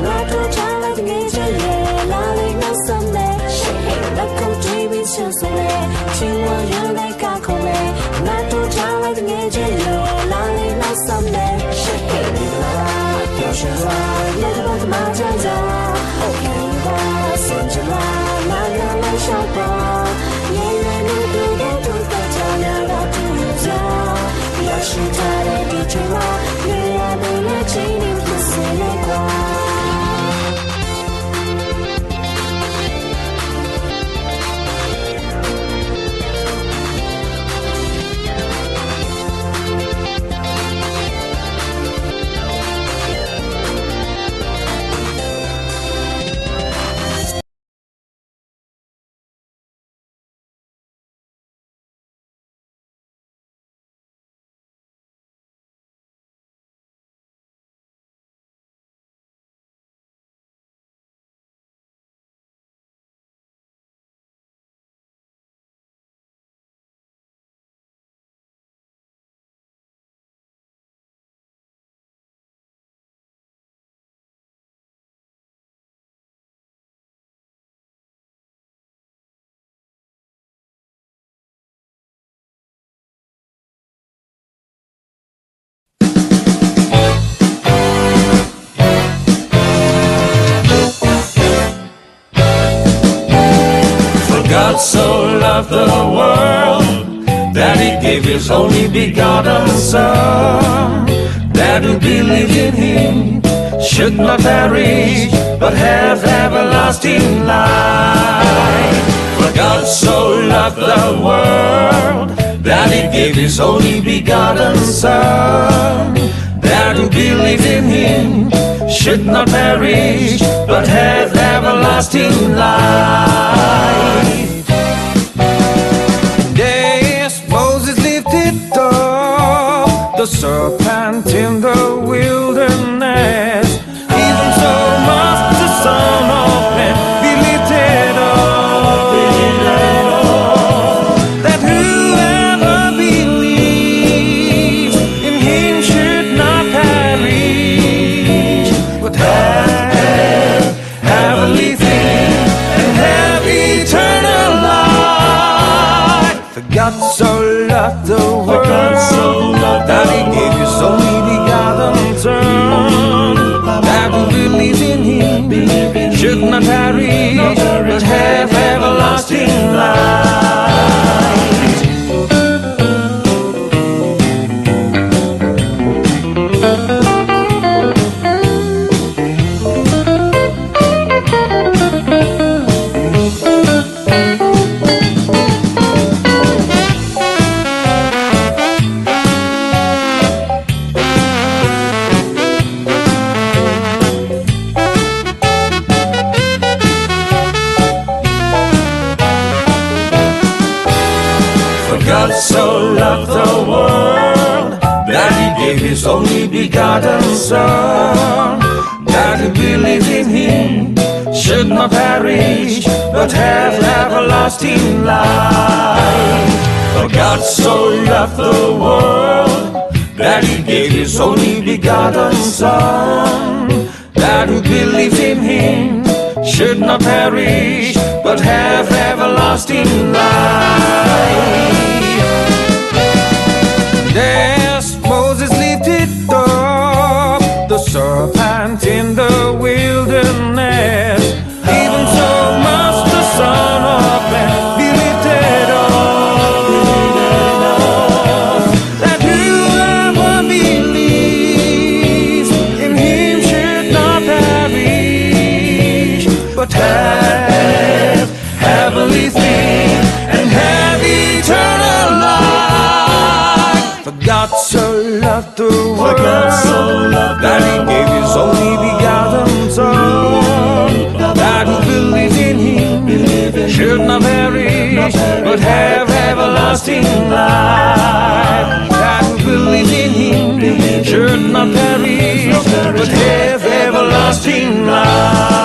ငါတိၢ်တၢ်လၢတဂ့ၤကလဲၣ်, လါလံနီၢ်စမဲ, လၢခိၣ်တြံမံဆၢၣ်မဲ, ထံဝဲယမဲကါခိၣ်မဲ, ငါတိၢ်တၢ်လၢတဂ့ၤကလဲၣ်, လါလံနီၢ်စမဲ, ယဲၢ်ဘၣ်, ယဲၢ်ဘၣ်, စၢ်ယွၤ, လၢလၢလၢဆၢပှၤ, ယဲၢ်ဘၣ်နုာ်ဒိၣ်ဒိၣ်ဒိၣ်တၢ်တၢ်လၢဘၣ်တူၢ်ယၤ, ယွၤဆှၢတၢ်လၢဒံးထွဲမး, ယွၤမ့ၢ်လၢထံန့ၣ်ဖျိစ့လဲၤကွၢ်. For God so loved the world that he gave his only begotten Son, that who believe in him should not perish but have everlasting life. For God so loved the world that he gave his only begotten Son, that who believe in him should not perish but have everlasting life. Yes, Moses lifted up the serpent in the wilderness. Even so must the Son of Man be lifted up, that whoever believes in him should not perish, but have everlasting and have eternal life. For God so loved the world that he gave his only begotten Son, that who believes in him should not perish, but have everlasting life. For God so loved the world that he gave his only begotten Son, that who believes in him should not perish but have everlasting life. For God so loved the world that he gave his only begotten Son, that who believes in him should not perish but have everlasting life. Yes, Moses lifted up the serpent in the wilderness. Even so must the Son of Man be lifted up, that whoever believes in him should not perish, but have everlasting and have eternal life. For God so loved the world that he gave his only begotten Son, that who believes in him should not perish but have everlasting life. That who believes in him should not perish but have everlasting life.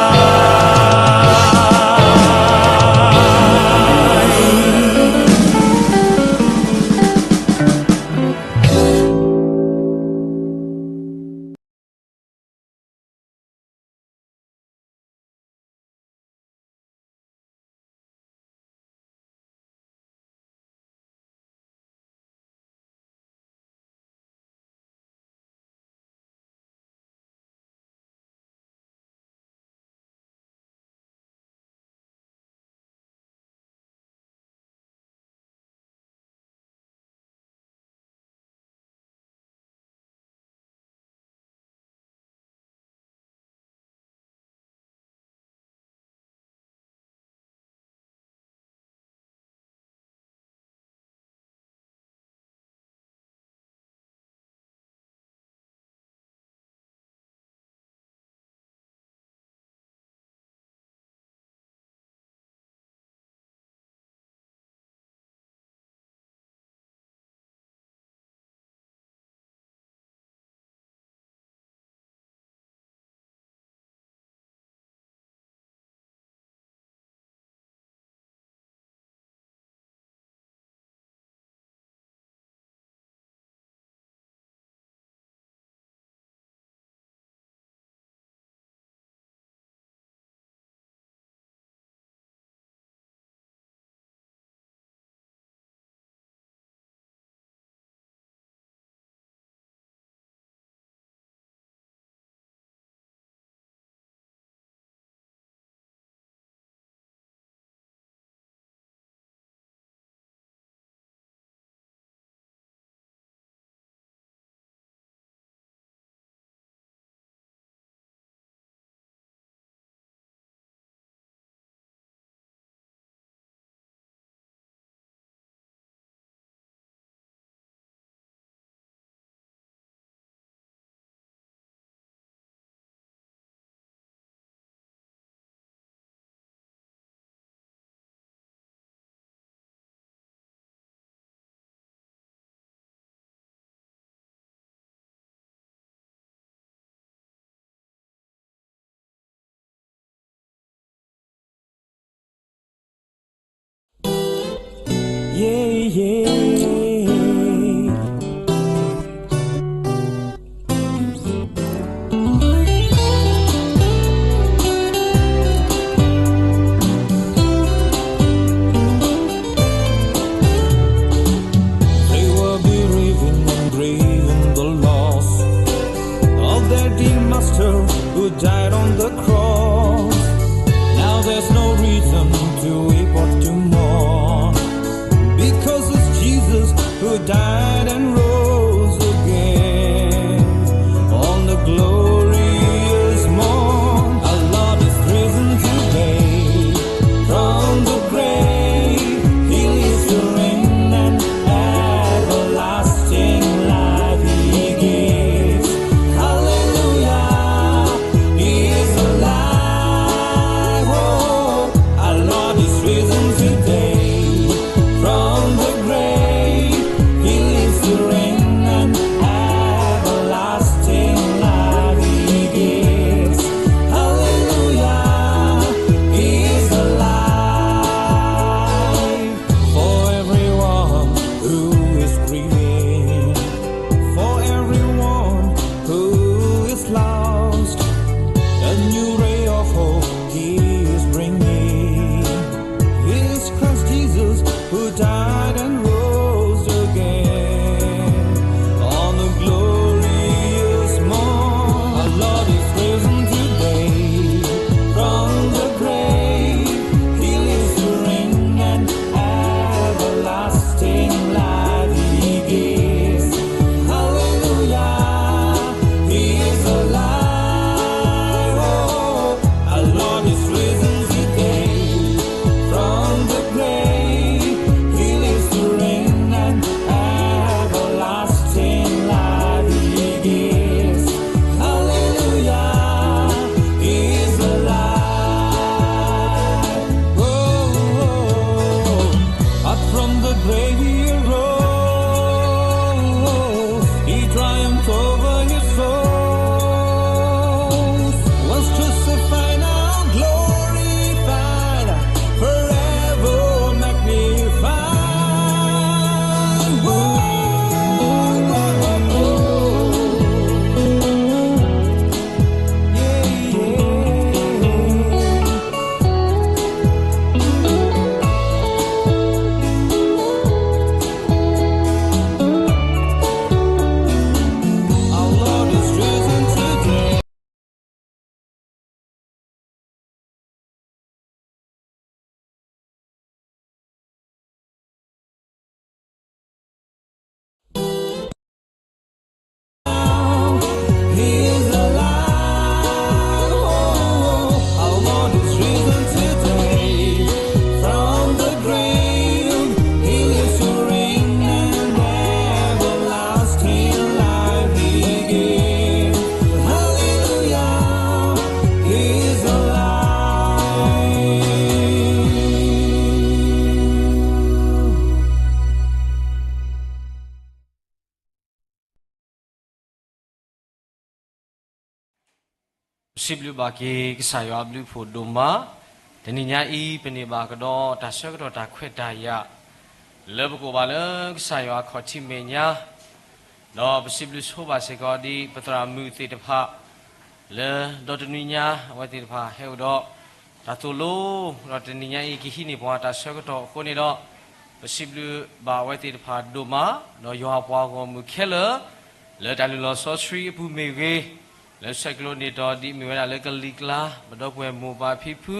New ray of hope he is bringing. It is Christ Jesus who died and rose again. On the glorious morn, our Lord is risen today. From the grave, he lives to reign and everlasting life he gives. Hallelujah, he is alive. Oh, our Lord is risen today. From the grave, he lives to reign and everlasting life he gives. Hallelujah, he is alive. Oh, oh, oh. Up from the grave he arose. He triumphed over his foes. Was crucified, now glorified, forever magnified. Whoa, whoa, whoa, whoa. Yeah, yeah. Our Lord is risen today. ပစံးဘျုးဘၣ်က့ၤကစၢ်ယွၤအဘျုးအဖှိၣ်ဒိၣ်မး, တနံၤညါအံၤ ပန့ၢ်ဘၣ်ကဒီးတၢ်ဆၢကတီၢ်တၢ်ခွဲးတၢ်ယာ် လၢပကအိၣ်ဘၣ်လၢကစၢ်ယွၤအခီၣ်ထံးမဲာ်ညါ, ဒီးပစံးဘျုးဆိဘၣ်စ့ၢ်ကီးဒ်ပသရၣ်မုၣ်သ့ၣ်တဖၣ် လၢဒီတနွံညါ အဝဲသ့ၣ်တဖၣ်ဟဲအိၣ်ဒီး တၢ်သိၣ်လိ, ဒီးတနံၤညါအံၤကဟံးန့ၢ်ပှၤတၢ်ဆၢကတီၢ်အဃိန့ၣ်ဒီး, ပစံးဘျုးဘၣ်အဝဲသ့ၣ်တဖၣ်ဒိၣ်မး, ဒီးယွၤအပှၤဂီၢ်မုၢ်ခဲလၢာ်, လၢတၢ်လုၢ်လီၢ်စီဆှံအပူၤမ့ၢ်ဂ့ၤ, လၢဆဲးကျိးန့ၢ်တီၤဒ်အမ့ၢ်ဝဲဒၣ်လၢကလံၤကျါ ပဒီပုၢ်ဝဲၢ်မိၢ်ပၢ်ဖံဖု,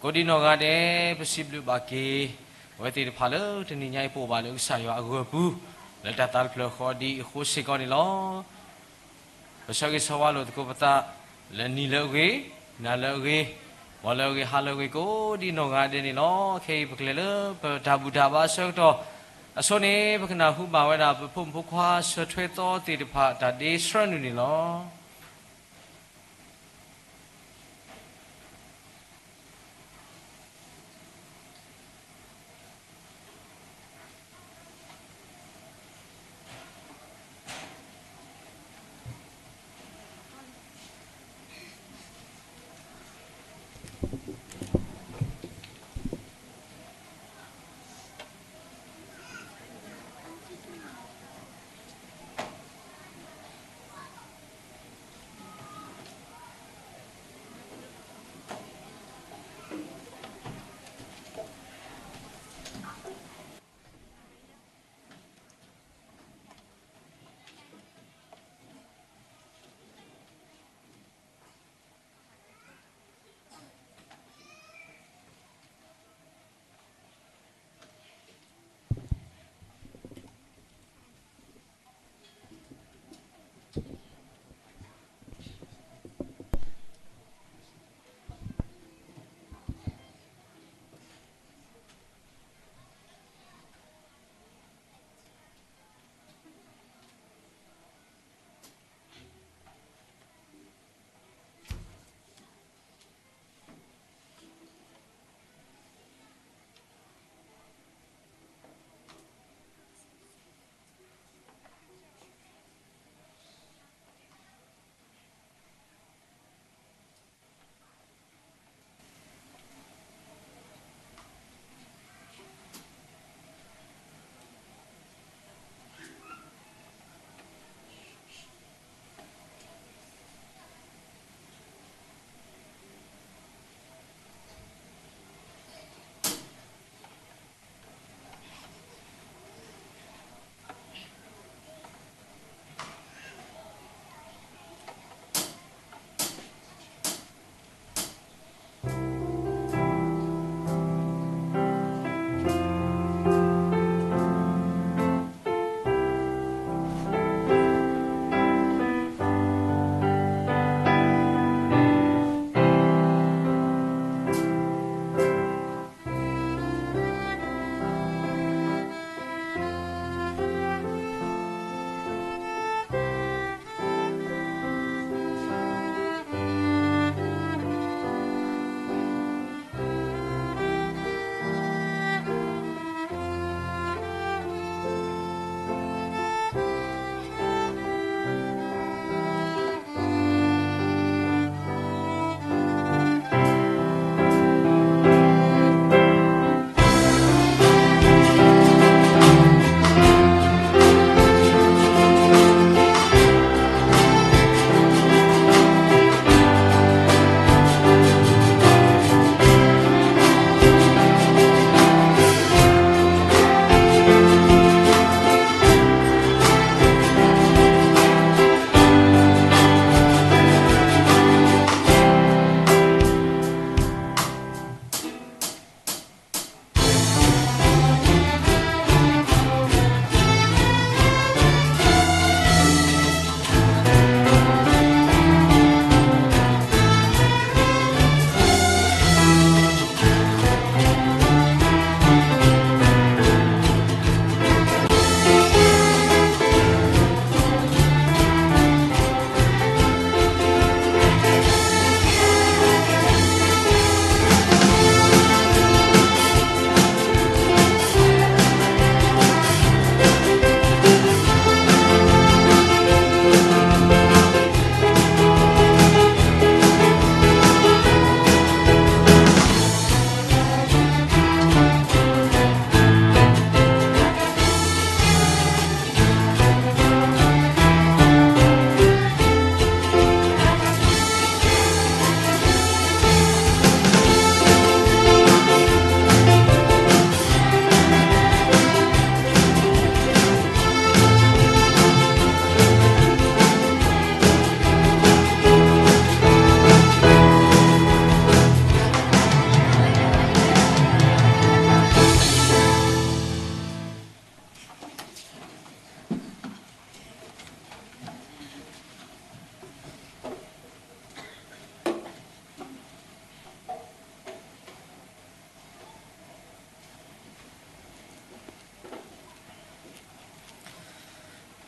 ကိးဒံနီၢ်ဂၤဒဲး ပစံးဘျုးဘၣ်က့ၤ အဝဲသ့ၣ်တဖၣ်လၢတနံၤညါအံၤပအိၣ်ဘၣ်လၢကစၢ်ယွၤအဂီၢ်ပူၤ, လၢတၢ်သးတဖျၢၣ်ဃီဒ်အံၤအဃိစ့ၢ်ကီးန့ၣ်လီၤ. ပဆၢဂ့ၤဆၢဝါလိာ်သကိးပသး လၢနံၤလၢအဂ့ၤ, နၤလၢအဂ့ၤ, ဂီၤလၢအဂ့ၤ, ဟါလၢအဂ့ၤ ကိးဒံနီၢ်ဂၤဒဲးန့ၣ်လီၤ. ခဲအံၤပကလဲၤလၢပတၢ်ဘူၣ်တၢ်ဘါအဆၢကတီၢ်, အဆိန့ၣ် ပကနၢ်ဟူဘၣ်ဝဲဒၣ်ပဖိမုၣ်ဖိခွါဆၢထွဲသီသ့ၣ်တဖၣ်တၢ်ဒ့ဆှၢနုာ်န့ၣ်လီၤ.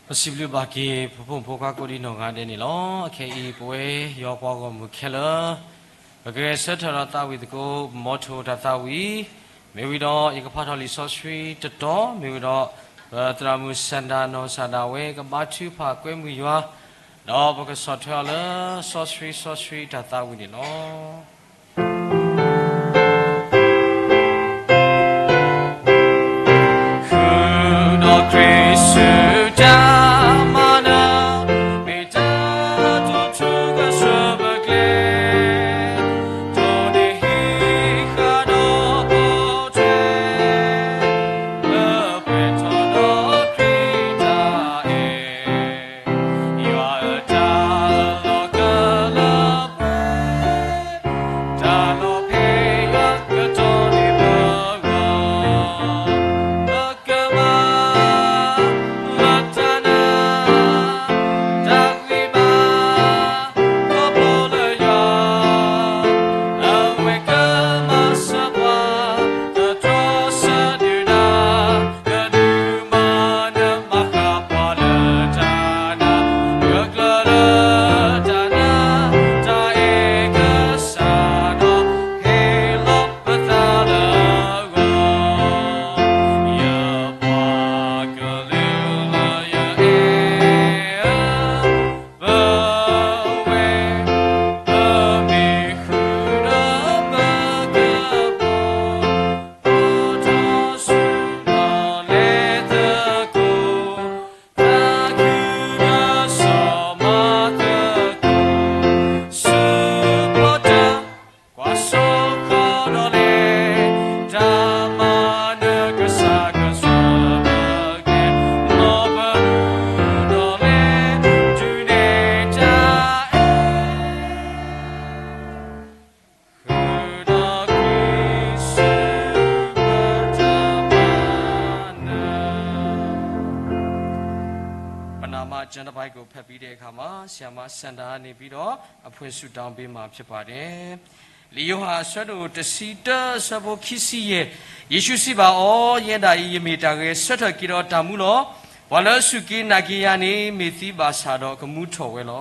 ပစံးဘျုးဘၣ်က့ၤ ပဖိမုၣ်ဖိခွါကိးဒံနီၢ်ဂၤဒဲးန့ၣ်လီၤ. အခဲအံၤ ပဝဲယွၤပှၤဂီၢ်မုၢ်ခဲလၢာ် ပကဂဲၤဆၢထၢၣ်ဒီးသးဝံၣ်သကိး ပမီထိၣ်တၢ်သးဝံၣ်, မ့ၢ်ဝံၤဒီး ယကဖးထီၣ်လံာ်စီဆှံတတီၤ, မ့ၢ်ဝံၤဒီး ပသရၣ်မုၣ်စၣ်ဒၣ်နီၢ်စၣ်ဒၣ်ဝဲ ကဘါထုကဖၣ်ကွဲမုာ်ယွၤ, ဒီးပကဆီၣ်ထွဲအီၤလၢ စီဆှံစီဆှံတၢ်သးဝံၣ်န့ၣ်လီၤ. ဃုာ်ဒီးခရံာ်စုတၢ်မၤနၢၤ, မ့ၢ်တၢ်တိာ်ထူကစၢၢ်ပကျဲ, ဒိးန့ၢ်ဟံးဃာ်ဒီးပိာ်ထွဲ, လၢပှဲၤထီၣ်ဒီးခရံာ်တၢ်အဲၣ် ယွၤအတၢ်လီၤကလၢပှဲၤ, တၢ်လီၤဖဲးယွၤကတီၢ်န့ၣ်ပဂီၢ်, လၢကမၤလၢတၢ်နာ်, တၢ်ဂံၢ်ဘါ ခီဖျိလၢယွၤ, အဝဲကမၤစၢၤပှၤ, တၢ်တြီဆၢဒုၣ်ဒါ ကဒုးမၤနၢၤမၤဃၣ်ပှၤလၢတၢ်နာ်, ကကျၢၤလၢတၢ်နာ်, တၢ်အဲၣ်ကစၢ်ဒီး ဟ့ၣ်လီၤပသးလၢအဂီၢ်, ယပှၤကလုာ်လၢယအဲၣ်ဧၢ ပဝဲ ပမ့ၢ်ဃုာ်ဒီးပကပီၤ, ပိာ်ထီၣ်ဆူလီၢ်လဲၤသကိး, သးခုဒီးစီၤမၤသကိး, ဆူဖီတၢၣ် ကွၢ်စိဃီၤဒီးလဲၤ, တၢ်မၤနၢၤကစၢ်ကစီၤပကဲ, မ်ပမူဒီးလဲၤ, တုၤန့ၣ်တၢ်အဲၣ် ဃုာ်ဒီးခရံာ်စု ပတၢ်မၤနၢၤ. ပဏာမကျမ်းတစ်ပိုဒ်ကို ဖတ်ပြီးတဲ့အခါမှာ ဆရာမစန္ဒာနေပြီးတော့ အဖွင့်ဆုတောင်းပေးမှာဖြစ်ပါတယ်။ လံာ်ယိၤဟၣ်အဆၢဒိၣ်တဆံတၢ အဆၢဖိခံဆံယဲၢ်, ယ့ၣ်ၡူးစံးဘၣ်အီၤ, ယဲဒၣ်အံၤ ယမ့ၢ်တၢ်ဂဲၤဆၢထၢၣ်က့ၤဒီးတၢ်မူလီၤ. ပှၤလၢအစူၢ်က့ၤနာ်က့ၤယၤန့ၣ် မ့ၢ်သံဘၣ်ဆၣ်ဒီးကမူထီၣ်ဝဲလီၤ.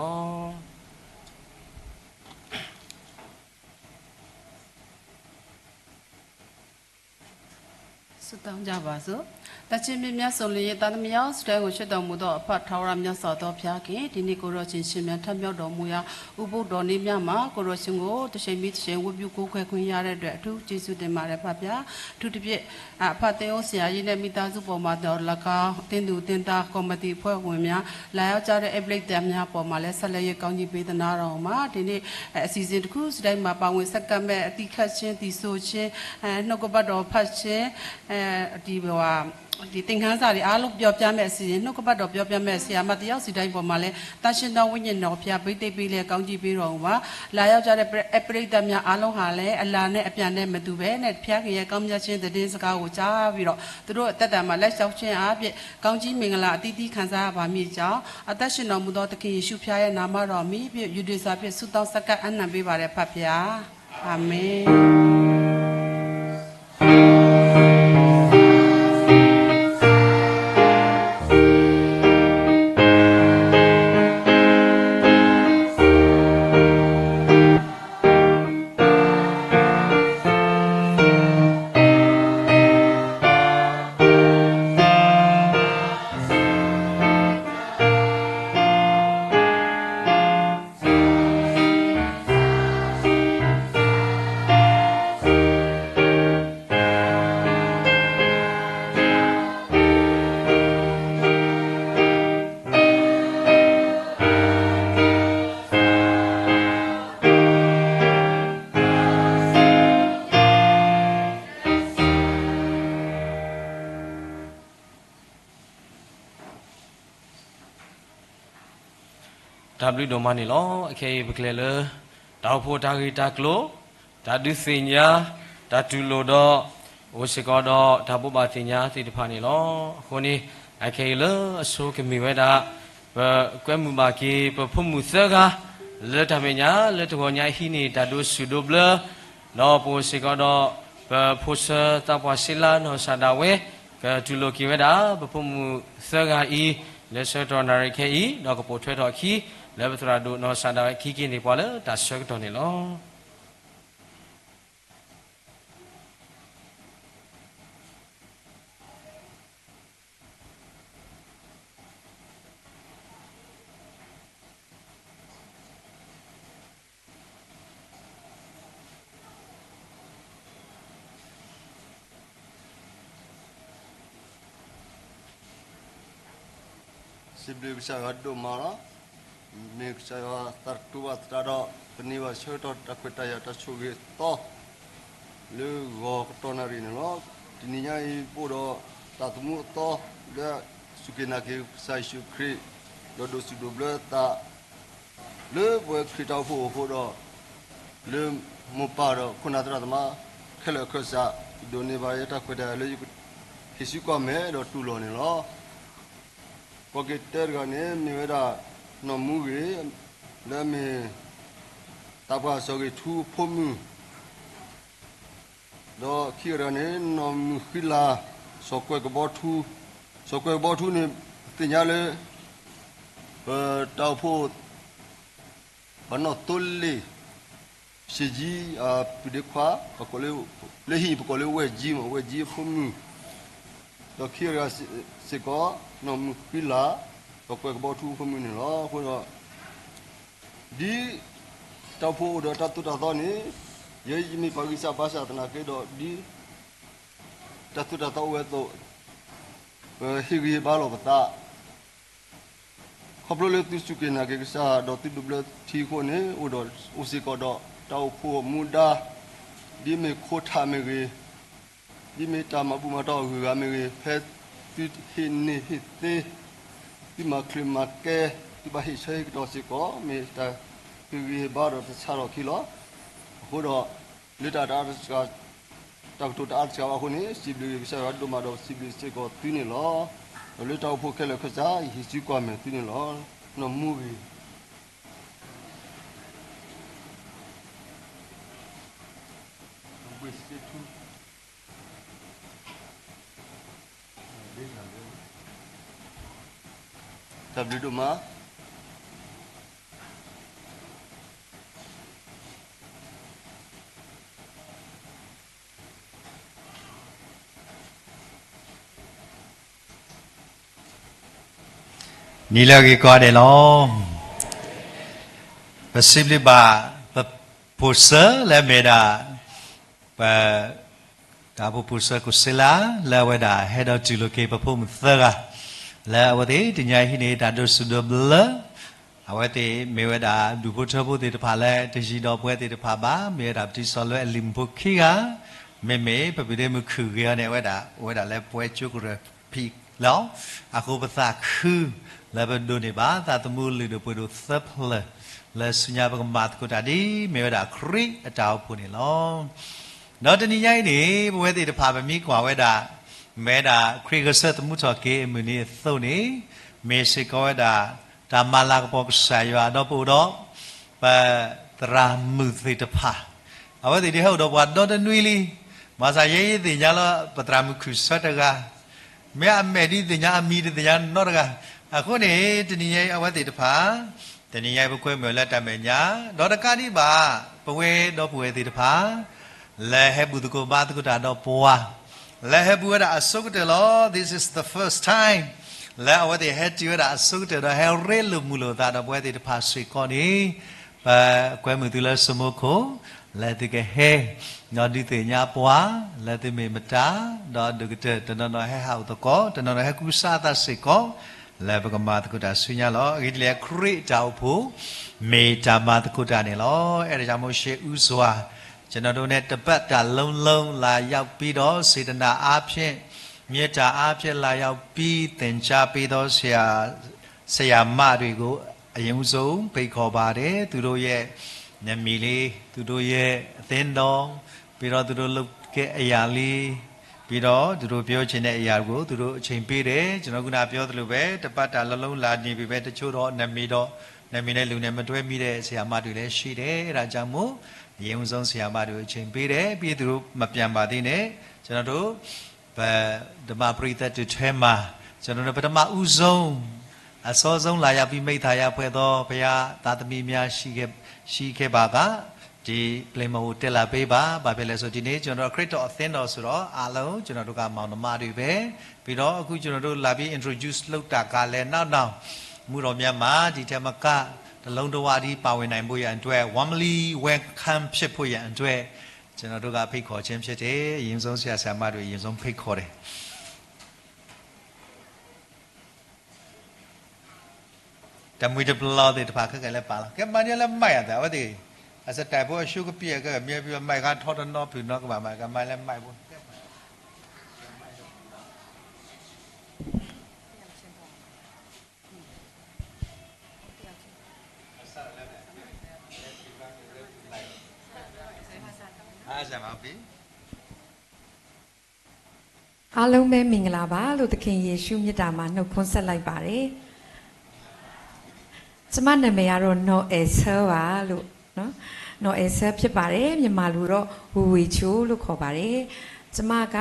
ဆုတောင်းကြပါစို့။ သန့်ရှင်းမြတ်စွာဘုရားရဲ့သားသမီးယောက်ျ် တိုင်းကိုချစ်တော်မူသောအဖ ထာဝရမြတ်စွာသောဘုရားခင်၊ ဒီနေ့ကိုယ်တော်ရှင်ရှင်ပြန်ထမြောက်တော်မူရာ ဥပုသ်တော်နေ့များမှာ ကိုယ်တော်ရှင်ကိုတစ်ချိန်ပြီးတစ်ချိန်ဝတ်ပြုကိုးကွယ်ခွင့်ရတဲ့အတွက် အထူးကျေးဇူးတင်ပါတယ် ဖခင်ဗျာ။ အထူးသဖြင့် အဖသင်းအုပ်ဆရာကြီးနဲ့မိသားစုပေါ်မှာသော်လည်းကောင်း၊ သင်းသူသင်းသားကော်မတီအဖွဲ့ဝင်များ၊ လာရောက်ကြတဲ့ပရိသတ်များပေါ်မှာလည်း ဆက်လက်၍ကောင်းကြီးပေးသနားတော်မူပါ။ ဒီနေ့ အစီအစဉ်တစ်ခုစီတိုင်းမှာပါဝင်ဆက်ကပ်မဲ့ အသီးခတ်ခြင်း၊ သီဆိုခြင်း၊ အဲ၊ နှုတ်ကပတ်တော်ဖတ်ခြင်း၊ အဲ၊ ဒီ၊ ဒီသင်ခန်းစာတွေအားလုံးပြောပြမဲ့အစီအစဉ်၊ နှုတ်ကပတ်တော်ပြောပြမဲ့ဆရာမတစ်ယောက်စီတိုင်းပေါ်မှာလည်း သန့်ရှင်းသောဝိညာဉ်တော်ဘုရား ဘိသိက်ပေးလျက်ကောင်းကြီးပေးတော်မူပါ။ လာရောက်ကြတဲ့ပရိ- ပရိသတ်များအားလုံးဟာလည်း အလာနဲ့အပြန်နဲ့မတူဘဲနဲ့ ဘုရားခင်ရဲ့ကောင်းမြတ်ခြင်းသတင်းစကားကိုကြားပြီးတော့ သူတို့အသက်တာမှာလက်လျှောက်ခြင်းအားဖြင့် ကောင်းကြီးမင်္ဂလာအသီးသီးခံစားရပါမည်ကြောင်း အသက်ရှင်တော်မူသောသခင်ယေရှုဖခင်ရဲ့နာမတော်အမည်ဖြင့် ယုဒိသဖြင့်ဆုတောင်းဆက်ကပ်အနံပေးပါတယ် ဖခင်။ အာမင်။ တၢ်ဘျုးဒိၣ်မးန့ၣ်လီၤ. အခဲအံၤပကျဲၤလၢ တၢ်အိၣ်ဖှိၣ်တၢ်ဂ့ၢ်တၢ်ကျိၤ, တၢ်ဒုးသ့ၣ်ညါ, တၢ်တူၢ်လိာ်ဒီး အိၣ်စ့ၢ်ကီးဒီးတၢ်ဘိးဘၣ်သ့ၣ်ညါသ့ၣ်တဖၣ်န့ၣ်လီၤ. အဃိန့ၣ် အခဲအံၤလၢအဆိကမ့ၢ်ဝဲဒၣ် ပကွဲမုာ်ဘၣ်က့ၤ ပဖိမုၣ်သၢဂၤ လၢတၢ်မဲာ်ညါ လၢတဂီၤညါဟံးန့ၢ်တၢ်ဒိးဆူၣ်ဒိးဘျၢ ဒီးပအိၣ်စ့ၢ်ကီးဒီး ပဖိဆၢသးပှၢ်စ့လါနီၢ်စၢ်ဒၣ်ဝဲ ကတူၢ်လိာ်က့ၤဝဲဒၣ် ပဖိမုၣ်သၢဂၤအံၤ လၢဆၢကတီၢ်နၣ်ရံၣ်ခဲအံၤ ဒီးကပိာ်ထွဲထီၣ်အခံ လၢပသရၣ်ဒိၣ်နီၢ်စၢ်ဒၣ်ဝဲခံက့ၤန့ၢ်ပှၤလၢတၢ်ဆၢကတီၢ်န့ၣ်လီၤ. စံးဘျုးကစၢ်ယွၤဒိၣ်မးလီၤ. မ့ၢ်ကစၢ်ယွၤသးတတူာ်ဘၣ်သတးဒီး ပန့ၢ်ဘၣ်ဆၢကတီၢ်တၢ်ခွဲးတၢ်ယာ်တၢ်ဆိၣ်ဂ့ၤအသီ လၢဂီၤကတီၢ်နၣ်ရံၣ်န့ၣ်လီၤ. တနံၤညါအံၤ ပအိၣ်ဒီးတၢ်သမူအသီ လၢစူၢ်က့ၤနာ်က့ၤကစၢ်ယ့ၣ်ၡူးခရံာ် ဒီးဒိးစူၣ်ဒိးဘျၢသး လၢပဝဲခရံာ်တၢ်အိၣ်ဖှိၣ်အဃိဒီး လၢမိၢ်ပၢ်ဒီးခိၣ်နၢ်သရၣ်သမါ ခဲလၢာ်အခၢၣ်စး ဒိးန့ၢ်ဘၣ်ယတၢ်ခွဲးတၢ်ယာ်လၢယကဟ့ၣ်စုကွၢ်မဲာ်ဒီးတူၢ်လိာ်န့ၣ်လီၤ. ကွၢ်က့ၤတၢတဂၤန့ၣ် မ့ၢ်ဝဲဒၣ် နီၢ်မူဂ့ၤ လၢအမ့ၢ် သးပှၢ်စီၤဂ့ၤထူအဖိမုၣ် ဒီးခံဂၤတဂၤန့ၣ် နီၢ်မုၢ်ဃံလၤ စီၤကွဲးကဘီထူ, စီၤကွဲးကဘီထူန့ၣ် ပသ့ၣ်ညါလၢ ပတၢ်အိၣ်ဖှိၣ် ပှၤနီၢ်သိလ့ၣ် ရှ့ၣ်ကၠံ ပုၢ်ဒ့ခွါ လၢဟံၣ်ပကိးလၢဝဲၢ်ကၠံမး ဝဲၢ်ကၠံအဖိမုၣ်, ဒီးခံဂၤစ့ၢ်ကီး နီၢ်မုၢ်ဃံလၤ စီၤကွဲးကဘီထူအဖိမုၣ်န့ၣ်လီၤ. အဃိဒီး ဒ်တၢ်အိၣ်ဖှိၣ်အိၣ်ဒီးတၢ်သိၣ်တၢ်သီန့ၣ် ယဲယမ့ၢ်ပှၤဂံၢ်စၢ်ဘါစၢ်သနာ်က့ဒီး ဒ်တၢ်သိၣ်တၢ်သီအိၣ်ဝဲအသိး ပဟ့ၣ်ဂံၢ်ဟ့ၣ်ဘါလီၤပသး ခီဖျိလၢသုစူၢ်က့ၤနာ်က့ၤကစၢ် ဒီးသုဒိးဘျၢထံအဃိန့ၣ် အိၣ်ဒီးအိၣ်စ့ၢ်ကီးဒီးတၢ်အိၣ်ဖှိၣ်မူဒါ ဒ်မ့ၢ်ခိထးမ့ၢ်ဂ့ၤ, ဒ်မ့ၢ်တၢ်မၤဘူၣ်မၤတီၢ်အဂုၤအဂၤမ့ၢ်ဂ့ၤ, ဖဲသုဟ့ၣ်န့ၢ်ဟ့ၣ်သ့ သုမၤချုးမၤကဲ သုဘၣ်ဟ့ၣ်ဆၢဟ့ၣ်ကတီၢ်စ့ၢ်ကီး မ့ၢ်တၢ်ဟ့ၣ်ဂံၢ်ဟ့ၣ်ဘါဒီးတဆါထီၣ်ခံလီၤ. အဃိဒီး လၢတၢ် တၢ်ကတိၤတအါတစှၤဘၣ်အဃိန့ၣ် စံးဘျုးကစၢ်ယွၤဒိၣ်မးဒီး စံးဘျုးစ့ၢ်ကီးသုန့ၣ်လီၤ. ဒီးလၢတၢ်အိၣ်ဖှိၣ်ခဲလၢာ်ခၢၣ်စး ယဟ့ၣ်စုကွၢ်မဲာ်သုန့ၣ်လီၤ. နီၢ်မူဂ့ၤ တၢ်ဘျုးဒိၣ်မး နံၤလၢအဂ့ၤကိးဂၤဒဲးလီၤ. ပစံးဘျုးဘၣ် ပဖိၣ်စၢလၢအမ့ၢ်ဒၣ် ပ တၢ်အိၣ်ဖှိၣ်ဖိၣ်စၢကိးစ့လး လၢအဝဲဒၣ်ဟဲဒီးတူၢ်လိာ်က့ၤပဖိမုၣ်သၢဂၤ လၢအဝဲသ့ၣ်တနံၤညါအံၤန့ၣ် တၢ်ဒိးစူၣ်ဒိးဘျၢ အဝဲသ့ၣ်မ့ၢ်ဝဲဒၣ်ဒူၣ်ဖိထၢဖိသ့ၣ်တဖၣ်လၢတယံၤဒီးပဝဲသ့ၣ်တဖၣ်ဘၣ်, မ့ၢ်ဝဲဒၣ်ပတံၤစီၤလၢအလံၤမုၣ်ဖိခံဂၤ, မ့မ့ၢ်ပပုၢ်ဒ့မုၣ်ခုၣ်ဂ့ၤအီၤန့ၣ် အဝဲဒၣ် အိၣ်ဝဲဒၣ်လၢပှဲၤကၠိကရၢၢ်ဖံးလီၤ. အဃိပသးခု လၢပဒိးန့ၢ်ဘၣ် သးသမူလုၢ်ဒိၣ်ပှ့ၤဒိၣ်သၢဖျၢၣ် လၢဆူညါပကမၤသကိးတၢ်ဒ် မ့ၢ်ဝဲဒၣ်ခရံာ်အတၢ်အိၣ်ဖှိၣ်န့ၣ်လီၤ. ဒီးတနံၤညါအံၤန့ၣ် ပဝဲသ့ၣ်တဖၣ်ပမ့ၢ်ကွၢ်ဝဲဒၣ် မ့ၢ်ဝဲဒၣ်ခရံာ်ဂဲၤဆၢထၢၣ်သမူထီၣ်က့ၤအမုၢ်နံၤအသိးန့ၣ် မ့ၢ်စ့ၢ်ကီးဝဲဒၣ် တၢ်မၤလၤကပီၤကစၢ်ယွၤ ဒီးပအိၣ်ဒီး ပသရၣ်မုၣ်သ့ၣ်တဖၣ် အဝဲသ့ၣ်ဒ်ဟဲအိၣ်ဒီးပှၤဒီတနွံလံ. ဘၣ်ဆၣ်ယဲယသ့ၣ်ညါလၢပသရၣ်မုၣ်ခုၣ်ဆၢတဂၤ မ့ၢ်အမဲာ်ဒ်သ့ၣ်ညါ အမံၤတသ့ၣ်ညါနီတဂၤ. အဃိန့ၣ် တနံၤညါအံၤအဝဲသ့ၣ်တဖၣ် တနံၤညါအံၤပကွဲမုာ်လၢတၢ်မဲာ်ညါ ဒီးတကးဒံးဘၣ် ပဝဲဒီပုၢ်ဝဲၢ်သ့ၣ်တဖၣ် လၢဟဲဘူၣ်သကိးဘါသကိးတၢ်ဒီးပှၤ လၢဟဲဘူၣ်ဝဲဒၣ်အဆိကတၢၢ်လီၤ. This is the first time လၢအဝဲသ့ၣ်ဟဲတုၤဝဲဒၣ်အဆိကတၢၢ်ဒီး ဟဲရ့လိာ်မုာ်လိာ်သးဒီးပဝဲသ့ၣ်တဖၣ်စ့ၢ်ကီးန့ၣ် ပကွဲမုာ်သုလၢစိမိခိၣ် လၢသုကဟဲ ဒီးဒုးသ့ၣ်ညါပှၤ လၢသုမ့ၢ်မတၤ ဒီးဒိၣ်ကတၢၢ် တနီၤနီၤဟဲဟးအိၣ်သကိး တနီၤနီၤဟဲကူစါအသးစ့ၢ်ကီး လၢပကမၤသကိးတၢ်ဆူညါလီၤ. အဂ့ၢ်ဒ်လဲၣ် ခရံာ်တၢ်အိၣ်ဖှိၣ် မ့ၢ်တၢ်မၤသကိးတၢ်န့ၣ်လီၤ. အဲဒါကြောင့် မုၢ်ရှ့အူစွာ ကျွန်တော်တို့နဲ့ တစ်ပတ်တာလုံးလုံး လာရောက်ပြီးတော့ စေတနာအားဖြင့် မေတ္တာအားဖြင့် လာရောက်ပြီး သင်ကြားပေးသော ဆရာ ဆရာမတွေကို အရင်ဦးဆုံး ဖိတ်ခေါ်ပါတယ်။ သူတို့ရဲ့ နာမည်လေး၊ သူတို့ရဲ့ အသင်းတော်၊ ပြီးတော့ သူတို့လုပ်တဲ့အရာလေး၊ ပြီးတော့ သူတို့ပြောချင်တဲ့အရာကို သူတို့အချိန်ပေးတယ်။ ကျွန်တော်ခုနပြောသလိုပဲ တစ်ပတ်တာလုံးလုံး လာနေပေမဲ့ တချို့တော့ နာမည်တော့ နာမည်နဲ့လူနဲ့ မတွဲမိတဲ့ ဆရာမတွေလည်း ရှိတယ်။ အဲဒါကြောင့်မို့ အရင်ဦးဆုံး ဆရာမတွေကို အချိန်ပေးတယ်။ ပြီး သူတို့ မပြန်ပါသေးနဲ့။ ကျွန်တော်တို့ ပ ဓမ္မပရိသတ်တွေထဲမှာ ကျွန်တော်တို့ ပထမဦးဆုံး အစောဆုံးလာရောက်ပြီး မိတ်သတ်ရာဖွဲ့သော ဘုရားသားသမီးများ ရှိခဲ့ပါက ဒီပလင်ပေါ်ကို တက်လာပေးပါ။ ဘာဖြစ်လဲဆို ဒီနေ့ ကျွန်တော်တို့ ခရစ်တော်အသင်းတော်ဆိုတော့ အားလုံး ကျွန်တော်တို့က မောင်နှမတွေပဲ။ ပြီးတော့ အခု ကျွန်တော်တို့ လာပြီး introduce လုပ်တာကလည်း နောက်နောင် မှူးတော်များမှာ ဒီထက်မက တစ်လုံးတစ်ဝါဒီး ပါဝင်နိုင်ဖို့ရန်အတွက် warmly welcome ဖြစ်ဖို့ရန်အတွက် ကျွန်တော်တို့က ဖိတ်ခေါ်ခြင်းဖြစ်တယ်။ အရင်ဆုံး ဆရာဆရာမတွေ အရင်ဆုံး ဖိတ်ခေါ်တယ်။ တမှံၤတပလီၢ်သ့ၣ်တဖၣ်ခဲကဲလၢပာ်လီၤ. ကဲမၤန့ၢ်လၢ mic အသး အဝဲသ့ၣ် အစတၢ်ဖိအရှုကပံာ်အကဲ မ့ၢ်ပ mic ခါထီတနီၤဖုၣ်နီၤကဘၣ်မၤ ကမၤလၢ mic ဖိ အါစမဖံ အားလုံးပဲမင်္ဂလာပါလို့ သခင်ယေရှုမေတ္တာမှာ နှုတ်ခွန်းဆက်လိုက်ပါတယ်။ ကျမနာမည်ကတော့ နော်အဲဆၢပါလို့နော်။ နော်အဲဆၢဖြစ်ပါတယ်။ မြန်မာလိုတော့ ဝေဝေချိုလို့ခေါ်ပါတယ်။ ကျမက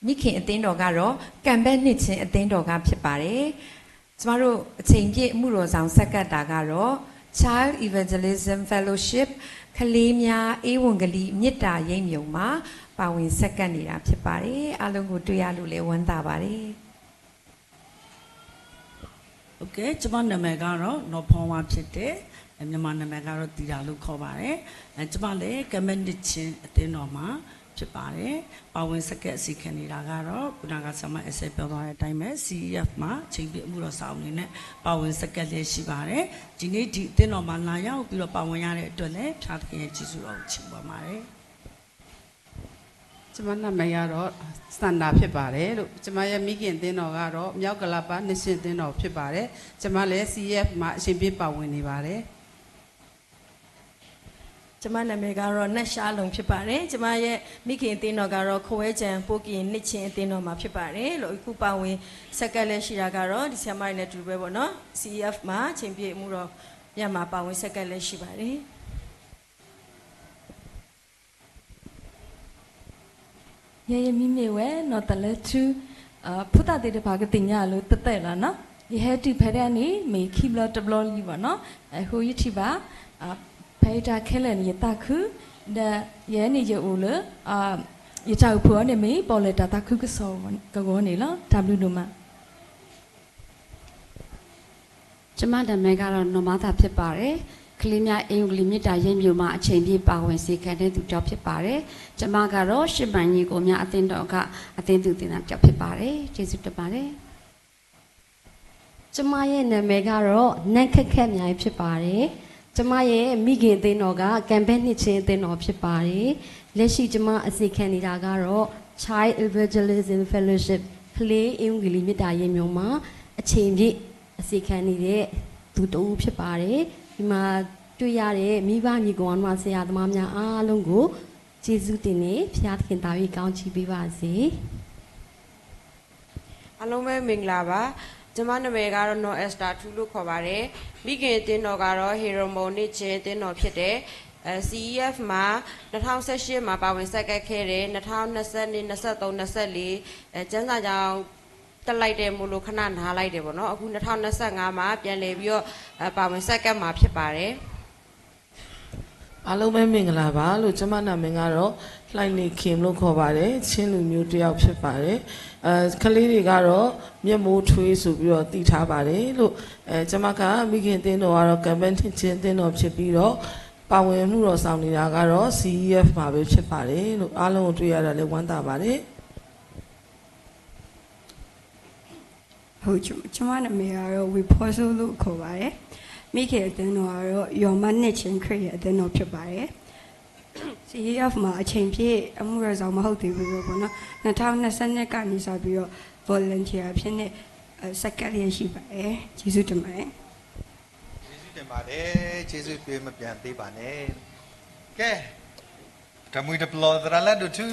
မိခင်အသင်းတော်ကတော့ ကံဘဲနှစ်ခြင်းအသင်းတော်ကဖြစ်ပါတယ်။ ကျမတို့အချိန်ပြည့်အမှုတော်ဆောင်ဆက်ကပ်တာကတော့ Child Evangelism Fellowship ကလေးများဧဝံဂေလိမေတ္တာရိပ်မြုပ်မှာ ပါဝင်ဆက်ကပ်နေတာဖြစ်ပါတယ်။ အားလုံးကိုတွေ့ရလို့လည်းဝမ်းသာပါတယ်။ ဟုတ်ကဲ့ ကျမနာမည်ကတော့ နော်ဖော်ဝါဖြစ်တယ်။ မြန်မာနာမည်ကတော့ သီတာလို့ခေါ်ပါတယ်။ အဲ ကျမလည်း ကမ့နစ်ချင်းအသင်းတော်မှာဖြစ်ပါတယ်။ ပါဝင်ဆက်ကပ်အစီအခံနေတာကတော့ ခုနကဆရာမအဲဆဲပြောသွားတဲ့အတိုင်းပဲ စီအီအက်ဖ် မှာ အချိန်ပြည့်အမှုတော်ဆောင်အနေနဲ့ ပါဝင်ဆက်ကပ်လျက်ရှိပါတယ်။ ဒီနေ့ဒီအသင်းတော်မှာလာရောက်ပြီးတော့ ပါဝင်ရတဲ့အတွက်လည်း ဘုရားသခင်ရဲ့ကျေးဇူးတော်ကိုချီးမွမ်းပါတယ်။ ကျမနာမည်ကတော့ စန္ဒာဖြစ်ပါတယ်လို့။ ကျမရဲ့မိခင်အသင်းတော်ကတော့ မြောက်ကလာပနှစ်ဆင့်အသင်းတော်ဖြစ်ပါတယ်။ ကျမလည်း စီအီအက်ဖ် မှာ အချိန်ပြည့်ပါဝင်နေပါတယ်။ ကျမနာမည်ကတော့ နတ်ရှားအလုံးဖြစ်ပါတယ်။ ကျမရဲ့မိခင်အသင်းတော်ကတော့ ခွဝဲကျန်ပိုကရင်နှစ်ချင်းအသင်းတော်မှာဖြစ်ပါတယ်လို့ အခုပါဝင်ဆက်ကပ်လျက်ရှိတာကတော့ ဒီဆရာမတွေနဲ့တူပဲပေါ့နော်။ စီအီအက်ဖ် မှာ အချိန်ပြည့်အမှုတော်များမှာ ပါဝင်ဆက်ကပ်လျက်ရှိပါတယ်။ ယဲယမံၤမ့ၢ်ဝဲ နီၢ်သလၢထူ, ဖိသၣ်သ့ၣ်တဖၣ်ကသ့ၣ်ညါအလိၤသၢသၢလီၤနီၤ. ယဟဲတုၤဖဲဒၣ်န့ၣ် မ့ၢ်ခံဘျီတဘျီလံဘၣ်နီၤ. အဃိယထံၣ်ဘၣ် ဖဲယတၢ်ခဲလၢာ်န့ၣ် ယသးခု, ဒီးယဲန့ၣ်ယအိၣ်လၢ ယတၢ်အိၣ်ဖှိၣ်အီၤန့ၣ်မ့ၢ် ပီၣ်လဲၣ်တၢ်သးခုကစီၣ်ကဝီၤန့ၣ်လီၤ. တၢ်ဘျုးဒိၣ်မး. ကျမနာမည်ကတော့ နော်မၤသၤဖြစ်ပါတယ်။ ကလေးများ အင်္ဂလိပ်မေတ္တာရိပ်မြုပ်မှာ အချိန်ပြည့်ပါဝင်စေခံတဲ့သူတစ်ယောက်ဖြစ်ပါတယ်။ ကျမကတော့ ရှစ်မိုင်ညီအစ်ကိုများအသင်းတော်က အသင်းသူသင်တန်းတစ်ယောက်ဖြစ်ပါတယ်။ ကျေးဇူးတင်ပါတယ်။ ကျမရဲ့နာမည်ကတော့ နန်းခက်ခက်မြိုင်ဖြစ်ပါတယ်။ ကျမရဲ့မိခင်အသင်းတော်က ကံဘဲနှစ်ခြင်းအသင်းတော်ဖြစ်ပါတယ်။ လက်ရှိကျမအစီခံနေတာကတော့ Child Evangelism Fellowship ကလေးဧဝံဂေလိမေတ္တာရိပ်မြုပ်မှာ အချိန်ပြည့် အစီခံနေတဲ့သူတစ်ဦးဖြစ်ပါတယ်။ ဒီမှာတွေ့ရတဲ့မိဘညီအစ်ကိုမောင်နှမဆရာသမားများအားလုံးကို ကျေးဇူးတင်နေ ဘုရားသခင်သာဝေးကောင်းချီးပေးပါစေ။ အားလုံးပဲမင်္ဂလာပါ။ ကျမနာမည်ကတော့ နော်အက်စတာထူလို့ခေါ်ပါတယ်။ မိခင်အသင်းတော်ကတော့ ဟေရမုန်နှစ်ခြင်းအသင်းတော်ဖြစ်တယ်။ အဲ စီအီအက်ဖ် မှာ နှစ်ထောင်ဆယ့်ရှစ်မှာ ပါဝင်ဆက်ကပ်ခဲ့တယ်။ နှစ်ထောင်နှစ်ဆယ့်နှစ် နှစ်ဆယ့်သုံး နှစ်ဆယ့်လေး အဲ ကျန်းစာကြောင့် တက်လိုက်တဲ့မို့လို့ ခဏနားလိုက်တယ်ပေါ့နော်။ အခု နှစ်ထောင်နှစ်ဆယ့်ငါးမှာ ပြန်လည်ပြီးတော့ အဲ ပါဝင်ဆက်ကပ်မှာဖြစ်ပါတယ်။ အားလုံးပဲမင်္ဂလာပါလို့ ကျမနာမည်ကတော့ လှိုင်နေခင်လို့ခေါ်ပါတယ်။ ချင်းလူမျိုးတစ်ယောက်ဖြစ်ပါတယ်။ အဲ ကလေးတွေကတော့ မျက်မှိုးထွေးဆိုပြီးတော့ သိထားပါတယ်လို့ အဲ ကျမက မိခင်သင်းတော်ကတော့ ကံဘဲနှစ်ခြင်းသင်းတော်ဖြစ်ပြီးတော့ ပါဝင်မှုတော်ဆောင်နေတာကတော့ စီအီအက်ဖ် မှာပဲဖြစ်ပါတယ်လို့ အားလုံးကိုတွေ့ရတာလည်းဝမ်းသာပါတယ်။ ဟုတ် ကျွန်မနာမည်ကတော့ ဝေဖော်စိုးလို့ခေါ်ပါတယ်။ မိခင်အသင်းတော်ကတော့ ယွမ်မနှစ်ခြင်းခရစ်ယာန်အသင်းတော်ဖြစ်ပါတယ်။ စီအီအက်ဖ် မှာ အချိန်ပြည့်အမှုတော်ဆောင်မဟုတ်သေးဘူးပေါ့နော်။ နှစ်ထောင်နှစ်ဆယ့်နှစ်ကနေစပြီးတော့ volunteer အဖြစ်နဲ့ အဲ ဆက်ကပ်လျက်ရှိပါတယ်။ ကျေးဇူးတင်ပါတယ်။ ကျေးဇူးတင်ပါတယ်။ ကျေးဇူးပေးမပြန်သေးပါနဲ့။ ကဲ တမှံၤတပျီၤသရၣ်လၢဒိၣ်ထူ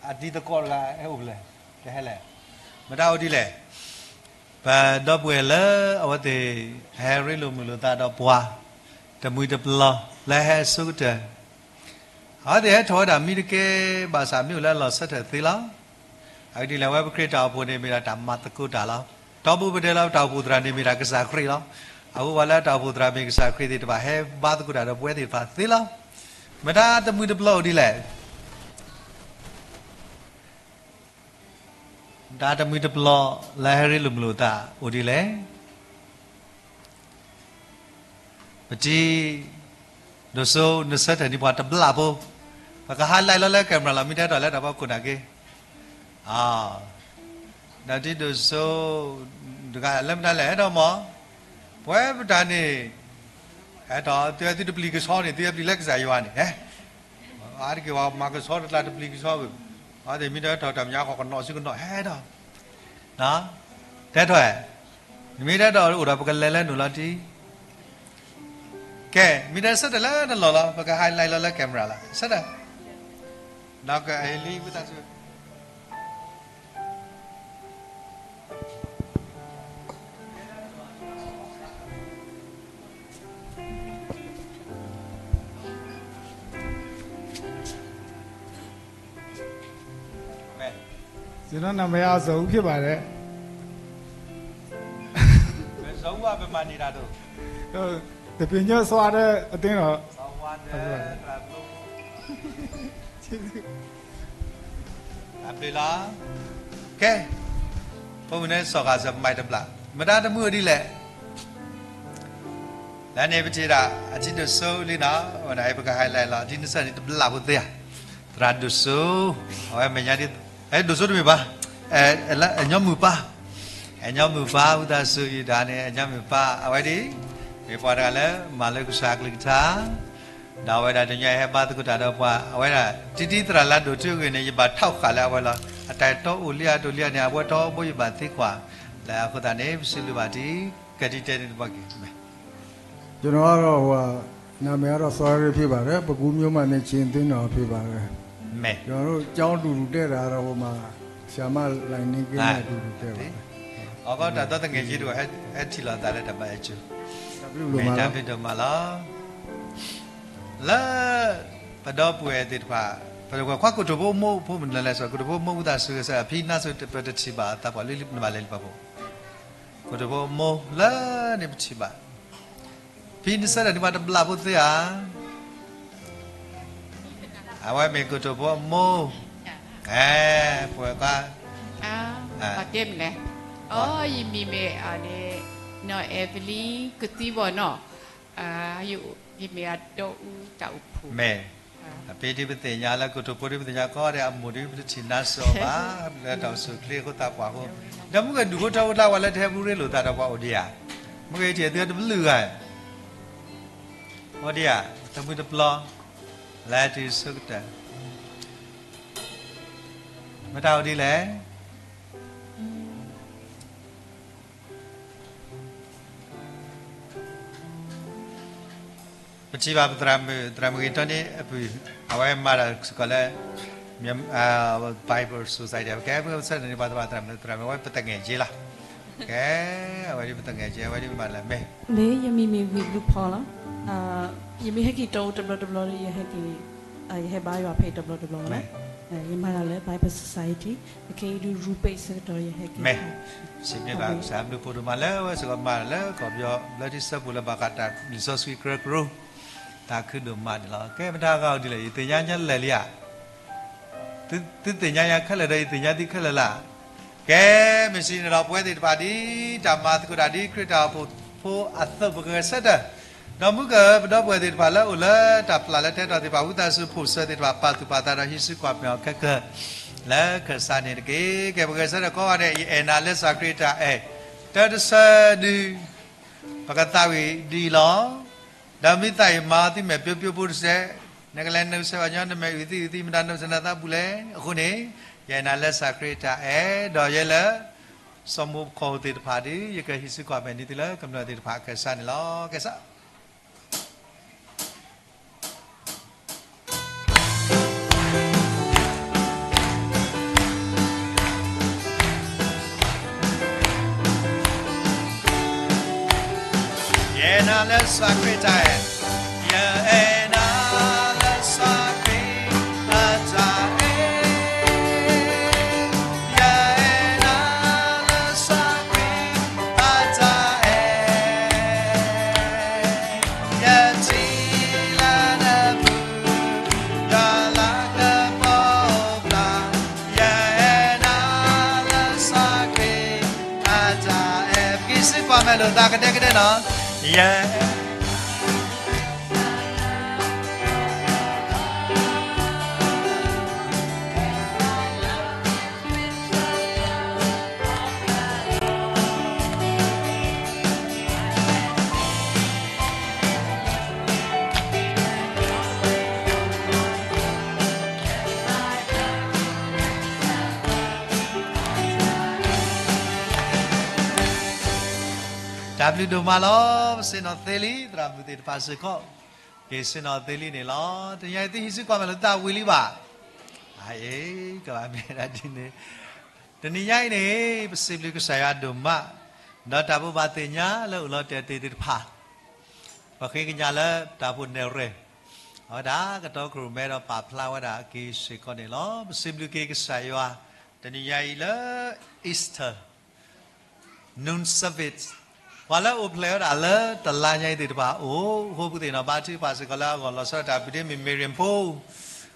အတံၤသကိးတဂၤဟဲအိၣ်ဖဲလဲၣ်, တဟဲလဲၣ်, မတၤအိၣ်ဒ်လဲၣ်, ပဒီပုၢ်ဝဲၢ်လၢအဝဲသ့ၣ် ဟဲရ့လိာ်မုာ်လိာ်သးဒီးပှၤ တမှံၤတပျီၤ လၢဟဲအဆိကတၢၢ် အဝဲသ့ၣ်ဟဲထီၣ်ဝဲဒၣ်မံတကဲ ဘၣ်ဆၣ်မ့ၢ်အိၣ်လၢအလီၢ်ဆၢထၢၣ်သ့လီၤ. အဂ့ၢ်ဒ်လဲၣ် အဝဲပခရံာ်တၢ်အိၣ်ဖှိၣ်န့ၣ် မ့ၢ်ဒၣ်တၢ်မၤသကိးတၢ်လီၤ. ဒီးပဝဲပတဲလီၤ ပတၢ်အိၣ်ဖှိၣ်သရၣ်န့ၣ်မ့ၢ်ဒၣ်ကစၢ်ခရံာ်လီၤ. အဃိပှၤလၢတၢ်အိၣ်ဖှိၣ်သရၣ်မ့ၢ်ကစၢ်ခရံာ်သ့ၣ်တဖၣ် ဟဲဘါသကိးတၢ်ဒီးပဝဲသ့ၣ်တဖၣ်သ့လီၤ. မတၤတမှံၤတပျီၤအိၣ်ဒ်လဲၣ်. တၢ်တမှံၤတပျီၤလၢဟဲရ့လိာ်မုာ်လိာ်သးအိၣ်ဒ်လဲၣ်. ပတံၤဒိၣ်စိ နဆၢထၢၣ်န့ၢ်ပှၤတဘျီဖိ, ပက highlight လီၤလၢ camera လီၤ မ့ၢ်တဲထီၣ်လၢတၢ်ဖီခိၣ်နာ်က့ ဒီးတံၤဒိၣ်စိ တဂၤလၢမတၤလဲၣ် ဟဲထီၣ်မး, ပဝဲပတၢ်န့ၣ် ဟဲထီၣ် သုသုတပျံၤကဆှီန့ၣ် သုဟဲပျံၤလၢကစၢ်ယွၤန့ၣ် အါတက့ၢ်ပှၤမၤကဆှီတကျါ တပျံၤကဆှီဘၣ်, အဝဲသ့ၣ်မ့ၢ်တဲထီၣ်တၢ်မဲာ်ညါ ဃီကနီၣ်စုကနီၣ် ဟဲထီၣ် တဲထီၣ်, နမ့ၢ်တဲထီၣ်အိၣ်ဒီးပကလဲၤလၢနုာ်လီၤတံၢ်, ကဲ မ့ၢ်တဲဆၢထၢၣ်လၢနလီၢ်လီၤ ပက highlight လီၤလၢ camera လီၤ ဆၢထၢၣ်, ဒီးကဟ့ၣ်လံဝံသးစူၤ ကျွန်တော်နာမည်ကဇော်ဦးဖြစ်ပါတယ်။ ဇော်ဦးက ဘယ်မှာနေတာတုန်း။ သပင်ညိုသွားတဲ့အသင်းတော်။ အပျ့ၤလီၤ. ကဲ, ဖိမုၣ်န့ၣ်စီၤဃာ်စၢၤမၤတဘျီ, မတၤတမုာ်ဒ်လဲၣ်. လၢန့ၣ်ပထံၣ်ဒၣ် အထံဒိၣ်စိလံနီၤ, ဝဲဒၣ်ပက highlight လီၤ အထံနစၢၢ်န့ၣ်တဘျီဖိသ့ဧါ. သရၣ်ဒိၣ်စိ, အဝဲမဲာ်ညါဒ်, အဲ ဒိၣ်စိတမ့ၢ်ဘၣ်, အဲ ညီမုၢ်ပၢ်, အဲ ညီမုၢ်ပၢ် ဝံသးစူၤယုၢ်တၢ်န့ၣ် အဲ ညီမုၢ်ပၢ် အဝဲဒ်, မ့ၢ်ပှၤတဂၤလၢမၤလၢကစၢ်အကလုၢ်ကထါ ဒီးအဝဲဒၣ်တနံၤအံၤဟဲဘါသကိးတၢ်ဒီးပှၤ, အဝဲဒၣ် တံၤတံၤသရၣ်လၢအဒိၣ်တုာ်ဂ့ၤန့ၣ် ယဘၣ်ထီၣ်ဃာ်လၢအဝဲလီၤ. အတၢ်အဲၣ်တီအိၣ်လံဧါတအိၣ်လံဧါန့ၣ် အဝဲထီဘိယဘၣ်သံကွၢ်, လၢအဃိသတးန့ၣ် ပစံးဘျုးဘၣ်တံၤ, ကဲတံၤတဲန့ၣ်တဘျီက့ၤ, မ့ၢ် ကျွန်တော်ကတော့ ဟိုဟာ နာမည်ကတော့ စောရင်းဖြစ်ပါတယ်။ ပဲခူးမြို့မှာ နေချင်းသင်းတော်ဖြစ်ပါတယ်။ မ့ၢ် ကျွန်တော်တို့ကျောင်းအတူတူတက်တာကတော့ ဟိုမှာ ဆရာမလိုင်နှင်းကင်းနဲ့အတူတူတက်ပါတယ်။ အဃိတၢ်သီတဂၤက့ၤတအိၣ် ဟဲထံၣ်လိာ်သးလၢတၢ်ဘါယွၤကၠိ, မ့ၢ်တၢ်ဘျုးဒိၣ်မးလီၤ. လၢပဒီပုၢ်ဝဲၢ်သ့ၣ်တဖၣ်, ပဝဲခွါကိတိာ်ဖိမိၢ်ဖိမုၣ်နလဲၤစ့ၢ် ကိတိာ်ဖိမိၢ်ဝံသးစူၤဂဲၤဆၢထၢၣ် ဖံနါစိၤပတထံၣ်ဘၣ်သးပှၢ်လၢနဘၣ်လဲၤလံပှၤဖိ, ကိတိာ်ဖိမိၢ်လၢန့ၣ်ပထံၣ်ဘၣ်, ဖံနဆၢထၢၣ်န့ၢ်ပှၤတဘျီဖိသ့ဧါ. အဝဲမ့ၢ်ကိတိာ်ဖိအမိၢ်, အဲ ပဝဲခွါ, ပတဲမနုၤလဲၣ်, အိ ယမံၤမ့ၢ်န့ၣ် နီၢ်အဲၣ်ဝလံကသံဘီၣ်နီၢ်, ယမ့ၢ်အဒီအူတၢ်အိၣ်ဖှိၣ်, မ့ၢ် အပ့ၤဒ်ပသ့ၣ်ညါလၢကိတိာ်ဖိဒ်ပသ့ၣ်ညါကီးဒီးအမိၢ်ဒ်ပတထံၣ်နါစိၤအီၤဘၣ်, လၢတၢ်အိၣ်ဆူၣ်အိၣ်ချ့အဃိသးပှၢ်အဃိ, ဒီးမုၢ်ဂၤဒုးဖိထၢဖိတၢ်ဝဲလၢတဟဲဘူးရ့လိာ်သးဒီးပှၤအိၣ်ဒံးဧါ, မုၢ်ဂၤအံၤထံၣ်သုတဘျုးဂၤ အိၣ်ဒံးဧါ, တမှံၤတပျီၤ, လဲၤတုၤဆၢကတၢၢ်, မတၤအိၣ်ဒ်လဲၣ်. ပထံၣ်ဘၣ်ပသရၣ်မုၣ်, သရၣ်မုၣ်ဂ့ၤထီန့ၣ်အပုၢ်, အဝဲမၤတၢ်စ့ၢ်ကီးလၢ Bible Society ကဲ ပကဆၢထၢၣ်န့ၢ်ပှၤသရၣ်မုၣ်, သရၣ်မုၣ်အဝဲပသငဲၣ်က့လီၤ. ကဲ, အဝဲဒ်ပသငဲၣ်က့ အဝဲဒ်မၤလၢမ့ၢ်, မ့ၢ်ယမံၤမ့ၢ်ဝံၤဘျုးဖီလီၤ. ယမ့ၢ်ဟဲက့ၤတီအိၣ်တဘျီတဘျီဒီး ယဟဲက့ၤ, ယဟဲဘါယွၤဖဲတဘျီတဘျီလီၤ. ယမၤတၢ်လၢ Bible Society, အခဲအံၤဒုး Rubik ဆၢကတီၢ်ယဟဲက့ၤ, မ့ၢ်, စံးဘျုးဘၣ်ကစၢ်ဘျုးဖှိၣ်ဒိၣ်မးလၢအဝဲစ့ၢ်ကီးမၤလၢကီၢ်ပယီၤ ဘျၢထံစၢဖှိၣ်လၢဘၣ်ဃးတၢ်လံာ်စီဆှံကရၢကရိ, တၢ်ခုဒိၣ်မးန့ၣ်လီၤ. ကဲ မတၤဂၤအိၣ်ဒ်လဲၣ်, ယသ့ၣ်ညါညါလဲၣ်လံဧါ. သုသ့ၣ်ညါယၤခဲလၢာ်ဒီး ယသ့ၣ်ညါသုခဲလၢာ်လၢ်. ကဲ, မ့ၢ်စံးန့ၣ်ဒီးပဝဲသ့ၣ်တဖၣ်ဒ်တၢ်မၤသကိးတၢ်ဒ်ခရံာ်တၢ်အိၣ်ဖှိၣ်ဖိအသိး ပကဂဲၤဆၢထၢၣ်, ဒီးမုၢ်ကၢၢ်ပဒီပုၢ်ဝဲၢ်သ့ၣ်တဖၣ်လၢအိၣ်လၢတၢ်ပျၢ်လၢတၢ်အဲၣ်တီသ့ၣ်တဖၣ် ဝံသးစူၤဖိၣ်စၢၤသ့ၣ်တဖၣ် ပာ်သူၣ်ပာ်သးဒီးဟံးစုကွၢ်မဲာ်အီၤခဲကၢၢ် လၢခၢၣ်စးန့ၣ်တက့ၢ်. ကဲ ပဂဲၤဆၢထၢၣ်ကိးဂၤဒဲး ယအဲၣ်နၤလၢကစၢ်ခရံာ်တၢ်အဲၣ်, တၢ်တဆၢဒုး ပကသးဝံၣ်ဒ်အံၤလီၤ. ဒီးမ့ၢ်သးအံၤမၤအီၤသုမဲာ်ပျိပျိဖိတစဲး, နကလဲၤနုာ်ဆဲးဘၣ်ညီ နမဲာ်အုၣ်သံအုၣ်သံ မတၤနုာ်ဆဲးနသးဘူးလဲၣ်. အဃိန့ၣ် ယအဲၣ်နၤလၢကစၢ်ခရံာ်တၢ်အဲၣ်, ဒီးယဲလၢ စီၤမိၤဖှီၣ်သ့ၣ်တဖၣ်ဒီး ယကဟံးစုကွၢ်မဲာ်န့ၢ်သုလၢကမျၢၢ်သ့ၣ်တဖၣ်အခၢၣ်စးန့ၣ်လီၤ. ကဲစး ယအဲၣ်နၤလၢကစၢ်ခရံာ်တၢ်အဲၣ်, ယအဲၣ်နၤလၢကစၢ်ခရံာ်အတၢ်အဲၣ်, ယအဲၣ်နၤလၢကစၢ်ခရံာ် လိာ်သးကဒဲကဒဲနီၤ, ယဲ တၢ်ဘျုးဒိၣ်မးလီၤ. ပဆ့ၣ်နီၤသ့လံ သရၣ်မုၣ်သ့ၣ်တဖၣ်စ့ၢ်ကီး, က့ၤဆ့ၣ်နီၤသ့လံန့ၣ်လီၤ. တနံၤအံၤသုဟံးစုကွၢ်မဲာ်လိာ်သးဝံၤလံဘၣ်. အအ့ ကဘၣ်မ့ၢ်ဒၣ်ဒ်န့ၣ်, တနံၤညါအံၤန့ၣ် ပစံးဘျုးကစၢ်ယွၤဒိၣ်မး, ဒီးတၢ်ဘိးဘၣ်သ့ၣ်ညါလၢအိၣ်လီၤတဲာ်သ့ၣ်တဖၣ် ပဃ့ကညးလၢတၢ်ဖိနဲၣ်ရဲၣ်, အဝဲဒၣ်ကတီခိၣ်ရိၣ်မဲဒီးပာ်ဖျါဝဲဒၣ်အက့ၤစ့ၢ်ကီးန့ၣ်လီၤ. ပစံးဘျုးက့ၤကစၢ်ယွၤ, တနံၤညါအံၤလၢ Easter noon service ပှၤလၢအိၣ်ဖျဲၣ်ဝဲဒၣ်လၢတလါညါအံၤသ့ၣ်တဖၣ်အိၣ်, အဃိပသ့ၣ်နီၣ်ဘါထုကဖၣ်စ့ၢ်ကီးလၢအဂီၢ် လီၤဆီဒၣ်တၢ် ပဒ့မုၣ် Miriam ဖိ,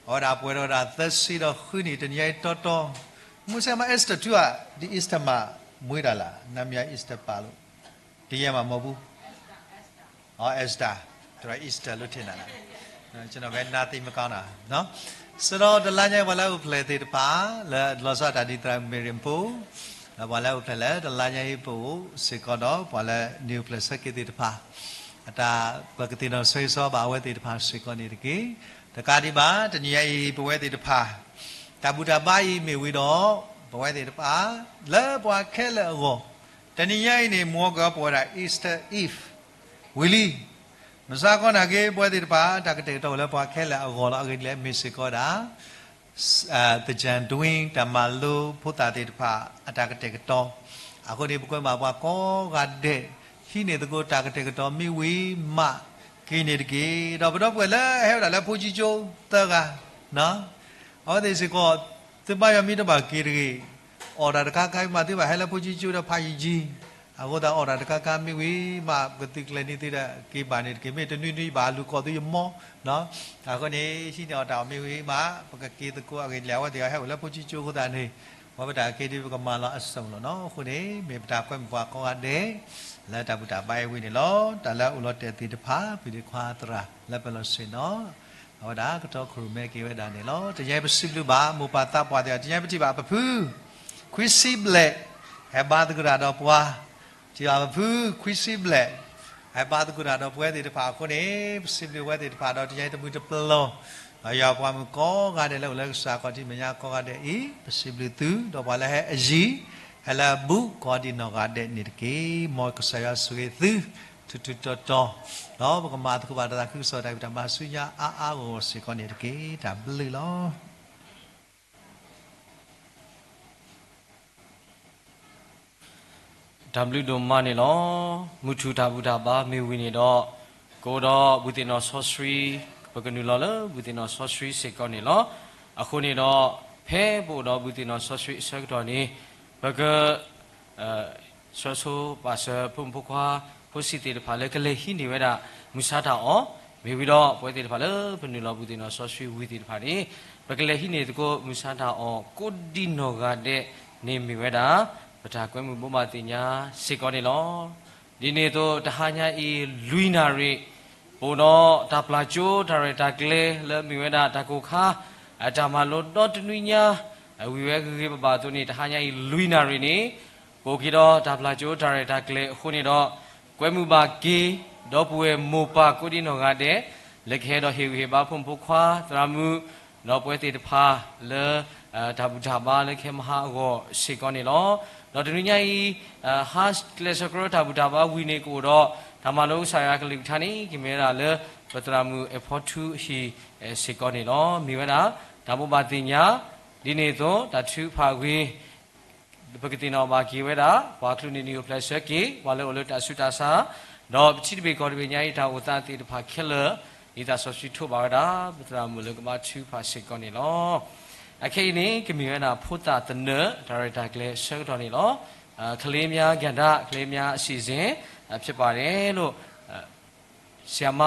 အဝဲဒၣ်ပှဲၤဒီးဝဲဒၣ်သၢဆံဒီးဃုနံၣ် တနံၤညါအံၤတီတီ, မုၢ်ဆ့ၣ်မး Esther ထူဧါ, ဒ် Esther မးမွေးတၢ်လၢ် နမ့ၢ် Esther ပာ်လိာ်, တယဲၢ်မးမ့ၢ်ပူၤ အ Esther, တရၢ Easter လိၣ်ထ့ၣ်နၤလၢ်, ကျွန်တော်ပဲ နားသိမကောင်းတာနော်. စဒီးတလါညါအံၤ ပှၤလၢအိၣ်ဖျဲၣ်သ့ၣ်တဖၣ် လၢလီၤဆီဒၣ်တၢ်ဒ်သရၣ် Miriam ဖိ, ဒီးပှၤလၢအိၣ်ဖျဲၣ်လၢတလါညါအံၤပအိၣ်စ့ၢ်ကီးဒီး ပှၤလၢနံၣ်အိၣ်ဖျဲၣ်ဆၢက့ၤသ့ၣ်တဖၣ်, အတၢ်ပကသ့ၣ်နီၣ်ဆၢဂ့ၤဆၢဝါဘၣ်အဝဲသ့ၣ်တဖၣ်စ့ၢ်ကီးန့ၣ်တက့ၢ်. တကးဒံးဘၣ် တနံၤညါအံၤ ပဝဲသ့ၣ်တဖၣ် တၢ်ဘူၣ်တၢ်ဘါအံၤမ့ၢ်ဝံၤဒီး ပဝဲသ့ၣ်တဖၣ် လၢပှၤခဲလၢာ်အဂီၢ်, တနံၤညါအံၤန့ၣ် မ့ၢ်ကပဝဲဒၣ် Easter Eve ဝံၤလံ. မုၢ်ဆါခီနာ်က့ ပဝဲသ့ၣ်တဖၣ် တၢ်ကတဲာ်ကတီၤအိၣ်လၢပှၤခဲလၢာ်အဂီၢ်လီၤ. အဂ့ၢ်ဒ်လဲၣ် မ့ၢ်စ့ၢ်ကီးဝဲဒၣ် သၢၣ်ကၠၣ်ဒွံ တၢ်မၤလိဖိသၣ်သ့ၣ်တဖၣ် အတၢ်ကတဲာ်ကတီၤ, အဃိန့ၣ် ပကွဲမးပှၤကိးဂၤဒဲး ဟံးန့ၢ်သကိးတၢ်ကတဲာ်ကတီၤမ့ၢ်ဝံၤမး က့ၤန့ၣ်တက့ၢ်. ဒီးပဒီပုၢ်ဝဲၢ်လၢအဟဲဝဲဒၣ်လၢဖိကၠံကၠိသၢဂၤ အဝဲသ့ၣ်စ့ၢ်ကီး သုဘါယွၤမ့ၢ်တဘၣ်က့ၤတဂ့ၤ, အီၣ်တၢ်တခါခါမး သုဘၣ်ဟဲလၢဖိကၠံကၠိဒီးဖးယံာ်ယံာ်, အဃိသတးအီၣ်တၢ်တခါခါမ့ၢ်ဝံၤမး ပကသုးကျဲၤန့ၢ်သုဒီးက့ၤဘၣ်န့ၣ်တက့ၢ်. မ့ၢ်တနွံနွံဘၣ်လူၤကိးသုယမီ, အဃိန့ၣ် ဟံးန့ၢ်အီၣ်တၢ်အီၣ်မ့ၢ်ဝံၤမး ပကက့ၤသကိး. အဂ့ၢ်ဒ်လဲၣ် အဝဲသ့ၣ်အဟဲအိၣ်လၢဖိကၠံကၠိအဃိသတးန့ၣ် ပဝဲပတၢ်က့ၤဒ်ပကမၤလီၤအစုၣ်လီၤနီၤ. အဃိန့ၣ် မ့ၢ်ပတၢ်ကွဲမုာ်ပှၤကိးဂၤဒဲး လၢတၢ်ဘူၣ်တၢ်ဘါအံၤဝံၤန့ၣ်လီၤ. တၢ်လၢအိၣ်လီၤတဲာ်သ့ၣ်တဖၣ် ဖံးဒ့ခွါသရၣ်လၢပလီၢ်ဆ့ၣ်နီၤ အဝဲဒၣ်ကတီခိၣ်ရိၣ်မဲက့ၤဝဲဒၣ်န့ၣ်လီၤ. တနံၤညါအံၤပစံးဘျုးဘၣ် မိၢ်ပၢ်သးပှၢ်သ့ၣ်ဧၢ, တနံၤညါအံၤပထံၣ်ဘၣ်ပဖု ခွံဆံဘျဲၣ် ဟဲဘါသကိးတၢ်ဒီးပှၤ, ထံၣ်ဘၣ်ပဖု ခွံဆံဘျဲၣ် ဟဲဘါသကိးတၢ်ဒီးပဝဲသ့ၣ်တဖၣ်အဃိန့ၣ် ပစံးဘျုးဝဲသ့ၣ်တဖၣ်ဒီး တနံၤညါအံၤတမုၢ်တပလီၢ် ဒီးယွၤပှၤမုၣ်ကိးဂၤဒဲးလၢအိၣ်လၢကစၢ်ခီၣ်ထံးမဲာ်ညါကိးဂၤဒဲးအံၤ ပစံးဘျုးသု ဒီးပှၤလၢဟဲအယံၤ ဟဲလၢအဘူး ကိးဒံးနီၢ်ဂၤဒဲးန့ၣ်တက့ၢ်. မ်ကစၢ်ယွၤဆိၣ်ဂ့ၤသု ထူးထူးတီၤတီၤ, ဒီးပကမၤသကိးဘၣ်တၢ်သးခုကစီၣ်တၢ်ဖံးတၢ်မၤဆူညါအါအါဂီၢ်ဂီၢ်စ့ၢ်ကီးန့ၣ်တက့ၢ်. တၢ်ဘျုးလီၤ. တၢ်ဘျုးဒိၣ်မးန့ၣ်လီၤ. မုၢ်ထူၣ်တၢ်ဘူၣ်တၢ်ဘါမ့ၢ်ဝံၤန့ၣ်ဒီး ကအိၣ်ဒီးဘူၣ်သ့ၣ်နီၣ်စီဆှံ ပကနုာ်လီၤလၢဘူၣ်သ့ၣ်နီၣ်စီဆှံစ့ၢ်ကီးန့ၣ်လီၤ. အဃိန့ၣ်ဒီး ဖဲပအိၣ်ဒီးဘူၣ်သ့ၣ်နီၣ်စီဆှံအဆၢကတီၢ်န့ၣ် ပက ဆှၢဆိပာ်စၢၤဖိမုၣ်ဖိခွါ ဖိဆံးသ့ၣ်တဖၣ်လၢကလဲၤဟံးန့ၢ်ဝဲဒၣ် မုၢ်ဆါတၢ်အီၣ်, မ့ၢ်ဝံၤဒီး ပဝဲသ့ၣ်တဖၣ်လၢပနုာ်လီၤဘူၣ်သ့ၣ်နီၣ်စီဆှံဝံၤသ့ၣ်တဖၣ်န့ၣ် ပကလဲၤဟံးန့ၢ်သကိးမုၢ်ဆါတၢ်အီၣ် ကိးဒံးနီၢ်ဂၤဒဲးန့ၣ်မ့ၢ်ဝဲဒၣ် ပတၢ်ကွဲမုာ်ဘိးဘၣ်သ့ၣ်ညါစ့ၢ်ကီးန့ၣ်လီၤ. ဒ်န့ၣ်အသိး တဟါညါအံၤ လွံၢ်နၣ်ရံၣ် ပအိၣ်ဒီးတၢ်ပျၢ်ကၠိတၢ်ရဲၣ်တၢ်ကျဲၤလၢမ့ၢ်ဝဲဒၣ်တၢ်ကိၢ်ခါ အတၢ်မၤလိဒီတနွံညါ အဝံၤဝဲဂ့ၤဂ့ၤဘၣ်ဘၣ်အသိးန့ၣ် တဟါညါအံၤ လွံၢ်နၣ်ရံၣ်န့ၣ် ပအိၣ်က့ၤဒီးတၢ်ပျၢ်ကၠိတၢ်ရဲၣ်တၢ်ကျဲၤအဃိန့ၣ်ဒီး ကွဲမုာ်ဘၣ်က့ၤ ဒီပုၢ်ဝဲၢ်မိၢ်ပၢ်ကိးဒံးနီၢ်ဂၤဒဲး လၢကဟဲဒီးဟ့ၣ်ဂံၢ်ဟ့ၣ်ဘါဖိမုၣ်ဖိခွါသရၣ်မုၣ် ဒီးပဝဲသ့ၣ်တဖၣ်လၢ တၢ်ဘူၣ်တၢ်ဘါလၢကဟဲမဟါအဂီၢ်စ့ၢ်ကီးန့ၣ်လီၤ. ဒီးတနွံညါအံၤ ဟါကျဲးစၢးကရၢတၢ်ဘူၣ်တၢ်ဘါဝံၤန့ၣ် ကအိၣ်ဒီးတၢ်မၤလိကစၢ်ယွၤကလုၢ်ကထါန့ၣ် ကမ့ၢ်ဝဲဒၣ်လၢ ပသရၣ်မုၣ်အဲၣ်ဖီထူအဟံၣ်စ့ၢ်ကီးန့ၣ်လီၤ. မ့ၢ်ဝဲဒၣ် တၢ်ဘိးဘၣ်သ့ၣ်ညါ ဒ်န့ၣ်အသိး တၢ်ထုကဖၣ်အဂ့ၤ ပကသ့ၣ်နီၣ်ဘၣ်က့ၤဝဲဒၣ် ပှၤကလုာ်န့ၣ်နံၣ်အိၣ်ဖျဲၣ်ဆၢက့ၤ ပှၤလၢအိၣ်လၢတၢ်ဆူးတၢ်ဆါ ဒီးပထံတဘ့ၣ်ကီၢ်တဘ့ၣ်ညါအံၤ တၢ်အိၣ်သးသ့ၣ်တဖၣ်ခဲလၢာ် ဒ်သးစီဆှံထိးဘၣ်ဝဲဒၣ် ပသရၣ်မုၣ်လၢကဘါထုကဖၣ်စ့ၢ်ကီးန့ၣ်လီၤ. အခဲအံၤန့ၣ် ကမ့ၢ်ဝဲဒၣ် ဖိသၣ်သနၢၣ် တၢ်ရဲၣ်တၢ်ကျဲၤအဆၢကတီၢ်န့ၣ်လီၤ. ကလေးများကဏ္ဍ ကလေးများအစီအစဉ် ဖြစ်ပါတယ်လို့ ဆရာမ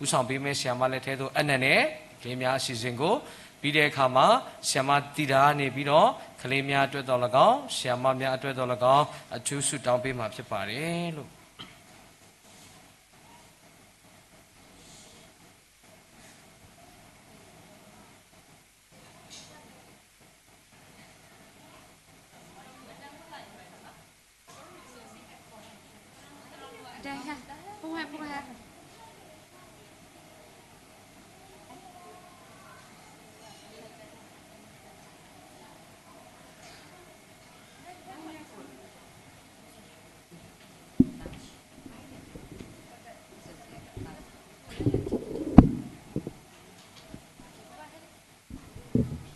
ဦးဆောင်ပေးမယ့် ဆရာမလက်ထဲသို့ အနံ့နဲ့ ကလေးများအစီအစဉ်ကို ပြီးတဲ့အခါမှာ ဆရာမသီတာကနေပြီးတော့ ကလေးများအတွက်သော်လည်းကောင်း ဆရာမများအတွက်သော်လည်းကောင်း အထူးဆုတောင်းပေးမှာဖြစ်ပါတယ်လို့ ဒီး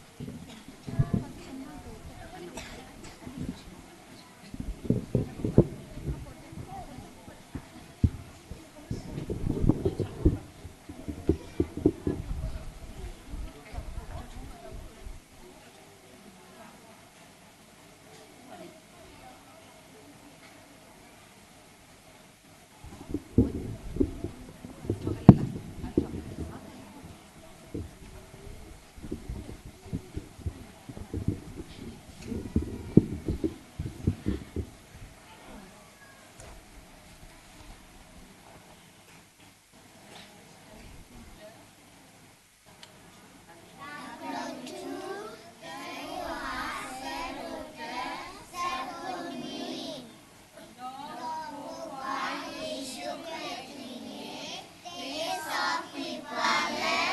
ဖိခွါယ့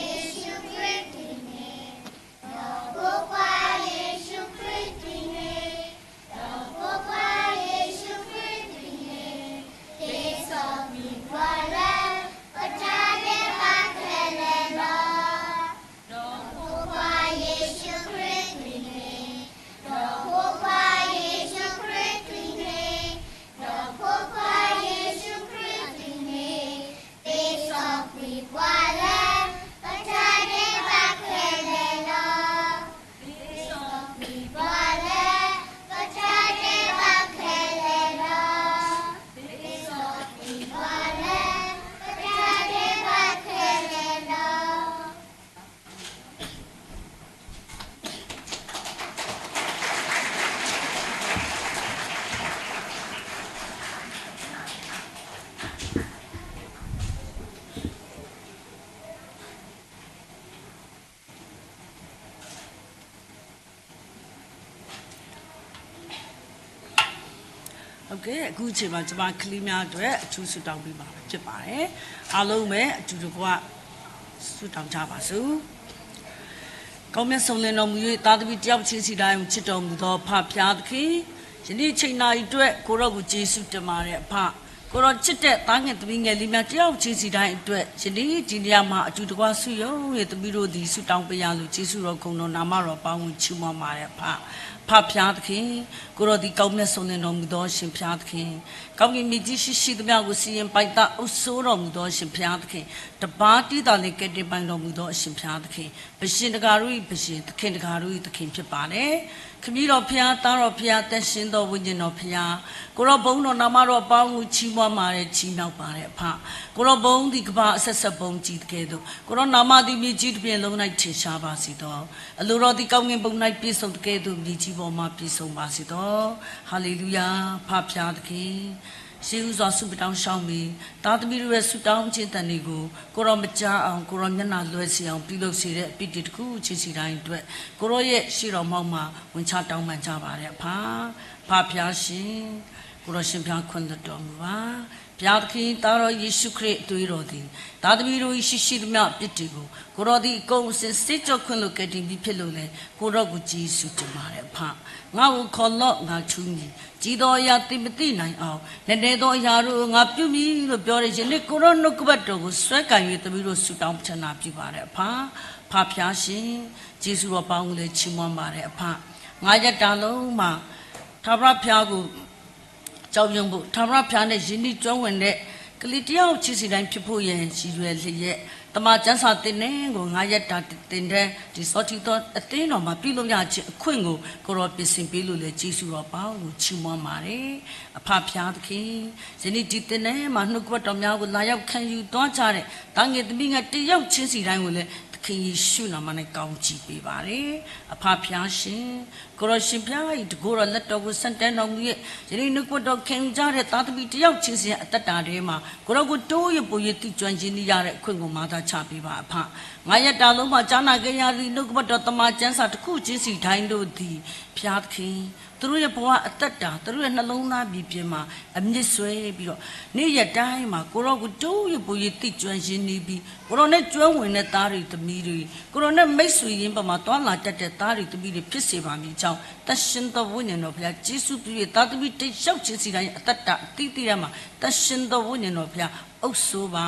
ၣ်ၡူးခရံာ်တက့ၢ်န့ၣ်, ဒီးဖိခွါယ့ၣ်ၡူးခရံာ်တက့ၢ်န့ၣ်, သ့စီကွံာ်ပှၤလၢ ပတၢ်ဒဲးဘးခဲလၢာ်လီၤ. ဒီးဖိခွါယ့ၣ်ၡူးခရံာ်တက့ၢ်န့ၣ်, ဒီးဖိခွါယ့ၣ်ၡူးခရံာ်တက့ၢ်န့ၣ်, ဒီးဖိခွါယ့ၣ်ၡူးခရံာ်တက့ၢ်န့ၣ်, သ့စီကွံာ်ပှၤလၢ ပတၢ်ဒဲးဘးခဲလၢာ်လီၤ. သ့စီကွံာ်ပှၤလၢ ပတၢ်ဒဲးဘးခဲလၢာ်လီၤ. သ့စီကွံာ်ပှၤလၢ ပတၢ်ဒဲးဘးခဲလၢာ်လီၤ. ဟုတ်ကဲ့, အခုအချိန်မှာ ကျမကလေးများအတွက် အထူးဆုတောင်းပေးမှာဖြစ်ပါတယ်. အားလုံးပဲ အတူတကွ ဆုတောင်းကြပါစို့. ကောင်းမြတ်စုံလင်တော်မူ၍ သားသမီးတစ်ယောက်ချင်းစီတိုင်းကို ချစ်တော်မူသော ဖဖျားသခင်၊ ယနေ့အချိန်နာရီအတွက် ကိုယ်တော်ကို ကျေးဇူးတင်ပါတယ် အဖ။ ကိုယ်တော်ချစ်တဲ့ သားငယ်သမီးငယ်လေးများ တစ်ယောက်ချင်းစီတိုင်းအတွက် ယနေ့ဒီနေရာမှာ အတူတကွ စုရုံး၍ သမီးတို့သည် ဆုတောင်းပေးရလို့ ကျေးဇူးတော်ဂုဏ်တော်နာမတော်အပေါင်းကို ချီးမွမ်းပါတယ် အဖ။ ဖဖျားသခင်၊ ကိုယ်တော်သည် ကောင်းမြတ်စုံလင်တော်မူသော အရှင်ဘုရားသခင်၊ ကောင်းကင်မြေကြီးရှိရှိသမျှကို စီရင်ပိုင်သတ် အုပ်စိုးတော်မူသော အရှင်ဘုရားသခင်၊ တစ်ပါးတည်းသာလျှင် ကယ်တင်ပိုင်တော်မူသော အရှင်ဘုရားသခင်၊ ဘုရင်တကာတို့၏ ဘုရင်၊ သခင်တကာတို့၏ သခင်ဖြစ်ပါတယ်။ ခမည်းတော်ဘုရား၊ သားတော်ဘုရား၊ သန့်ရှင်းသောဝိညာဉ်တော်ဘုရား၊ ကိုယ်တော်ဘုန်းတော်နာမတော်အပေါင်းကို ချီးမွမ်းပါတယ်၊ ချီးမြှောက်ပါတယ် အဖ။ ကိုယ်တော်ဘုန်းသည် ကမ္ဘာအဆက်ဆက်ဘုန်းကြီးသကဲ့သို့ ကိုယ်တော်နာမသည် မြေကြီးတစ်ပြင်လုံး၌ ထင်ရှားပါစေသော။ အလိုတော်သည် ကောင်းကင်ဘုံ၌ ပြည့်စုံသကဲ့သို့ မြေကြီးပေါ်မှာ ပြည့်စုံပါစေသော။ ဟာလေလုယာ။ ဖဖျားသခင်၊ ရှေးဦးစွာ ဆုမတောင်းရှောက်မည် သားသမီးတို့ရဲ့ ဆုတောင်းခြင်းသံတွေကို ကိုယ်တော်မကြားအောင်၊ ကိုယ်တော်မျက်နှာလွဲစေအောင် ပြုလုပ်စေတဲ့ အပြစ်တွေတစ်ခုချင်းစီတိုင်းအတွက် ကိုယ်တော်ရဲ့ရှေ့တော်မှောက်မှာ ဝင်ချတောင်းပန်ကြပါတယ် အဖ။ ဖဖျားရှင်၊ ကိုယ်တော်ရှင်ဘုရား ခွင့်လွှတ်တော်မူပါ။ ဘုရားသခင်၊ သားတော်ယေရှုခရစ်အသွေးတော်သည် သားသမီးတို့၏ ရှိရှိသမျှအပြစ်တွေကို ကိုယ်တော်သည် အကုန်အစင် ဆေးကြောခွင့်လို့ ကယ်တင်ပြီးဖြစ်လို့လည်း ကိုယ်တော်ကို ကျေးဇူးတင်ပါတယ် အဖ။ ငါ့ကိုခေါ်လော့၊ ငါထူးမည်။ ကြီးသောအရာသင်မသိနိုင်အောင်၊ နည်းနည်းသောအရာတို့ကို ငါပြုမည်လို့ပြောတဲ့ ယနေ့ကိုယ်တော်နှုတ်ကပတ်တော်ကို စွဲကိုင်၍ သမီးတို့ ဆုတောင်းပတ္ထနာပြုပါတယ် အဖ။ ဖဖျားရှင်၊ ကျေးဇူးတော်ပေါင်းကိုလည်း ချီးမွမ်းပါတယ် အဖ။ ငါးရက်တာလုံးမှာ ထာဝရဘုရားကို ကြောက်ရွံ့ဖို့၊ ထာဝရဘုရားနဲ့ ရင်းနှီးကျွမ်းဝင်တဲ့ ကလေးတစ်ယောက်ချင်းစီတိုင်းဖြစ်ဖို့ရန် ရည်ရွယ်လျက် သမ္မာကျမ်းစာသင်တန်းကို ငါးရက်တာသင်တန်း ဒီစောထီးသောအသင်းတော်မှာ ပြုလုပ်ရခြင်းအခွင့်ကို ကိုယ်တော်ပြင်ဆင်ပေးလို့လည်း ကျေးဇူးတော်အပေါင်းကို ချီးမွမ်းပါတယ်။ အဖဖျားသခင်၊ ယနေ့ဒီသင်တန်းမှာ နှုတ်ကပတ်တော်များကို လာရောက်ခံယူသွားကြတဲ့ သားငယ်သမီးငယ်တစ်ယောက်ချင်းစီတိုင်းကိုလည်း သခင်ယေရှုနာမနဲ့ ကောင်းချီးပေးပါတယ်။ အဖဖျားရှင်၊ ကိုယ်တော်ရှင်ဘုရား၏ တန်ခိုးတော်လက်တော်ကို ဆန့်တန်းတော်မူ၍ ယနေ့နှုတ်ကပတ်တော်ခံယူကြတဲ့ သားသမီးတစ်ယောက်ချင်းစီအသက်တာထဲမှာ ကိုယ်တော်ကို တိုး၍ ပို၍ သိကျွမ်းရင်းနှီးရတဲ့အခွင့်ကို မၤသးချပေးပါ အဖ။ ငါးရက်တာလုံးမှာ ကြားနာခဲ့ရသည့် နှုတ်ကပတ်တော်သမ္မာကျမ်းစာတစ်ခုချင်းစီတိုင်းတို့သည် ဘုရားသခင်၊ သူတို့ရဲ့ဘဝအသက်တာ, သူတို့ရဲ့နှလုံးသားမြေပြင်မှာ အမြစ်စွဲပြီးတော့, နေ့ရက်တိုင်းမှာ ကိုယ်တော်ကို ဒို့ယိပ်ပို့ရေးသည့်ကျွမ်းရင်းနှီးပြီး, ကိုယ်တော်နဲ့ ကျွမ်းဝင်တဲ့သားတွေသမီးတွေ, ကိုယ်တော်နဲ့ မိတ်ဆွေရင်းဘက်မှာ သွားလာတတ်တဲ့သားတွေသမီးတွေ ဖြစ်စေပါမည်အကြောင်း, သန့်ရှင်းသောဝိညာဉ်တော်ဘုရား ကျေးဇူးပြု၍, သားသမီးတစ်ယောက်ချင်းစီတိုင်း အသက်တာအသီးသီးထဲမှာ သန့်ရှင်းသောဝိညာဉ်တော်ဘုရား အုပ်စိုးပါ,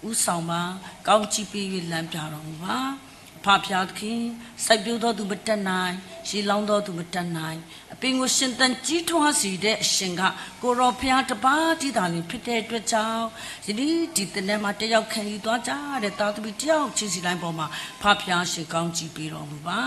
ဦးဆောင်ပါ, ကောင်းချီးပေး၍ လမ်းပြတော်မူပါ. အဖဖျားသခင်, စိုက်ပျိုးသောသူမတတ်နိုင်, ရေလောင်းသောသူမတတ်နိုင်, အပင်ကိုရှင်သန်ကြီးထွားစေတဲ့အရှင်က ကိုယ်တော်ဘုရားတစ်ပါးတည်းသာလျှင်ဖြစ်တဲ့အတွက်ကြောင့်, ယနေ့ဒီသင်တန်းမှာ တက်ရောက်ခံယူသွားကြတဲ့ သားသမီးတစ်ယောက်ချင်းစီတိုင်းပေါ်မှာ ဖဖျားရှင်ကောင်းချီးပေးတော်မူပါ.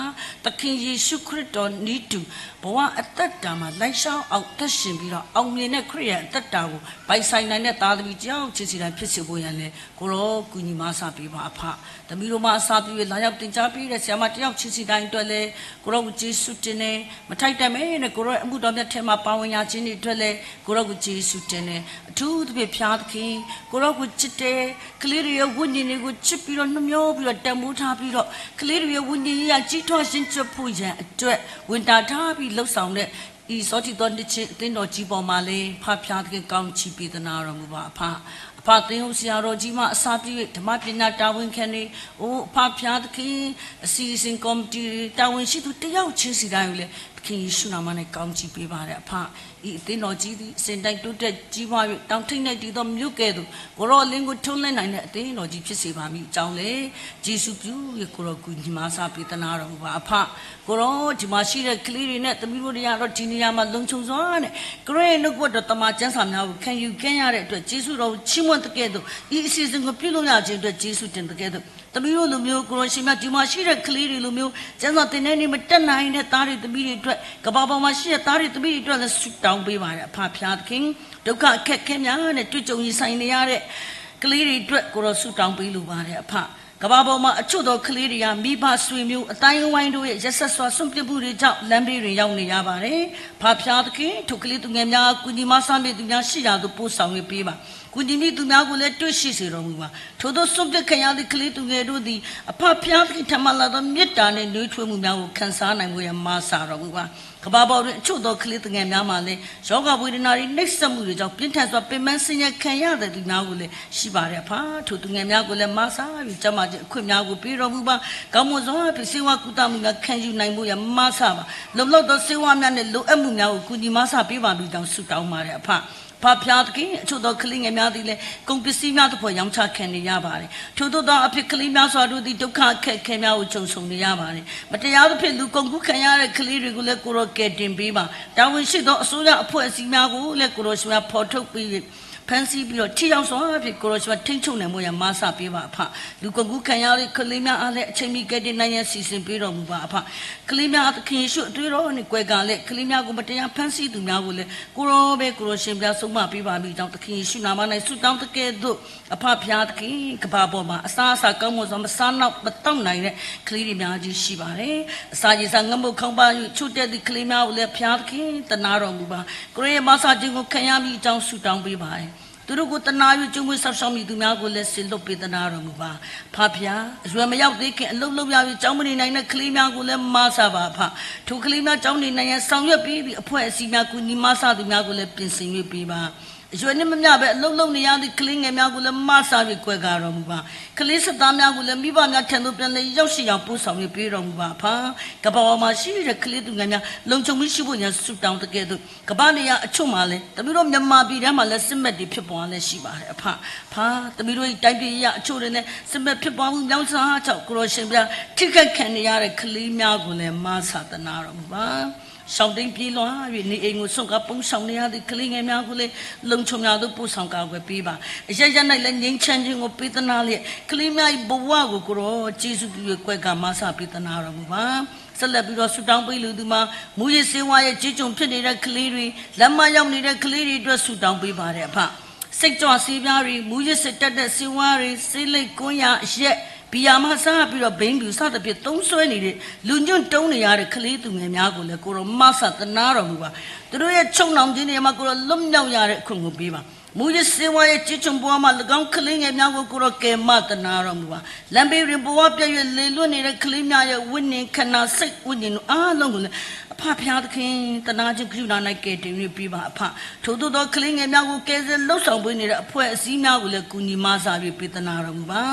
သခင်ယေရှုခရစ်တော်နည်းတူ ဘဝအသက်တာမှာ လမ်းလျှောက်အောင်အသက်ရှင်ပြီးတော့ အောင်မြင်တဲ့ခရစ်ယာန်အသက်တာကို ပိုင်ဆိုင်နိုင်တဲ့ သားသမီးတစ်ယောက်ချင်းစီတိုင်း ဖြစ်စေဖို့ရန်လည်း ကိုယ်တော်ကူညီမဆာပေးပါ အဖ။ သမီးတို့မှအစပြု၍ လာရောက်သင်ကြားပေးတဲ့ ဆရာမတစ်ယောက်ချင်းစီတိုင်းအတွက်လည်း ကိုယ်တော်ကိုကျေးဇူးတင်တယ်။ မထိုက်တန်ဘဲနဲ့ ကိုယ်တော်ရဲ့အမှုတော်မြတ်ထဲမှာ ပါဝင်ရခြင်းတွေအတွက်လည်း ကိုယ်တော်ကိုကျေးဇူးတင်တယ်။ အထူးသဖြင့် ဖျားသခင်, ကိုယ်တော်ကိုချစ်တယ်။ ကလေးတွေရဲ့ဝိညာဉ်တွေကိုချစ်ပြီးတော့ နှမြောပြီးတော့ တန်ဖိုးထားပြီးတော့ ကလေးတွေရဲ့ဝိညာဉ်ရေးရာကြီးထွားရင့်ကျက်ဖို့ရန်အတွက် ဝန်တာထားပြီးလုပ်ဆောင်တဲ့ အံၤ စောထီးသောနှစ်ခြင်းအသင်းတော်ကြီးပေါ်မှာလည်း ဖဖျားသခင်ကောင်းချီးပေးသနားတော်မူပါ အဖ။ အဖ သင်းအုပ်ဆရာတော်ကြီးမှအစပြု၍ ဓမ္မပညာတာဝန်ခံတွေ, အိ အဖဖျားသခင်, အစီအစဉ်ကော်မတီတွေ, တာဝန်ရှိသူတစ်ယောက်ချင်းစီတိုင်းကိုလည်း သခင်ယေရှုနာမနဲ့ကောင်းချီးပေးပါတယ် အဖ။ အံၤ အသင်းတော်ကြီးသည် အစဉ်တိုင်းတိုးတက်ကြီးပွား၍ တောင်ထိပ်၌တည်သောမြို့ကဲ့သို့ ကိုယ်တော်အလင်းကိုထွန်းလင်းနိုင်တဲ့အသင်းတော်ကြီးဖြစ်စေပါမည်အကြောင်းလည်း ယေရှုပြု၍ကိုယ်တော်ကူညီမဆာပေးသနားတော်မူပါ အဖ။ ကိုယ်တော် ဒီမှာရှိတဲ့ကလေးတွေနဲ့သမီးတို့တွေကတော့ ဒီနေရာမှာလုံခြုံစွာနဲ့ ကရစ်ရဲ့နှုတ်ကပတ်တော်သမ္မာကျမ်းစာများကိုခံယူခဲ့ရတဲ့အတွက် ယေရှုတော်ကိုချီးမွမ်းသကဲ့သို့ ဤအစီအစဉ်ကိုပြုလုပ်ရခြင်းအတွက် ယေရှုတင်သကဲ့သို့ သမီးတို့လိုမျိုး ကိုယ်တော်ရှင်များ ဒီမှာရှိတဲ့ကလေးတွေလိုမျိုး ကျမ်းစာသင်တန်းတွေမတက်နိုင်တဲ့သားတွေသမီးတွေအတွက် ကမ္ဘာပေါ်မှာရှိတဲ့သားတွေသမီးတွေအတွက်လည်းဆုတောင်းပေးပါတယ် အဖဖျားသခင်။ ဒုက္ခအခက်အခဲများနဲ့တွေ့ကြုံရင်ဆိုင်နေရတဲ့ကလေးတွေအတွက် ကိုယ်တော်ဆုတောင်းပေးလိုပါတယ် အဖ။ ကမ္ဘာပေါ်မှာအချို့သောကလေးတွေဟာ မိဘဆွေမျိုးအသိုင်းအဝိုင်းတို့ရဲ့ရက်စက်စွာစွန့်ပစ်မှုတွေကြောင့် လမ်းဘေးတွင်ရောက်နေရပါတယ်။ ဖဖျားသခင် ထိုကလေးသူငယ်များ ကူညီမဆာမည့်သူများရှိရာသို့ပို့ဆောင်၍ပေးပါ။ ကူညီမည့်သူများကိုလည်းတွေ့ရှိစေတော်မူပါ။ ထိုသို့စွန့်ပစ်ခံရသည့်ကလေးသူငယ်တို့သည် အဖဖျားသခင်ထံမှလာသောမေတ္တာနှင့်နွေးထွေးမှုများကိုခံစားနိုင်ဖို့ရန်မဆာတော်မူပါ။ ကမ္ဘာပေါ်တွင်အချို့သောကလေးသူငယ်များမှာလည်း ရောဂါဝေဒနာတွေနှိပ်စက်မှုတွေကြောင့် ပြင်းထန်စွာပင်ပန်းဆင်းရဲခံရတဲ့သူများကိုလည်းရှိပါတယ် အဖ။ ထိုသူငယ်များကိုလည်းမဆာ၍ကျန်းမာခြင်းအခွင့်များကိုပေးတော်မူပါ။ ကောင်းမွန်စွာဖြင့်ဆေးဝါးကုသမှုများခံယူနိုင်ဖို့ရန်မဆာပါ။ လုံလောက်သောဆေးဝါးများနှင့်လိုအပ်မှုများကိုကူညီမဆာပေးပါမည်ကြောင်းဆုတောင်းပါတယ် အဖ။ ဖဖျားသခင် အချို့သောကလေးငယ်များသည်လည်း ကုန်ပစ္စည်းများသဖွယ်ရောင်းချခံနေရပါတယ်။ ထိုသို့သောအားဖြင့် ကလေးများစွာတို့သည် ဒုက္ခအခက်အခဲများကိုကြုံဆုံနေရပါတယ်။ မတရားသဖြင့် လူကုန်ကူးခံရတဲ့ကလေးတွေကိုလည်း ကိုယ်တော်ကယ်တင်ပေးပါ။ တာဝန်ရှိသောအစိုးရအဖွဲ့အစည်းများကိုလည်း ကိုယ်တော်ရှင်များဖော်ထုတ်ပေး၍ ဖမ်းဆီးပြီးတော့ ထိရောက်စွာဖြင့် ကိုယ်တော်ရှင်များထိန်းချုပ်နိုင်ဖို့ရန် မဆာပေးပါ အဖ။ လူကုန်ကူးခံရတဲ့ကလေးများအားလည်း အချိန်မီကယ်တင်နိုင်ရန် စီစဉ်ပေးတော်မူပါ အဖ။ ကလေးများအား သခင်ယေရှုအသွေးတော်နှင့် ကွယ်ကာလျက် ကလေးများကို မတရားဖမ်းဆီးသူများကိုလည်း ကိုယ်တော်ပဲ ကိုယ်တော်ရှင်ဘုရား ဆုံးမပေးပါမည်ကြောင်း သခင်ယေရှုနာမ၌ဆုတောင်းသကဲ့သို့ အဖဖျားသခင် ကမ္ဘာပေါ်မှာ အစားအစာကောင်းမွန်စွာ မစားနောက်မသောက်နိုင်တဲ့ကလေးတွေများကြီးရှိပါတယ်။ အစာရေစာငတ်မွတ်ခေါင်းပါး၍ ချို့တဲ့သည့်ကလေးများကိုလည်း ဖျားသခင် သနားတော်မူပါ။ ကိုယ်တော်ရဲ့မဆာခြင်းကိုခံရမည်အကြောင်း ဆုတောင်းပေးပါတယ်။ သူတို့ကိုသနား၍ ကျွေးမွေးစောင့်ရှောက်မည့်သူများကိုလည်း စေလွှတ်ပေးသနားတော်မူပါ။ ဖဖျား အရွယ်မရောက်သေးခင် အလုပ်လုပ်ရ၍ ကျောင်းမနေနိုင်တဲ့ကလေးများကိုလည်း မဆာပါ အဖ။ ထိုကလေးများကျောင်းနေနိုင်ရန် ဆောင်ရွက်ပေးသည့်အဖွဲ့အစည်းများ ကူညီမဆာသူများကိုလည်း ပြင်ဆင်၍ပေးပါ။ အရွယ်နှင့်မမျှဘဲ အလုပ်လုပ်နေရသည့်ကလေးငယ်များကိုလည်း မဆာ၍ကွယ်ကာတော်မူပါ။ ကလေးစစ်သားများကိုလည်း မိဘများထံသို့ ပြန်လည်ရောက်ရှိရာ ပို့ဆောင်၍ပေးတော်မူပါ အဖ။ ကမ္ဘာပေါ်မှာရှိတဲ့ကလေးသူငယ်များ လုံခြုံမှုရှိဖို့ရန် ဆုတောင်းသကဲ့သို့ ကမ္ဘာနေရာအချို့မှာလည်း သမီးတို့မြန်မာပြည်ထဲမှာလည်း စစ်မက်တွေဖြစ်ပွားလျက်ရှိပါတယ် အဖ။ ဖ။ သမီးတို့တိုင်းပြည်အချို့တွင်လည်း စစ်မက်ဖြစ်ပွားမှုများစွာကြောင့် ကိုယ်တော်ရှင်ဘုရား ထိခိုက်ခံနေရတဲ့ကလေးများကိုလည်း မဆာသနားတော်မူပါ။ ရှောင်တိမ်းပြေးလွှား၍ နေအိမ်ကိုစွန့်ခွာပုန်းရှောင်နေရသည့်ကလေးငယ်များကိုလည်း လုံခြုံရာသို့ပို့ဆောင်ကာကွယ်ပေးပါ။ အရပ်ရပ်၌လည်း ငြိမ်းချမ်းခြင်းကိုပေးသနားလျက် ကလေးများ၏ဘဝကို ကိုယ်တော်ကျေးဇူးပြု၍ကွယ်ကာမဆာပေးသနားတော်မူပါ။ ဆက်လက်ပြီးတော့ဆုတောင်းပေးလိုသူမှာ မူးယစ်ဆေးဝါးရဲ့ကျေးကျွန်ဖြစ်နေတဲ့ကလေးတွေ၊ လမ်းမရောက်နေတဲ့ကလေးတွေအတွက်ဆုတောင်းပေးပါတယ် အဖ။ စိတ်ကြွဆေးပြားတွေ၊ မူးယစ်စေတတ်တဲ့ဆေးဝါးတွေ၊ ဆေးလိပ်ကွင်းရာအရက်၊ ဘီယာမှစပြီးတော့ ဘိန်းဖြူ စသဖြင့်သုံးစွဲနေတဲ့ လူညွန့်တုံးနေရတဲ့ကလေးသူငယ်များကိုလည်း ကိုယ်တော်မဆာသနားတော်မူပါ။ သူတို့ရဲ့ချုပ်နှောင်ခြင်းတွေမှာ ကိုယ်တော်လွတ်မြောက်ရတဲ့အခွင့်ကိုပေးပါ။ မူးယစ်ဆေးဝါးရဲ့ကျေးကျွန်ဘဝမှာ ၎င်းကလေးငယ်များကို ကိုယ်တော်ကယ်မသနားတော်မူပါ။ လမ်းဘေးတွင်ဘဝပျက်၍လေလွင့်နေတဲ့ကလေးများရဲ့ဝိညာဉ်ခန္ဓာစိတ်ဝိညာဉ်တို့အားလုံးကိုလည်း ဖါဖျါသခင်, သနာ်က့ ကရုဏား ကယ်တင်ပေးပါ အဖ။ ထိုသို့သော ကလေးငယ်များကို ကယ်ဆယ်လုပ်ဆောင်ပေးနေတဲ့ အဖွဲ့အစည်းများကိုလည်း ကူညီမဆာပြီး ပေးသနာတော်မူပါ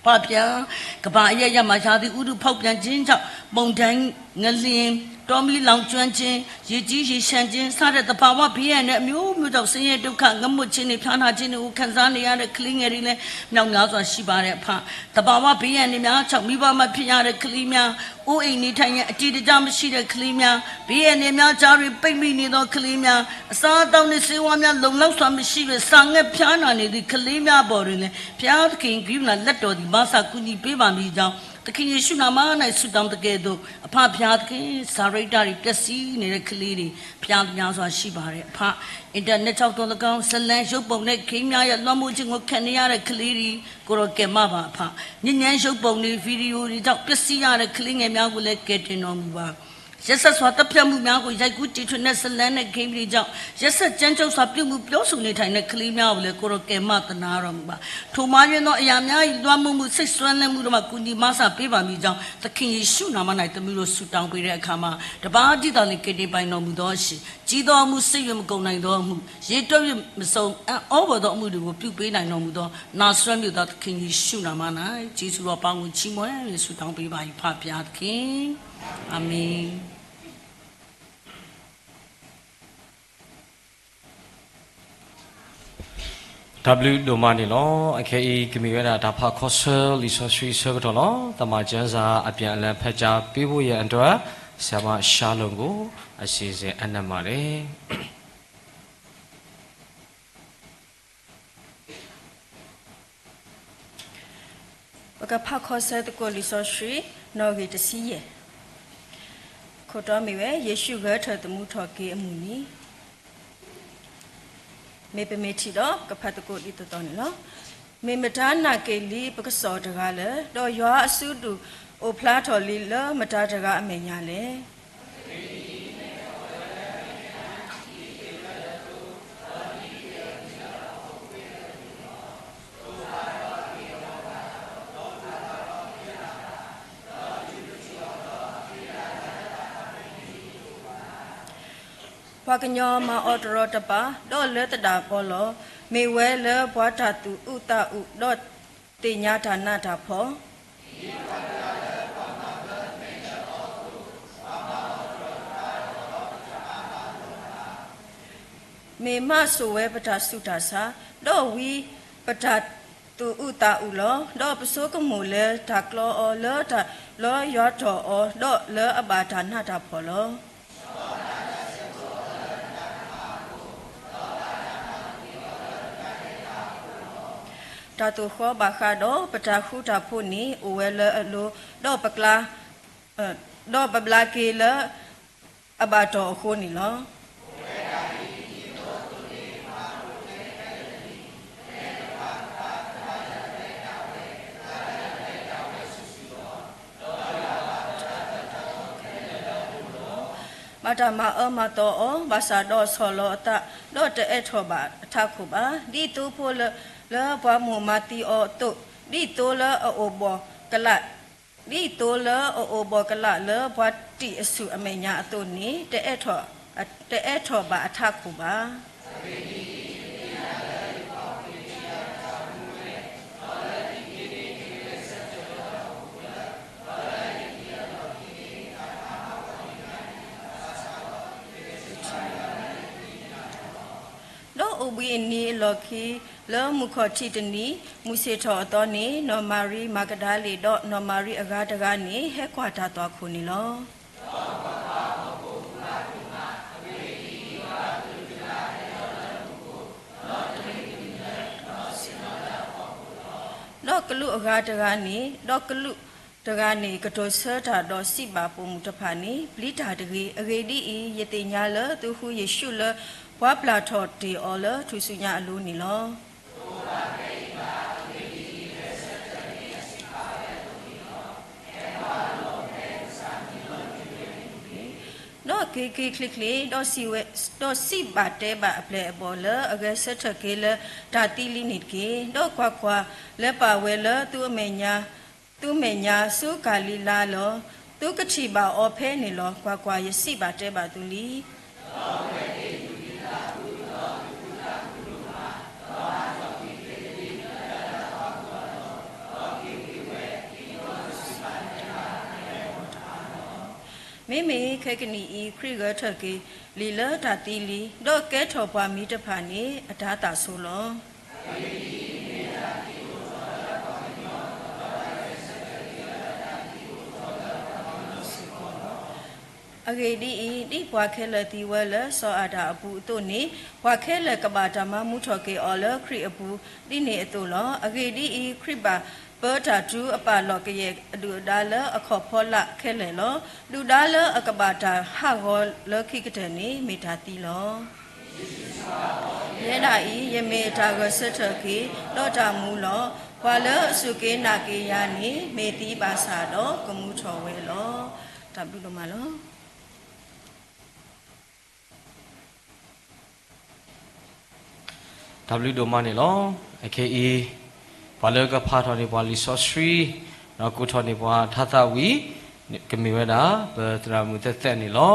ဖါဖျါ။ ကမ္ဘာအရပ်ရပ်မှာ ရာသီဥတုဖောက်ပြန်ခြင်းကြောင့် မုန်တိုင်း၊ ငလျင်၊ တောမီးလောင်ကျွမ်းခြင်း၊ ရေကြီးရေလျှံခြင်းစတဲ့ သဘာဝဘေးအန္တရာယ်အမျိုးမျိုးကြောင့် ဆင်းရဲဒုက္ခ၊ ငတ်မွတ်ခြင်းနဲ့ ဖျားနာခြင်းတွေကို ခံစားနေရတဲ့ ကလေးငယ်တွေလည်း မြောက်များစွာရှိပါတယ် အဖ။ သဘာဝဘေးအန္တရာယ်များကြောင့် မိဘမဖြစ်ရတဲ့ကလေးများ၊ အိုးအိမ်နေထိုင်ရန် အတည်တကျမရှိတဲ့ကလေးများ၊ ဘေးအန္တရာယ်များကြားတွင် ပိတ်မိနေသောကလေးများ၊ အစားအသောက်နှင့်ဆေးဝါးများ လုံလောက်စွာမရှိဘဲ စာငတ်ဖျားနာနေသည့် ကလေးများအပေါ်တွင်လည်း ဘုရားသခင် ကရုဏာလက်တော်သည် မဆာကူညီပေးပါမည်ကြောင်း သခင်ယေရှုနာမ၌ ဆုတောင်းသကဲ့သို့ အဖဖျားသခင်၊ စာရိတ္တတွေ ပျက်စီးနေတဲ့ကလေးတွေ ဖျားများစွာရှိပါတယ် အဖ။ အင်တာနက်ကြောင့်သော်လည်းကောင်း၊ ဇာတ်လမ်း၊ ရုပ်ပုံနဲ့ ဂိမ်းများအရ လွှမ်းမိုးခြင်းကို ခံနေရတဲ့ကလေးတွေ ကိုယ်တော်ကယ်မပါ အဖ။ ညစ်ညမ်းရုပ်ပုံတွေ၊ ဗီဒီယိုတွေကြောင့် ပျက်စီးရတဲ့ကလေးငယ်များကိုလည်း ကယ်တင်တော်မူပါ။ ရက်စက်စွာသတ်ဖြတ်မှုများကို ရိုက်ကူးတီထွင်တဲ့ ဇာတ်လမ်းနဲ့ ဂိမ်းတွေကြောင့် ရက်စက်ကြမ်းကြုတ်စွာ ပြုမူပြောဆိုနေထိုင်တဲ့ ကလေးများကိုလည်း ကိုယ်တော်ကယ်မသနားတော်မူပါ။ ထိုမှားယွင်းသောအရာများ၏ လွှမ်းမိုးမှု၊ စိတ်စွဲလမ်းမှုတို့မှ ကူညီမဆာပေးပါမည်ကြောင်း သခင်ယေရှုနာမ၌ သမီးတို့ဆုတောင်းပေးတဲ့အခါမှာ တပါးတည်းသာလျှင် ကယ်တင်ပိုင်တော်မူသောအရှင်၊ ကြီးသောအမှု၊ စစ်၍မကုန်နိုင်သောအမှု၊ ရေတွက်၍မစုံ၊ အံ့ဩဖွယ်သောအမှုတွေကို ပြုပေးနိုင်တော်မူသော နာဇရပ်မြို့သား သခင်ယေရှုနာမ၌ ကျေးဇူးတော်ပေါင်းကို ချီးမွမ်း၍ ဆုတောင်းပေးပါ၏၊ ဖဖျားသခင်။ အာမင်။ တၢ်ဘျုးဒိၣ်မးန့ၣ်လီၤ. အခဲအံၤ ကမ့ၢ်ဝဲဒၣ် တၢ်ဖးခီဆၢလံာ်စီဆှံအဆၢကတီၢ်လီၤ. သမ္မာကျမ်းစာ အပြန်အလှန်ဖတ်ကြားပေးဖို့ရန်အတွက် ဆရာမ Shalom ကို အစီအစဉ်အနက်မးန့ၣ် ပကဖးခီဆၢသကိးလံာ်စီဆှံ နီၣ်ဂံၢ်တဆံယဲၢ်, ခိၣ်တီမ့ၢ်ဝဲ ယ့ၣ်ၡူးဂဲၤထၢၣ်သမူထီၣ်က့ၤအမုၢ်နံၤ, မ့ၢ်ပမ့ၢ်ထံၣ်ဒီး ကဖးသကိးဒ်သိးသိးန့ၣ်လီၤ. မ့ၢ်မတၤနာ်က့ၤလံ ပကစီၣ်တဂၤလၢာ်, ဒီးယွၤအစုဒုၣ်အိၣ်ဖျါထီၣ်လံလၢမတၤတဂၤအမဲာ်ညါလဲၣ်. ပှၤကညီမၤအီၤတရီတပါ, ဒီးလၢသဒၣ်ပီလီၤ. မ့ၢ်ဝဲလၢပှၤတၢ်သူၣ်အုးသးအုး, ဒီးသ့ၣ်ညါတၢ်နးတၢ်ဖှီၣ်, မ့ၢ်မၤစိာ်ဝဲပတၢ်ဆူးတၢ်ဆါ, ဒီးဝံပတၢ်သူၣ်အုးသးအုးလီၤ. ဒီးပဆိကမိၣ်လၢတၢ်ကျီအီၤ, လၢတၢ်လီယွၤတီၢ်အီၤ, ဒီးလၢအဘၣ်တၢ်နးတၢ်ဖှီၣ်လီၤ. တၢ်သိၣ်ဃီဘၣ်ဃးဒီး ပတၢ်ဃူတၢ်ဖိးန့ၣ် အိၣ်ဝဲလၢအလိၤ, ဒီးပကျါ, ဒီးပဘျါက့ၤလၢအဘၣ်တီၢ်အဃိန့ၣ်လီၤ. ဘၣ်တၢ်မၤအၢမၤသီအီၤ, ဘၣ်ဆၣ်ဒီးဆီၣ်လီၤအသး, ဒီးတအဲၣ်ထီၣ်ဘၣ်အထးခိၣ်ဘၣ်. ဒ်သိဖိလၢပှၤမိၢ်မၤသံအီၤအသိး, ဒ်သိလၢအအိၣ်ဘှီၣ်ကလာ်, ဒ်သိလၢအအိၣ်ဘှီၣ်ကလာ်လၢပှၤတံာ်အဆူၣ်အမဲာ်ညါအသိးန့ၣ်, တအဲၣ်ထီၣ်ဘၣ်အထးခိၣ်ဘၣ်. ဒီးအိၣ်ဘှံးအနံၤအလီၢ်ခံ, လၢမုၢ်ခီၣ်ထံးတနံၤ, မုၢ်ဆ့ၣ်ထီၣ်အသီန့ၣ်, နီၢ်မၤရံမၤကဒၤလ့ၣ် ဒီးနီၢ်မၤရံအဂၤတဂၤန့ၣ် ဟဲကွၢ်တၢ်သွၣ်ခိၣ်န့ၣ်လီၤ. ဒီးကလူးအဂၤတဂၤန့ၣ်, ဒီးကလူးတဂၤန့ၣ် ကတိၤဆၢတၢ်ဒီးစံးဘၣ်ပိာ်မုၣ်တဖၣ်န့ၣ်, ပျံၤတၢ်တဂ့ၤ. အဂ့ၢ်ဒ်အံၤ, ယသ့ၣ်ညါလၢသုဃုယ့ၣ်ၡူးလၢပှၤပျၢ်ထီၣ်တ့ၢ်အီၤလၢထူၣ်စုညါအလိၤန့ၣ်လီၤ. ဒီးက့ၤက့ၤချ့ချ့, ဒီးစံးဘၣ်တဲဘၣ်အပျဲၢ်အဘီၣ်လၢ အဂဲၤဆၢထၢၣ်က့ၤလၢတၢ်သံလံန့ၣ်တက့ၢ်. ဒီးကွၢ်ကွၢ်, လဲၤပာ်ဝဲလၢသုမဲာ်ညါ, သုမဲာ်ညါဆူကၤလံၤလါလီၤ. သုကထံၣ်ဘၣ်အီၤဖဲန့ၣ်လီၤ. ကွၢ်ကွၢ်, ယစံးဘၣ်တဲဘၣ်သုလံ. မ့မ့ၢ်ခဲကနံၣ်အံၤ ခရံာ်ဂဲၤဆၢထၢၣ်က့ၤလံာ်လၢ တၢ်သံလံ, ဒီးကဲထီၣ်ပှၤမံၤတဖၣ်န့ၣ် အတၤသၣ်ဆိလီၤ. အဂ့ၢ်ဒ်အံၤ, ဒ်ပှၤခဲလၢာ်သံဝဲလၢစီၤအၤဒၣ်အပူၤအသိးန့ၣ်, ပှၤခဲလၢာ်ကဘၣ်တၢ်မၤမူထီၣ်က့ၤအီၤလၢခရံာ်အပူၤ ဒ်န့ၣ်အသိးလီၤ. အဂ့ၢ်ဒ်အံၤ, ခရံာ်ဘၣ်ပၢတၢ်တုၤအပၢ်လီၢ်ကယဲၢ်အဒုၣ်အဒါလၢအခီၣ်ဖီလာ်ခဲလၢာ်လီၤ. ဒုၣ်ဒါလၢအကဘၣ်တၢ်ဟးဂီၤလၢခံကတၢၢ်န့ၣ် မ့ၢ်တၢ်သံလီၤ. ယဲဒၣ်အံၤ ယမ့ၢ်တၢ်ဂဲၤဆၢထၢၣ်က့ၤ ဒီးတၢ်မူလီၤ. ပှၤလၢအစူၢ်က့ၤနာ်က့ၤယၤန့ၣ် မ့ၢ်သံဘၣ်ဆၣ်ဒီး ကမူထီၣ်ဝဲလီၤ. တၢ်ဘျုးဒိၣ်မးလီၤ. တၢ်ဘျုးဒိၣ်မးန့ၣ်လီၤ. အခဲအံၤ ပှၤလၢကဖးထီၣ်န့ၢ်ပှၤလံာ်စီဆှံ ဒီးကိးထီၣ်န့ၢ်ပှၤထါသၣ်ဝံၤ ကမ့ၢ်ဝဲဒၣ် ပသရၣ်မုၣ်သဲးသဲးန့ၣ်လီၤ.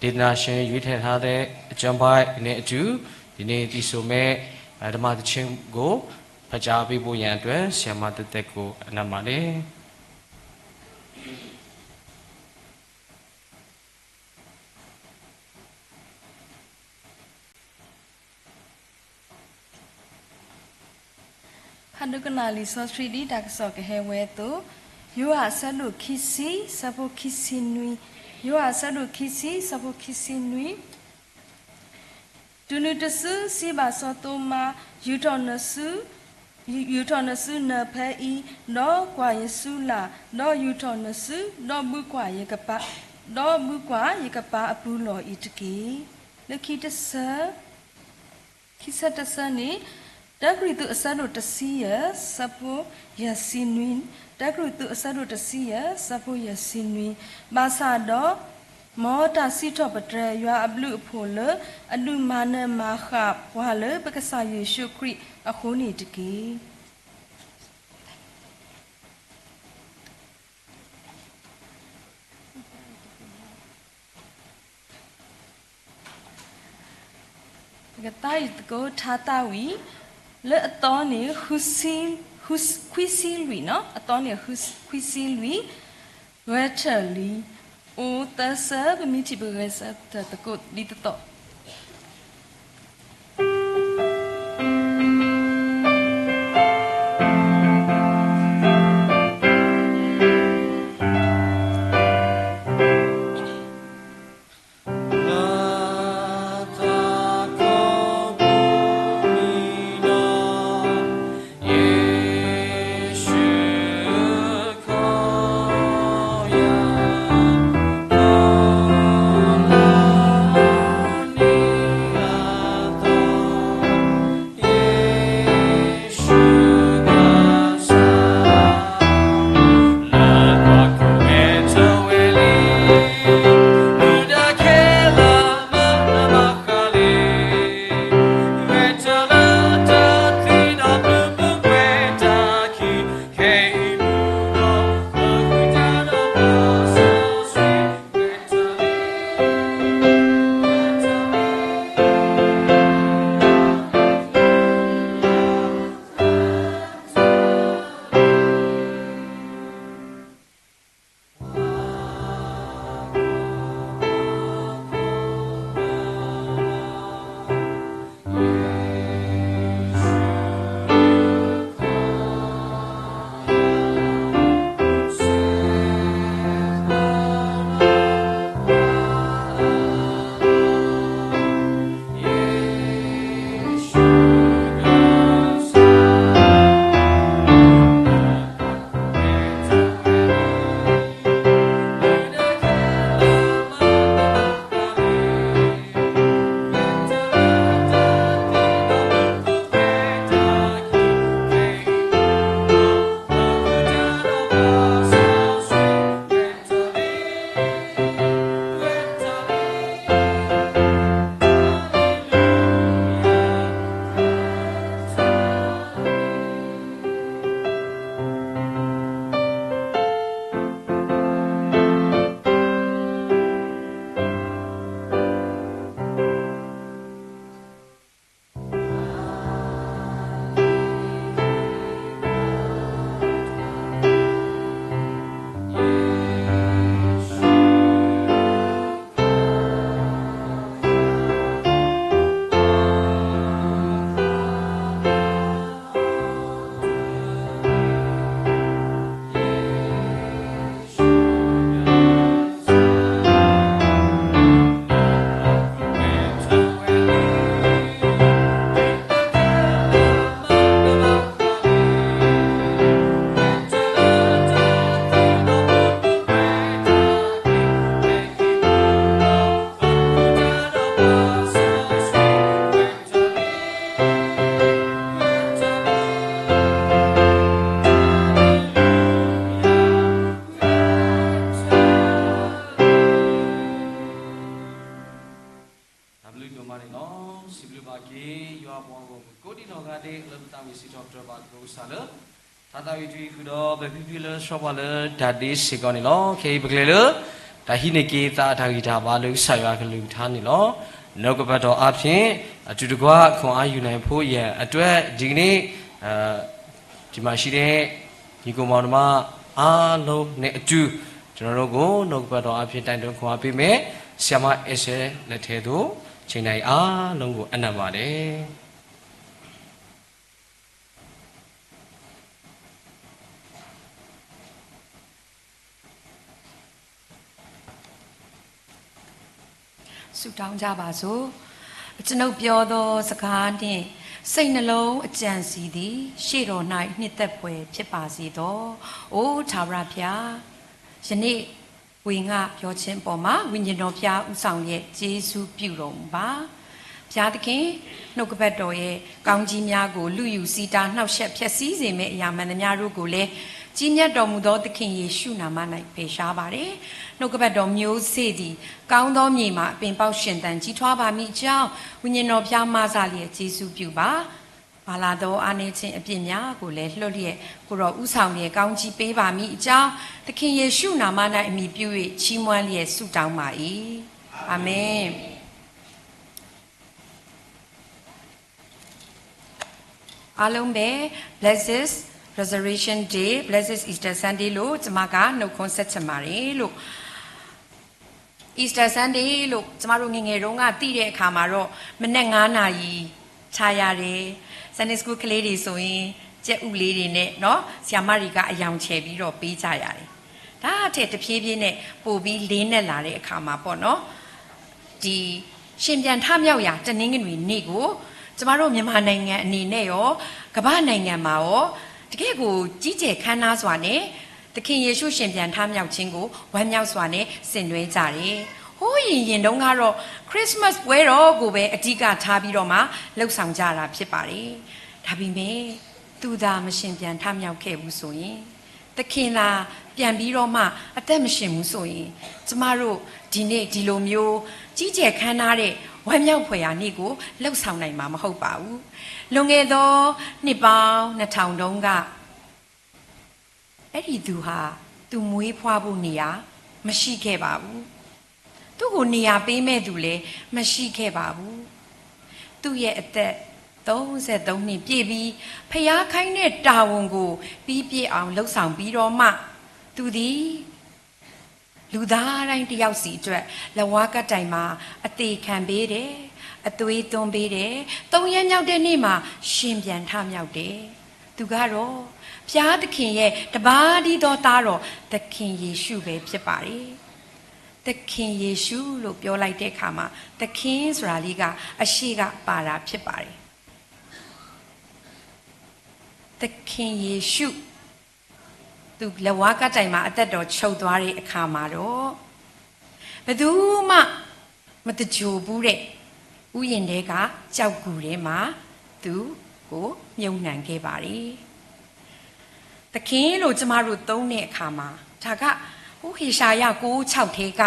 ဒေသနာရှင် ရွေးထက်ထားတဲ့အကျမ်းပိုင်းနဲ့အတူ ဒီနေ့သီဆိုမဲ့ ဓမ္မသီချင်းကို ဖတ်ကြားပေးဖို့ရန်အတွက် ဆရာမသက်သက်ကို အနမ်းပါတယ်။ ဖးဒိကနၣ်လံာ်စီဆှံဒ်တၢ်ကစီၣ်ကဟဲဝဲအသိး, ယိၤဟၣ်အဆၢဒိၣ်ခံဆံ ဆၢဖိခံဆံနွံ, ယိၤဟၣ်အဆၢဒိၣ်ခံဆံ ဆၢဖိခံဆံနွံ, တုၤနုၤတစုစံးဘၣ်စီၤသိမါ, ယူာ်ထီၣ်နစု, ယူာ်ထီၣ်နစုနၢၤဖဲအံၤ, ဒီးကွၢ်ယစုလၢ်, ဒီးယူာ်ထီၣ်နစု, ဒီးဘုကွၢ်ယကပၤ, ဒီးဘုကွၢ်ယကပၤအပူၤလီၢ်အံၤတက့ၢ်. လၢခံတဆၢ ခံဆၢတဆၢန့ၣ်, တၢကရံၣ်သူးအဆၢဒိၣ်တဆံယဲၢ် ဆၢဖိယဲၢ်ဆံနွံ, တၢကရံၣ်သူးအဆၢဒိၣ်တဆံယဲၢ် ဆၢဖိယဲၢ်ဆံနွံ, ဘၣ်ဆၣ်ဒီး မ်တၢ်စံးထီၣ်ပတြၢၤယွၤအဘျုးအဖှိၣ်လၢ အဒုးမၤနၢၤမၤဃၣ်ပှၤလၢပကစၢ်ယ့ၣ်ၡူးခရံာ်အဃိန့ၣ်တက့ၢ်. ပကသးအံၤသကိးထါသၣ်ဝံၤ လၢအသီန့ၣ် ခွံဆံလွံၢ်နီၤ, အသီန့ၣ် ခွံဆံလွံၢ်, ဂဲၤဆၢထၢၣ်လံ, အိၣ်သၢဆၢ ပမ့ၢ်ထံၣ်ပဂဲၤဆၢထၢၣ်သကိးဒ်သိးသိး က့ၤ ယွၤပှၤဂီၢ်မုၢ်ကိးဒံနီၢ်ဂၤဒဲး လၢပသးဝံၣ်စံးထီၣ်ပတြၢၤဘၣ်သကိးကစၢ်လၢ တၢ်သးဝံၣ်တံၤဃုာ်ဒီး ပဖံဖုလၢဆှီပှၤလၢတၢ်ဒ့စ့ၢ်ကီးန့ၣ်လီၤ. ခဲအံၤပကလဲၤလၢ တၢ်ဟံးန့ၢ်က့ၤသးအတၢ်ဂံၢ်တၢ်ဘါလၢကစၢ်ယွၤအကလုၢ်ကထါန့ၣ်လီၤ. နှုတ်ကပတ်တော်အားဖြင့် အတူတကွ ခွန်အားယူနိုင်ဖို့ရန်အတွက် ဒီကနေ့ ဒီမှာရှိတဲ့ ညီအစ်ကိုမောင်နှမအားလုံးနဲ့အတူ ကျွန်တော်တို့ကို နှုတ်ကပတ်တော်အားဖြင့် တိုက်တွန်းခွန်အားပေးမယ် ဆရာမအဲဆဲလက်ထဲသို့ အချိန်တိုင်းအားလုံးကို အပ်နှံပါတယ်။ ဆုတောင်းကြပါစို့။ အကျွန်ုပ်ပြောသောစကားနှင့် စိတ်နှလုံးအကြံစည်သည် ရှေ့တော်၌နှစ်သက်ဖွယ်ဖြစ်ပါစေသော။ အိ ထာဝရဘုရား၊ ယနေ့ ဝေငှပြောခြင်းအပေါ်မှာ ဝိညာဉ်တော်ဘုရားဦးဆောင်လျက် ကျေးဇူးပြုတော်မူပါ။ ဘုရားသခင်၊ နှုတ်ကပတ်တော်ရဲ့ကောင်းကြီးများကို လုယူစည်းတား နှောက်ယှက်ဖျက်ဆီးစေမယ့်အရာမှန်သမျှတို့ကိုလည်း ကြီးမြတ်တော်မူသောသခင်ယေရှုနာမ၌ဖယ်ရှားပါတယ်။ နှုတ်ကပတ်တော်မျိုးစေ့သည် ကောင်းသောမြေမှာ အပင်ပေါက်ရှင်သန် ကြီးထွားပါမည်အကြောင်း ဝိညာဉ်တော်ဘုရားမစလျက် ကျေးဇူးပြုပါ။ မင်္ဂလာသောအားနည်းခြင်းအပြစ်များကိုလည်းလွတ်လျက် ကိုယ်တော်ဦးဆောင်လျက်ကောင်းချီးပေးပါမည်အကြောင်း သခင်ယေရှုနာမ၌အမည်ပြု၍ချီးမွမ်းလျက်ဆုတောင်းပါ၏။ အာမင်။ အားလုံးပဲ Blessed Resurrection Day, Blessed Easter Sunday လို့ကျွန်မကနှုတ်ခွန်းဆက်ချင်ပါတယ်လို့ Easter Sunday လို့ကျမတို့ငယ်ငယ်တုန်းကသိတဲ့အခါမှာတော့ မနက်ငါးနာရီထါရတယ်။ Sunday School ကလေးတွေဆိုရင် ကြက်ဥလေးတွေနဲ့နော် ဆရာမတွေကအရောင်ချယ်ပြီးတော့ပေးကြရတယ်။ ဒါထက်တဖြည်းဖြည်းနဲ့ပိုပြီးလေးနက်လာတဲ့အခါမှာပေါ့နော် ဒီရှင်ပြန်ထမြောက်ရာတနင်္ဂနွေနေ့ကိုကျမတို့မြန်မာနိုင်ငံအနေနဲ့ရောကမ္ဘာ့နိုင်ငံမှာရောတကယ့်ကိုကြီးကျယ်ခမ်းနားစွာနဲ့ သခင်ယေရှုရှင်ပြန်ထမြောက်ခြင်းကိုဝမ်းမြောက်စွာနဲ့ဆင်နွှဲကြတယ်။ ဟိုးရင်ရင်တုန်းကတော့ Christmas ပွဲတော်ကိုပဲအဓိကထားပြီးတော့မှလှုပ်ဆောင်ကြတာဖြစ်ပါတယ်။ ဒါပေမဲ့သူသာမရှင်ပြန်ထမြောက်ခဲ့ဘူးဆိုရင် သခင်သာပြန်ပြီးတော့မှအသက်မရှင်ဘူးဆိုရင်ကျမတို့ဒီနေ့ဒီလိုမျိုးကြီးကျယ်ခမ်းနားတဲ့ဝမ်းမြောက်ဖွယ်ရာနေ့ကိုလှုပ်ဆောင်နိုင်မှာမဟုတ်ပါဘူး။ လွန်ခဲ့သောနှစ်ပေါင်းနှစ်ထောင်တုန်းက အဲ့ဒီသူဟာသူမွေးဖွားဖို့နေရာမရှိခဲ့ပါဘူး။ သူ့ကိုနေရာပေးမဲ့သူလည်းမရှိခဲ့ပါဘူး။ သူ့ရဲ့အသက်သုံးဆယ့်သုံးနှစ်ပြည့်ပြီးဖျားခိုင်းတဲ့တာဝန်ကိုပြီးပြည့်အောင်လုပ်ဆောင်ပြီးတော့မှသူသည်လူသားတိုင်းတစ်ယောက်စီအတွက်လက်ဝါးကပ်တိုင်မှာအသေခံပေးတယ်။ အသွေးသွင်းပေးတယ်။ သုံးရက်မြောက်တဲ့နေ့မှာရှင်ပြန်ထမြောက်တယ်။ သူကတော့ဘုရားသခင်ရဲ့တပါးတည်းသောသားတော်သခင်ယေရှုပဲဖြစ်ပါတယ်။ သခင်ယေရှုလို့ပြောလိုက်တဲ့အခါမှာသခင်ဆိုတာလေးကအရှေ့ကပါတာဖြစ်ပါတယ်။ သခင်ယေရှုသူလက်ဝါးကပ်တိုင်မှာအသက်တော်ချုပ်သွားတဲ့အခါမှာတော့ဘယ်သူမှမသဂြိၤဘူးတဲ့ဥယျာဉ်ထဲကကျောက်ဂူထဲမှာသူကိုမြုပ်နှံခဲ့ပါတယ်။ သခင်လို့ကျမတို့သုံးတဲ့အခါမှာဒါကဟိဟေရှာယကိုးခြောက်ထဲက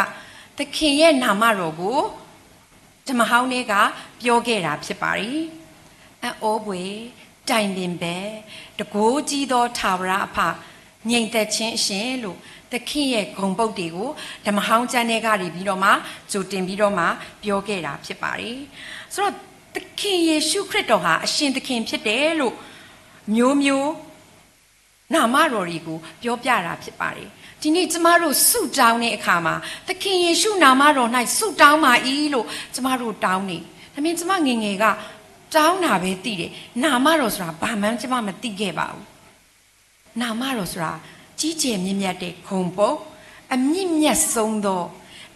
သခင်ရဲ့နာမတော်ကိုဓမ္မဟောင်းထဲကပြောခဲ့တာဖြစ်ပါတယ်။ အံ့ဩဖွယ်တိုင်ပင်ဘက်တကိုးကြီးသောထာဝရအဖငြိမ်သက်ခြင်းအရှင်လို့သခင်ရဲ့ဂုဏ်ပုဒ်တွေကိုဓမ္မဟောင်းကျမ်းထဲကနေပြီးတော့မှကြိုတင်ပြီးတော့မှပြောခဲ့တာဖြစ်ပါတယ်။ဆိုတော့သခင်ယေရှုခရစ်တော်ဟာအရှင်သခင်ဖြစ်တယ်လို့မျိုးမျိုးနာမတော်တွေကိုပြောပြတာဖြစ်ပါတယ်။ဒီနေ့ကျမတို့ဆုတောင်းတဲ့အခါမှာသခင်ယေရှုနာမတော်၌ဆုတောင်းပါ၏လို့ကျမတို့တောင်းနေ။ဒါမင်းကျမငယ်ငယ်ကတောင်းတာပဲသိတယ်။နာမတော်ဆိုတာဘာမှန်းကျမမသိခဲ့ပါဘူး။နာမတော်ဆိုတာကြီးကျယ်မြင့်မြတ်တဲ့ဂုဏ်ပုဒ်အမြင့်မြတ်ဆုံးသော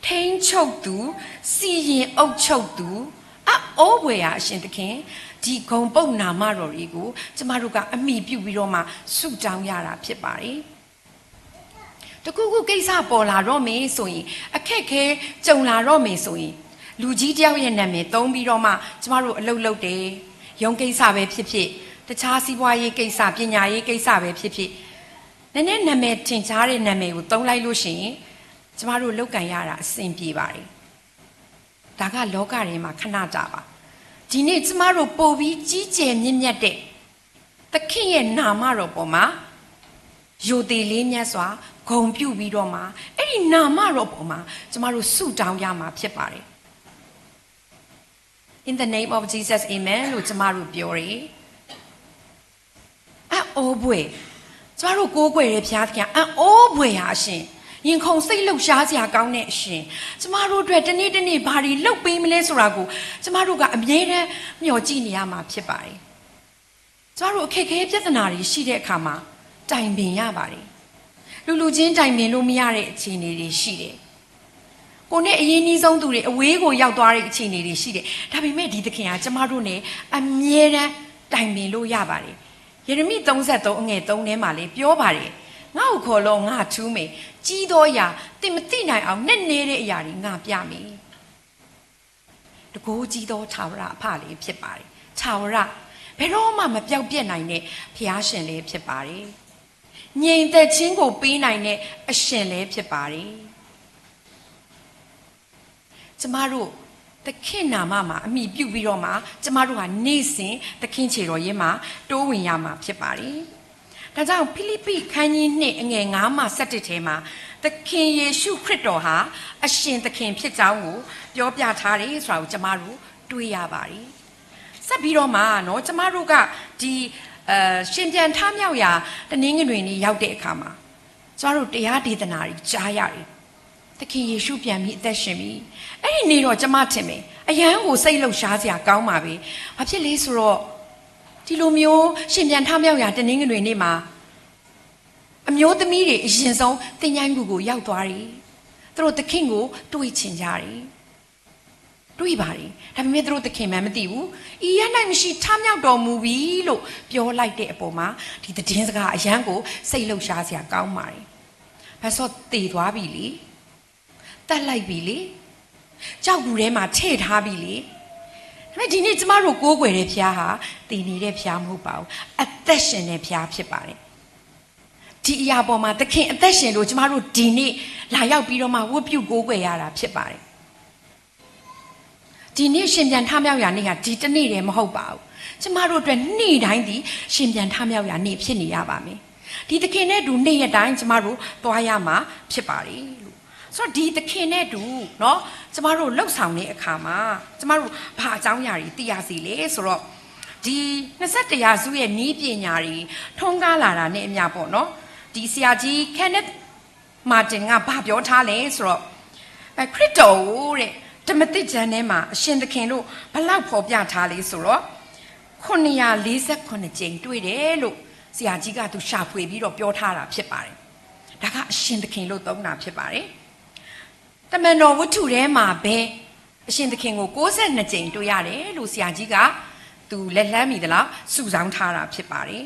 ထိန်းချုပ်သူစီရင်အုပ်ချုပ်သူအံ့ဩဖွယ်ရာအရှင်သခင်ဒီဂုဏ်ပုဒ်နာမတော်တွေကိုကျမတို့ကအမိပြုပြီးတော့မှဆုတောင်းရတာဖြစ်ပါတယ်။တခုခုကိစ္စပေါ်လာတော့မယ်ဆိုရင်အခက်အခဲကြုံလာတော့မယ်ဆိုရင်လူကြီးတယောက်ရဲ့နာမည်သုံးပြီးတော့မှကျမတို့အလုပ်လုပ်တယ်။ရုံးကိစ္စပဲဖြစ်ဖြစ်တခြားစီးပွားရေးကိစ္စပညာရေးကိစ္စပဲဖြစ်ဖြစ်နည်းနည်းနာမည်ထင်ရှားတဲ့နာမည်ကိုသုံးလိုက်လို့ရှိရင်ကျမတို့လုပ်ကိုင်ရတာအဆင်ပြေပါတယ်။ဒါကလောကထဲမှာခဏတာပါ။ ဒီနေ့ကျမတို့ပိုပြီးကြီးကျယ်မြင့်မြတ်တဲ့ သခင်ရဲ့နာမတော်ပေါ်မှာ ရိုသေလေးမြတ်စွာ ဂုဏ်ပြုပြီးတော့မှ အဲ့ဒီနာမတော်ပေါ်မှာ ကျမတို့ဆုတောင်းရမှာဖြစ်ပါတယ်။ In the name of Jesus, amen လို့ကျမတို့ပြောတယ်။ အံ့ဩဖွယ်, ကျမတို့ကိုးကွယ်တဲ့ဘုရားသခင် အံ့ဩဖွယ်ရာအရှင်, ရင်ခုန်စိတ်လှုပ်ရှားစရာကောင်းတဲ့အရှင်, ကျမတို့အတွက်တနေ့တနေ့ဘာတွေလုပ်ပေးမလဲဆိုတာကို ကျမတို့ကအမြဲတမ်းမျှော်ကြည့်နေရမှာဖြစ်ပါတယ်။ ကျမတို့အခက်အခဲပြဿနာတွေရှိတဲ့အခါမှာ တိုင်ပင်ရပါတယ်။ လူလူချင်းတိုင်ပင်လို့မရတဲ့အခြေအနေတွေရှိတယ်။ ကိုယ်နဲ့အရင်းနှီးဆုံးသူတွေအဝေးကိုရောက်သွားတဲ့အခြေအနေတွေရှိတယ်။ ဒါပေမဲ့ဒီသခင်ကကျမတို့နဲ့အမြဲတမ်းတိုင်ပင်လို့ရပါတယ်။ ယေရမိသုံးဆယ့်သုံးအငယ်သုံးထဲမှာလည်းပြောပါတယ်။ ငါ့ကိုခေါ်လော့, ငါထူးမယ်, ကြီးသောအရာ, သင်မသိနိုင်အောင်နက်နဲတဲ့အရာတွေငါပြမယ်။ တန်ခိုးကြီးသောထာဝရအဖလည်းဖြစ်ပါတယ်။ ထာဝရ, ဘယ်တော့မှမပျောက်ပျက်နိုင်တဲ့ဘုရားရှင်လည်းဖြစ်ပါတယ်။ ငြိမ်သက်ခြင်းကိုပေးနိုင်တဲ့အရှင်လည်းဖြစ်ပါတယ်။ ကျမတို့သခင်နာမမှာအမှီပြုပြီးတော့မှ ကျမတို့ဟာနေ့စဉ်သခင်ခြေတော်ရင်းမှာတိုးဝင်ရမှာဖြစ်ပါတယ်။ ဒါကြောင့်ဖိလိပ္ပိအခန်းကြီးနှစ်အငယ်ငါးမှဆယ့်တစ်ထဲမှာ သခင်ယေရှုခရစ်တော်ဟာအရှင်သခင်ဖြစ်ကြောင်းကိုပြောပြထားတယ်ဆိုတာကိုကျမတို့တွေ့ရပါတယ်။ ဆက်ပြီးတော့မှနော် ကျမတို့ကဒီအဲရှင်ပြန်ထမြောက်ရာတနင်္ဂနွေနေ့ရောက်တဲ့အခါမှာ ကျမတို့တရားဒေသနာတွေကြားရတယ်။ သခင်ယေရှုပြန်ပြီးအသက်ရှင်ပြီ။ အဲ့ဒီနေ့တော့ကျမထင်မယ် အရမ်းကိုစိတ်လှုပ်ရှားစရာကောင်းပါပဲ။ ဘာဖြစ်လဲဆိုတော့ ဒီလိုမျိုးရှင်ပြန်ထမြောက်ရာတနင်္ဂနွေနေ့မှာ အမျိုးသမီးတွေအရင်ဆုံးသင်္ချိုင်းပူၤကိုရောက်သွားတယ်။ သူတို့သခင်ကိုတွေ့ချင်ကြတယ်။ တွေ့ပါတယ်။ ဒါပေမဲ့သူတို့သခင်မှန်းမသိဘူး။ အီယဲၢ်နိုင်မရှိထမြောက်တော်မူပြီလို့ပြောလိုက်တဲ့အပေါ်မှာဒီသတင်းစကားအရမ်းကိုစိတ်လှုပ်ရှားစရာကောင်းပါတယ်။ ဘာလို့ဆိုသေသွားပြီလေ။ သတ်လိုက်ပြီလေ။ ကျောက်ဂူထဲမှာထည့်ထားပြီလေ။ ဒါပေမဲ့ဒီနေ့ကျမတို့ကိုးကွယ်တဲ့ဘုရားဟာသေနေတဲ့ဘုရားမဟုတ်ပါဘူး။ အသက်ရှင်တဲ့ဘုရားဖြစ်ပါတယ်။ ဒီအရာပေါ်မှာသခင်အသက်ရှင်လို့ကျမတို့ဒီနေ့လာရောက်ပြီးတော့မှဝတ်ပြုကိုးကွယ်ရတာဖြစ်ပါတယ်။ ဒီနေ့ရှင်ပြန်ထမြောက်ရာနေ့ဟာဒီတနေ့တည်းမဟုတ်ပါဘူး။ ကျမတို့အတွက်နေ့တိုင်းသည်ရှင်ပြန်ထမြောက်ရာနေ့ဖြစ်နေရပါမယ်။ ဒီသခင်နဲ့အတူနေ့ရက်တိုင်းကျမတို့သွားရမှာဖြစ်ပါတယ်လို့ဆိုတော့ဒီသခင်နဲ့အတူနော်ကျမတို့လှုပ်ဆောင်တဲ့အခါမှာကျမတို့ဘာအကြောင်းအရာတွေသိရစီလဲဆိုတော့ဒီနှစ်ဆယ့်တစ်ရာစုရဲ့နည်းပညာတွေထွန်းကားလာတာနဲ့အမျှပေါ့နော်ဒီဆရာကြီး Kenneth Martin ကဘာပြောထားလဲဆိုတော့အဲခရစ်တော်ကိုတဲ့ဓမ္မသစ်ကျမ်းထဲမှာအရှင်သခင်လို့ဘယ်လောက်ဖော်ပြထားလဲဆိုတော့ခုနှစ်ရာလေးဆယ့်ခုနှစ်ကြိမ်တွေ့တယ်လို့ဆရာကြီးကသူရှာဖွေပြီးတော့ပြောထားတာဖြစ်ပါတယ်။ဒါကအရှင်သခင်လို့သုံးတာဖြစ်ပါတယ်။တမန်တော်ဝတ္ထုထဲမှာပဲအရှင်သခင်ကိုကိုးဆယ့်နှစ်ကြိမ်တွေ့ရတယ်လို့ဆရာကြီးကသူလက်လှမ်းမီသလောက်စုဆောင်းထားတာဖြစ်ပါတယ်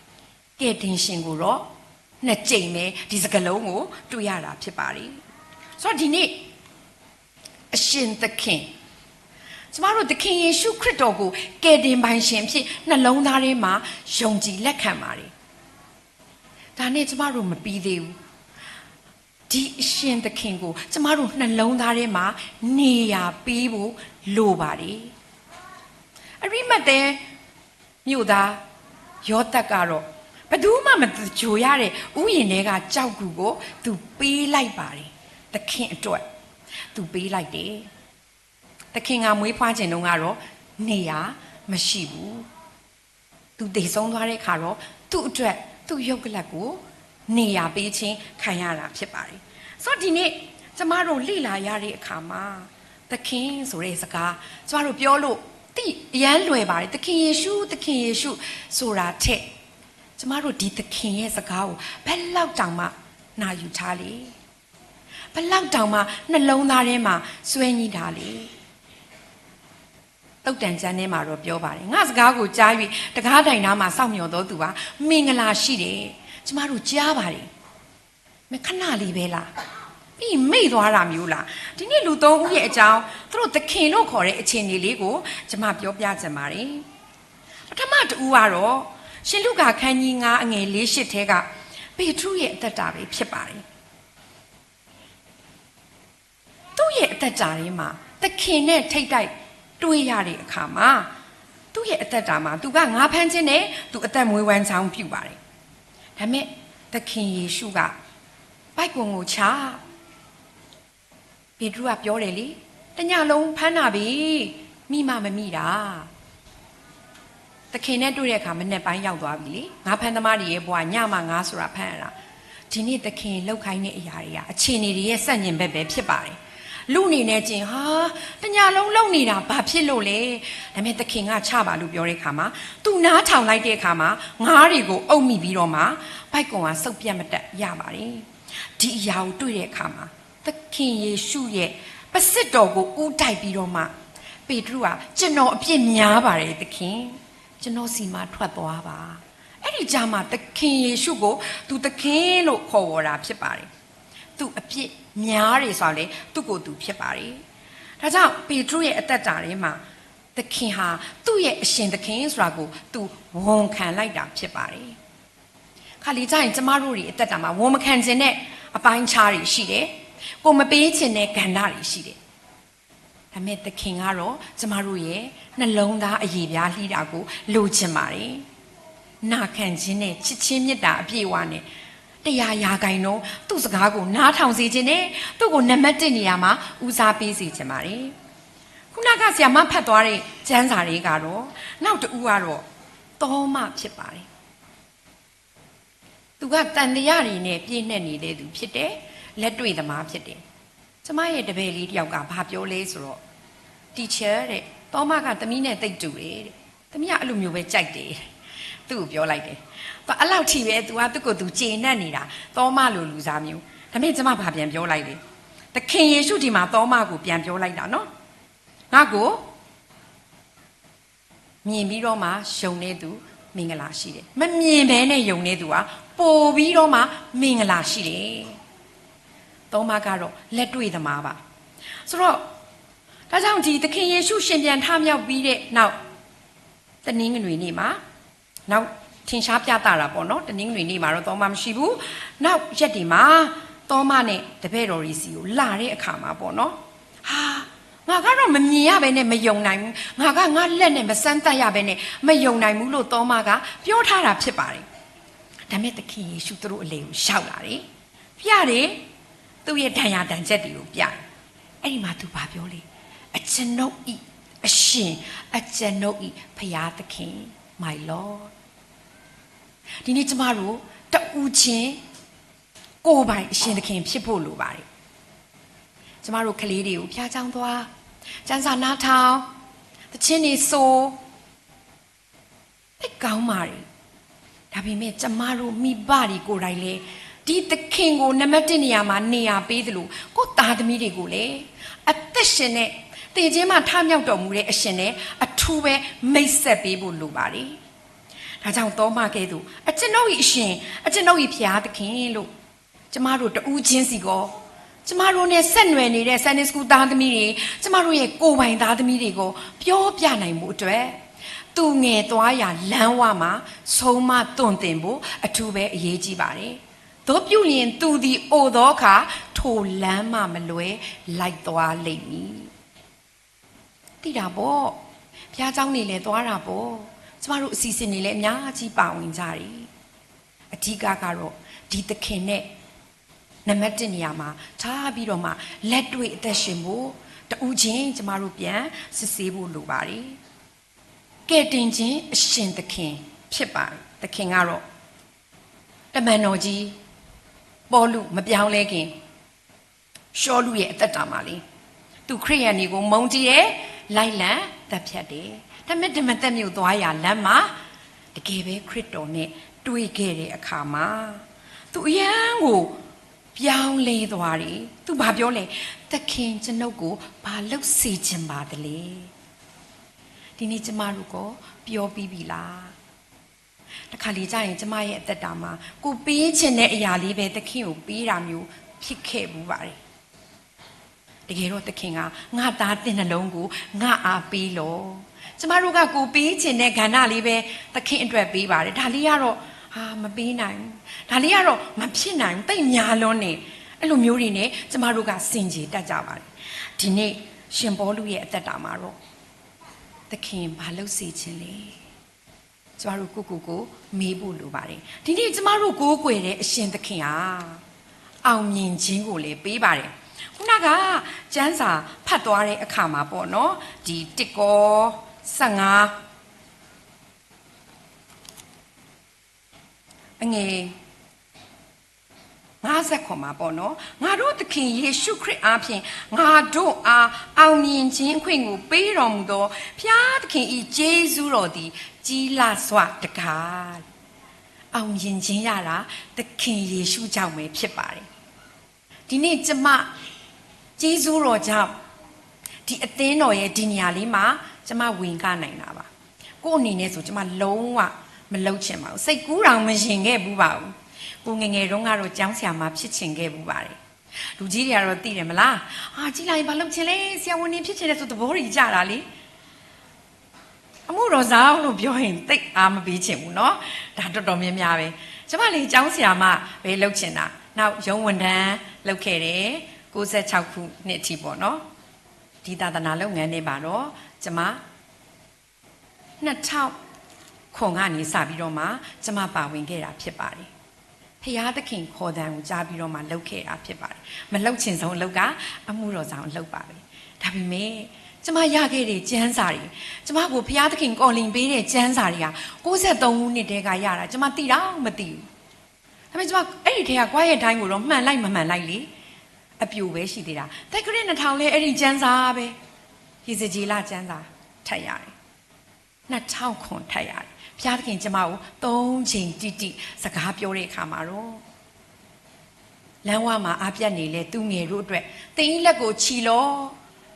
။ကယ်တင်ရှင်ကိုတော့နှစ်ကြိမ်ပဲဒီစကားလုံးကိုတွေ့ရတာဖြစ်ပါတယ်။ဆိုတော့ဒီနေ့အရှင်သခင်ကျမတို့သခင်ယေရှုခရစ်တော်ကိုကယ်တင်ပိုင်ရှင်အဖြစ်နှလုံးသားထဲမှာယုံကြည်လက်ခံပါတယ်။ဒါနဲ့ကျမတို့မပြီးသေးဘူး။ဒီအရှင်သခင်ကိုကျမတို့နှလုံးသားထဲမှာနေရာပေးဖို့လိုပါတယ်။အရိမတ်သဲမြို့သားယောသပ်ကတော့ဘယ်သူမှမသဂြိုၤရတဲ့ဥယျာဉ်ထဲကကျောက်ဂူကိုသူပေးလိုက်ပါတယ်။သခင်အတွက်သူပေးလိုက်တယ်။သခင်ကမွေးဖွားချိန်တုန်းကတော့နေရာမရှိဘူး။သူသေဆုံးသွားတဲ့အခါတော့သူ့အတွက်သူ့ရုပ်ကလပ်ကိုနေရာပေးခြင်းခံရတာဖြစ်ပါတယ်။ဆိုတော့ဒီနေ့ကျမတို့လေ့လာရတဲ့အခါမှာသခင်ဆိုတဲ့စကားကျမတို့ပြောလို့သိအရမ်းလွယ်ပါတယ်။သခင်ယေရှုသခင်ယေရှုဆိုတာထက်ကျမတို့ဒီသခင်ရဲ့စကားကိုဘယ်လောက်တောင်မှနာယူထားလဲ။ဘယ်လောက်တောင်မှနှလုံးသားထဲမှာစွဲညှိထားလဲ။သုတ်တံကျမ်းထဲမှာတော့ပြောပါတယ်။ငါ့စကားကိုကြား၍တံခါးတိုင်နားမှာစောင့်မျှော်သောသူဟာမင်္ဂလာရှိတယ်။ကျမတို့ကြားပါတယ်။မင်းခဏလေးပဲလား။ပြီးမေ့သွားတာမျိုးလား။ဒီနေ့လူသုံးဦးရဲ့အကြောင်းသူတို့သခင်လို့ခေါ်တဲ့အခြေအနေလေးကိုကျမပြောပြချင်ပါတယ်။ပထမတဦးကတော့ရှင်လုကာခန်းကြီးငါးအငယ်လေးရှစ်ထဲကပေတရုရဲ့အသက်တာပဲဖြစ်ပါတယ်။သူ့ရဲ့အသက်တာထဲမှာသခင်နဲ့ထိပ်တိုက် တွေ့ရတဲ့အခါမှာ သူ့ရဲ့အသက်တာမှာ သူကငါးဖမ်းခြင်းနဲ့ သူအသက်မွေးဝမ်းကြောင်းပြုပါတယ်။ ဒါပေမဲ့ သခင်ယေရှုက ပိုက်ကွန်ကိုချ၊ ပေတရုကပြောတယ်လေ, တစ်ညလုံးဖမ်းတာပဲ, မိမှမမိတာ။ သခင်နဲ့တွေ့တဲ့အခါ မနက်ပိုင်းရောက်သွားပြီလေ။ ငါးဖမ်းသမားတွေရဲ့ဘဝ ညမှာငါးဆိုတာဖမ်းရတာ။ ဒီနေ့သခင်လုပ်ခိုင်းတဲ့အရာတွေက အခြေအနေတွေရဲ့ဆန့်ကျင်ဘက်ပဲဖြစ်ပါတယ်။ လူအနေနဲ့ကျင်ဟာ တစ်ညလုံးလုပ်နေတာဘာဖြစ်လို့လဲ။ ဒါပေမဲ့သခင်ကချပါလို့ပြောတဲ့အခါမှာ သူနားထောင်လိုက်တဲ့အခါမှာ ငါးတွေကိုအုပ်မိပြီးတော့မှ ပိုက်ကွန်ဟာစုပ်ပြတ်မတတ်ရပါတယ်။ ဒီအရာကိုတွေ့တဲ့အခါမှာ သခင်ယေရှုရဲ့ပစံးတော်ကိုဦးတိုက်ပြီးတော့မှ ပေတရုက ကျွန်တော်အပြစ်များပါတယ်သခင်။ ကျွန်တော်ဆီမှာထွက်သွားပါ။ အဲ့ဒီကြားမှာသခင်ယေရှုကိုသူသခင်လို့ခေါ်ဝေါ်တာဖြစ်ပါတယ်။ သူအပြစ်များတယ်ဆိုတာလေ သူ့ကိုယ်သူဖြစ်ပါတယ်။ ဒါကြောင့်ပေတရုရဲ့အသက်တာထဲမှာ သခင်ဟာသူ့ရဲ့အရှင်သခင်ဆိုတာကိုသူဝန်ခံလိုက်တာဖြစ်ပါတယ်။ ခါလီကျရင်ကျမတို့တွေအသက်တာမှာဝန်မခံချင်တဲ့အပိုင်းအခြားတွေရှိတယ်။ ကိုယ်မပေးချင်တဲ့ကဏ္ဍတွေရှိတယ်။ ဒါပေမဲ့သခင်ကတော့ကျမတို့ရဲ့နှလုံးသားအရေပြားလှီးတာကိုလိုချင်ပါတယ်။ နာခံခြင်းနဲ့ချစ်ခြင်းမေတ္တာအပြည့်အဝနဲ့ တစ်ရာရာခိုင်နှုန်းသူ့စကားကိုနားထောင်စေချင်တယ်။ သူ့ကိုနံပါတ်တစ်နေရာမှာဦးစားပေးစေချင်ပါတယ်။ ခုနကဆရာမဖတ်သွားတဲ့ကျမ်းစာတွေကတော့ နောက်တစ်ဦးကတော့သောမဖြစ်ပါတယ်။ သူကသံသယတွေနဲ့ပြည့်နှက်နေတဲ့သူဖြစ်တယ်။ လက်တွေ့သမားဖြစ်တယ်။ ကျမရဲ့တပည့်လေးတစ်ယောက်ကဘာပြောလဲဆိုတော့ teacher တဲ့ သောမကသမီးနဲ့သိပ်တူတယ်တဲ့။ သမီးကအဲ့လိုမျိုးပဲကြိုက်တယ်။ သူ့ကိုပြောလိုက်တယ်။ သူအဲ့လောက်ထိပဲ သူကသူ့ကိုယ်သူကျေနပ်နေတာ သောမလိုလူစားမျိုး။ ဒါပေမဲ့ကျမဘာပြန်ပြောလိုက်လဲ။ သခင်ယေရှုဒီမှာသောမကိုပြန်ပြောလိုက်တာနော်။ ငါ့ကိုမြင်ပြီးတော့မှယုံတဲ့သူမင်္ဂလာရှိတယ်။ မမြင်ဘဲနဲ့ယုံတဲ့သူကပိုပြီးတော့မှမင်္ဂလာရှိတယ်။ သောမကတော့လက်တွေ့သမားပါ။ ဆိုတော့ဒါကြောင့်ဒီသခင်ယေရှုရှင်ပြန်ထမြောက်ပြီးတဲ့နောက်တနင်္ဂနွေနေ့မှာနောက်ထင်ရှားပြသတာပေါ့နော်။ တနင်္ဂနွေနေ့မှာတော့သောမမရှိဘူး။ နောက်ရက်တွေမှာသောမနဲ့တပည့်တော်တွေဆီကိုလာတဲ့အခါမှာပေါ့နော်။ ဟာငါကတော့မမြင်ရဘဲနဲ့မယုံနိုင်ဘူးငါကငါလက်နဲ့မစမ်းသပ်ရဘဲနဲ့မယုံနိုင်ဘူးလို့သောမကပြောထားတာဖြစ်ပါတယ်။ ဒါပေမဲ့သခင်ယေရှုသူတို့အလယ်ကိုရောက်လာတယ်။ ပြတယ်သူ့ရဲ့ဒဏ်ရာဒဏ်ချက်တွေကိုပြတယ်။ အဲ့ဒီမှာသူဘာပြောလဲ။ အကျွန်ုပ်၏အရှင်အကျွန်ုပ်၏ဘုရားသခင် my Lord ဒီနေ့ကျမတို့တဦးချင်းကိုယ်ပိုင်အရှင်သခင်ဖြစ်ဖို့လိုပါတယ်။ ကျမတို့ကလေးတွေကိုဖျားချောင်းသွားကျန်းစာနားထောင်သချင်းတွေဆိုသိပ်ကောင်းပါတယ်။ ဒါပေမဲ့ကျမတို့မိဘတွေကိုယ်တိုင်လည်းဒီသခင်ကိုနံပါတ်တစ်နေရာမှာနေရာပေးသလိုကိုယ့်သားသမီးတွေကိုလည်းအသက်ရှင်တဲ့သေခြင်းမှထမြောက်တော်မူတဲ့အရှင်နဲ့အထူးပဲမိတ်ဆက်ပေးဖို့လိုပါတယ်။ ဒါကြောင့်သောမကဲ့သို့အကျွန်ုပ်၏အရှင်အကျွန်ုပ်၏ဘုရားသခင်လို့ကျမတို့တဦးချင်းစီကောကျမတို့နဲ့ဆက်နွယ်နေတဲ့ Sunday School သားသမီးတွေကျမတို့ရဲ့ကိုယ်ပိုင်သားသမီးတွေကိုပြောပြနိုင်မှုအတွက်သူငယ်သွားရာလမ်းဝမှာဆုံးမသွန်သင်ဖို့အထူးပဲအရေးကြီးပါတယ်။ သို့ပြုလျှင်သူသည်အိုသောအခါထိုလမ်းမှမလွဲလိုက်သွားလိမ့်မည်။ သိတာပေါ့ဘုရားကျောင်းနေလဲသွားတာပေါ့ကျမတို့အစီအစဉ်နေလဲအများကြီးပါဝင်ကြတယ်အဓိကကတော့ဒီသခင်နဲ့နံပါတ်တစ်နေရာမှာထားပြီးတော့မှလက်တွေ့အသက်ရှင်ဖို့တဦးချင်းကျမတို့ပြန်စစ်ဆေးဖို့လိုပါတယ်ကယ်တင်ခြင်းအရှင်သခင်ဖြစ်ပါတယ်သခင်ကတော့တမန်တော်ကြီးပေါလုမပြောင်းလဲခင်ရှောလုရဲ့အသက်တာမှာလေသူခရိယန်တွေကိုမုန်းတီးတယ်လိုက်လံသတ်ဖြတ်တယ်ဒါပေမဲ့ဓမ္မသက်မြို့သွားရာလမ်းမှာတကယ်ပဲခရစ်တော်နဲ့တွေ့ခဲ့တဲ့အခါမှာသူအရမ်းကိုပြောင်းလဲသွားတယ်သူဘာပြောလဲသခင်ကျွန်ုပ်ကိုဘာလုပ်စေချင်ပါသလဲဒီနေ့ကျမတို့ကပြောပြီးပြီလားတခါလေကျရင်ကျမရဲ့အသက်တာမှာကိုပေးချင်တဲ့အရာလေးပဲသခင်ကိုပေးတာမျိုးဖြစ်ခဲ့ဘူးပါတယ်တကယ်တော့သခင်ကငါသားသင်နှလုံးကိုငါအားပေးလော့ကျမတို့ကကိုပေးချင်တဲ့ကဏ္ဍလေးပဲသခင်အတွက်ပေးပါတယ်ဒါလေးကတော့အာမပေးနိုင်ဘူးဒါလေးကတော့မဖြစ်နိုင်ဘူးသိပ်များလွန်းနေအဲ့လိုမျိုးတွေနဲ့ကျမတို့ကစင်ကြေတတ်ကြပါတယ်ဒီနေ့ရှင်ပေါလုရဲ့အသက်တာမှာတော့ သခင်ဘာလုပ်စေချင်လဲ။ ကျမတို့ကိုယ့်ကိုယ်ကိုမေးဖို့လိုပါတယ်။ ဒီနေ့ကျမတို့ကိုးကွယ်တဲ့အရှင်သခင်ဟာ အောင်မြင်ခြင်းကိုလည်းပေးပါတယ်။ ခုနကကျမ်းစာဖတ်သွားတဲ့အခါမှာပေါ့နော်, ဒီတစ်ကောဆယ့်ငါး အငယ်ငါးဆယ့်ခုနစ်မှာပေါ့နော်, ငါတို့သခင်ယေရှုခရစ်အားဖြင့် ငါတို့အားအောင်မြင်ခြင်းအခွင့်ကိုပေးတော်မူသော ဘုရားသခင်၏ကျေးဇူးတော်သည် ကြီးလှစွာတကား။ အောင်မြင်ခြင်းရတာ သခင်ယေရှုကြောင့်ပဲဖြစ်ပါတယ်။ ဒီနေ့ကျမ ကျေးဇူးတော်ကြောင့် ဒီအသင်းတော်ရဲ့ဒီနေရာလေးမှာ ကျမဝင်ကနိုင်တာပါ။ ကိုယ့်အနေနဲ့ဆို ကျမလုံးဝမလုပ်ချင်ပါဘူး။ စိတ်ကူးတောင်မယဉ်ခဲ့ဘူးပါဘူး။ ကိုယ်ငယ်ငယ်တုန်းကတော့ကျောင်းဆရာမဖြစ်ချင်ခဲ့ဘူးပါတယ်။ လူကြီးတွေကတော့သိတယ်မလား။ အာ, ကြီးလာရင်ဘာလုပ်ချင်လဲ, ဆရာဝန်နေဖြစ်ချင်တယ်ဆို သဘောတွေကျတာလေ။ အမှုတော်ဆောင်လို့ပြောရင်သိပ်အားမပေးချင်ဘူးနော်။ ဒါတော်တော်များများပဲ။ ကျမလည်းကျောင်းဆရာမပဲလုပ်ချင်တာ။ နောက်ရုံးဝန်ထမ်းလုပ်ခဲ့တယ်။ ကိုးဆယ့်ခြောက်ခုနှစ်အထိပေါ့နော်။ ဒီသာသနာလုပ်ငန်းနဲ့ပါတော့ကျမနှစ်ထောင်ခုနှစ်ကနေစပြီးတော့မှကျမပါဝင်ခဲ့တာဖြစ်ပါတယ်။ ဘုရားသခင်ခေါ်သံကိုကြားပြီးတော့မှလုပ်ခဲ့တာဖြစ်ပါတယ်။ မလုပ်ချင်ဆုံးအလုပ်ကအမှုတော်ဆောင်အလုပ်ပါပဲ။ ဒါပေမဲ့ကျမရခဲ့တဲ့ကျမ်းစာတွေ, ကျမကိုဘုရားသခင် calling ပေးတဲ့ကျမ်းစာတွေဟာကိုးဆယ့်သုံးခုနှစ်ထဲကရတာ ကျမသိတောင်မသိဘူး။ ဒါပေမဲ့ကျမအဲ့ဒီထဲကကွဲးရဲ့တိုင်းကိုတော့မှန်လိုက်မမှန်လိုက်လေ အပြိုပဲရှိသေးတာ။ သက္ကရာဇ်နှစ်ထောင်လည်းအဲ့ဒီကျမ်းစာပဲ။ ဟေဇေက့လကျမ်းစာထပ်ရတယ်။ နှစ်ထောင်ခုနှစ်ထပ်ရတယ်။ ဘုရားသခင်ကျမကိုသုံးချိန်တိတိစကားပြောတဲ့အခါမှာတော့ လမ်းဝမှာအားပြတ်နေလဲသူငယ်တို့အတွက်သင်၏လက်ကိုချီလော့,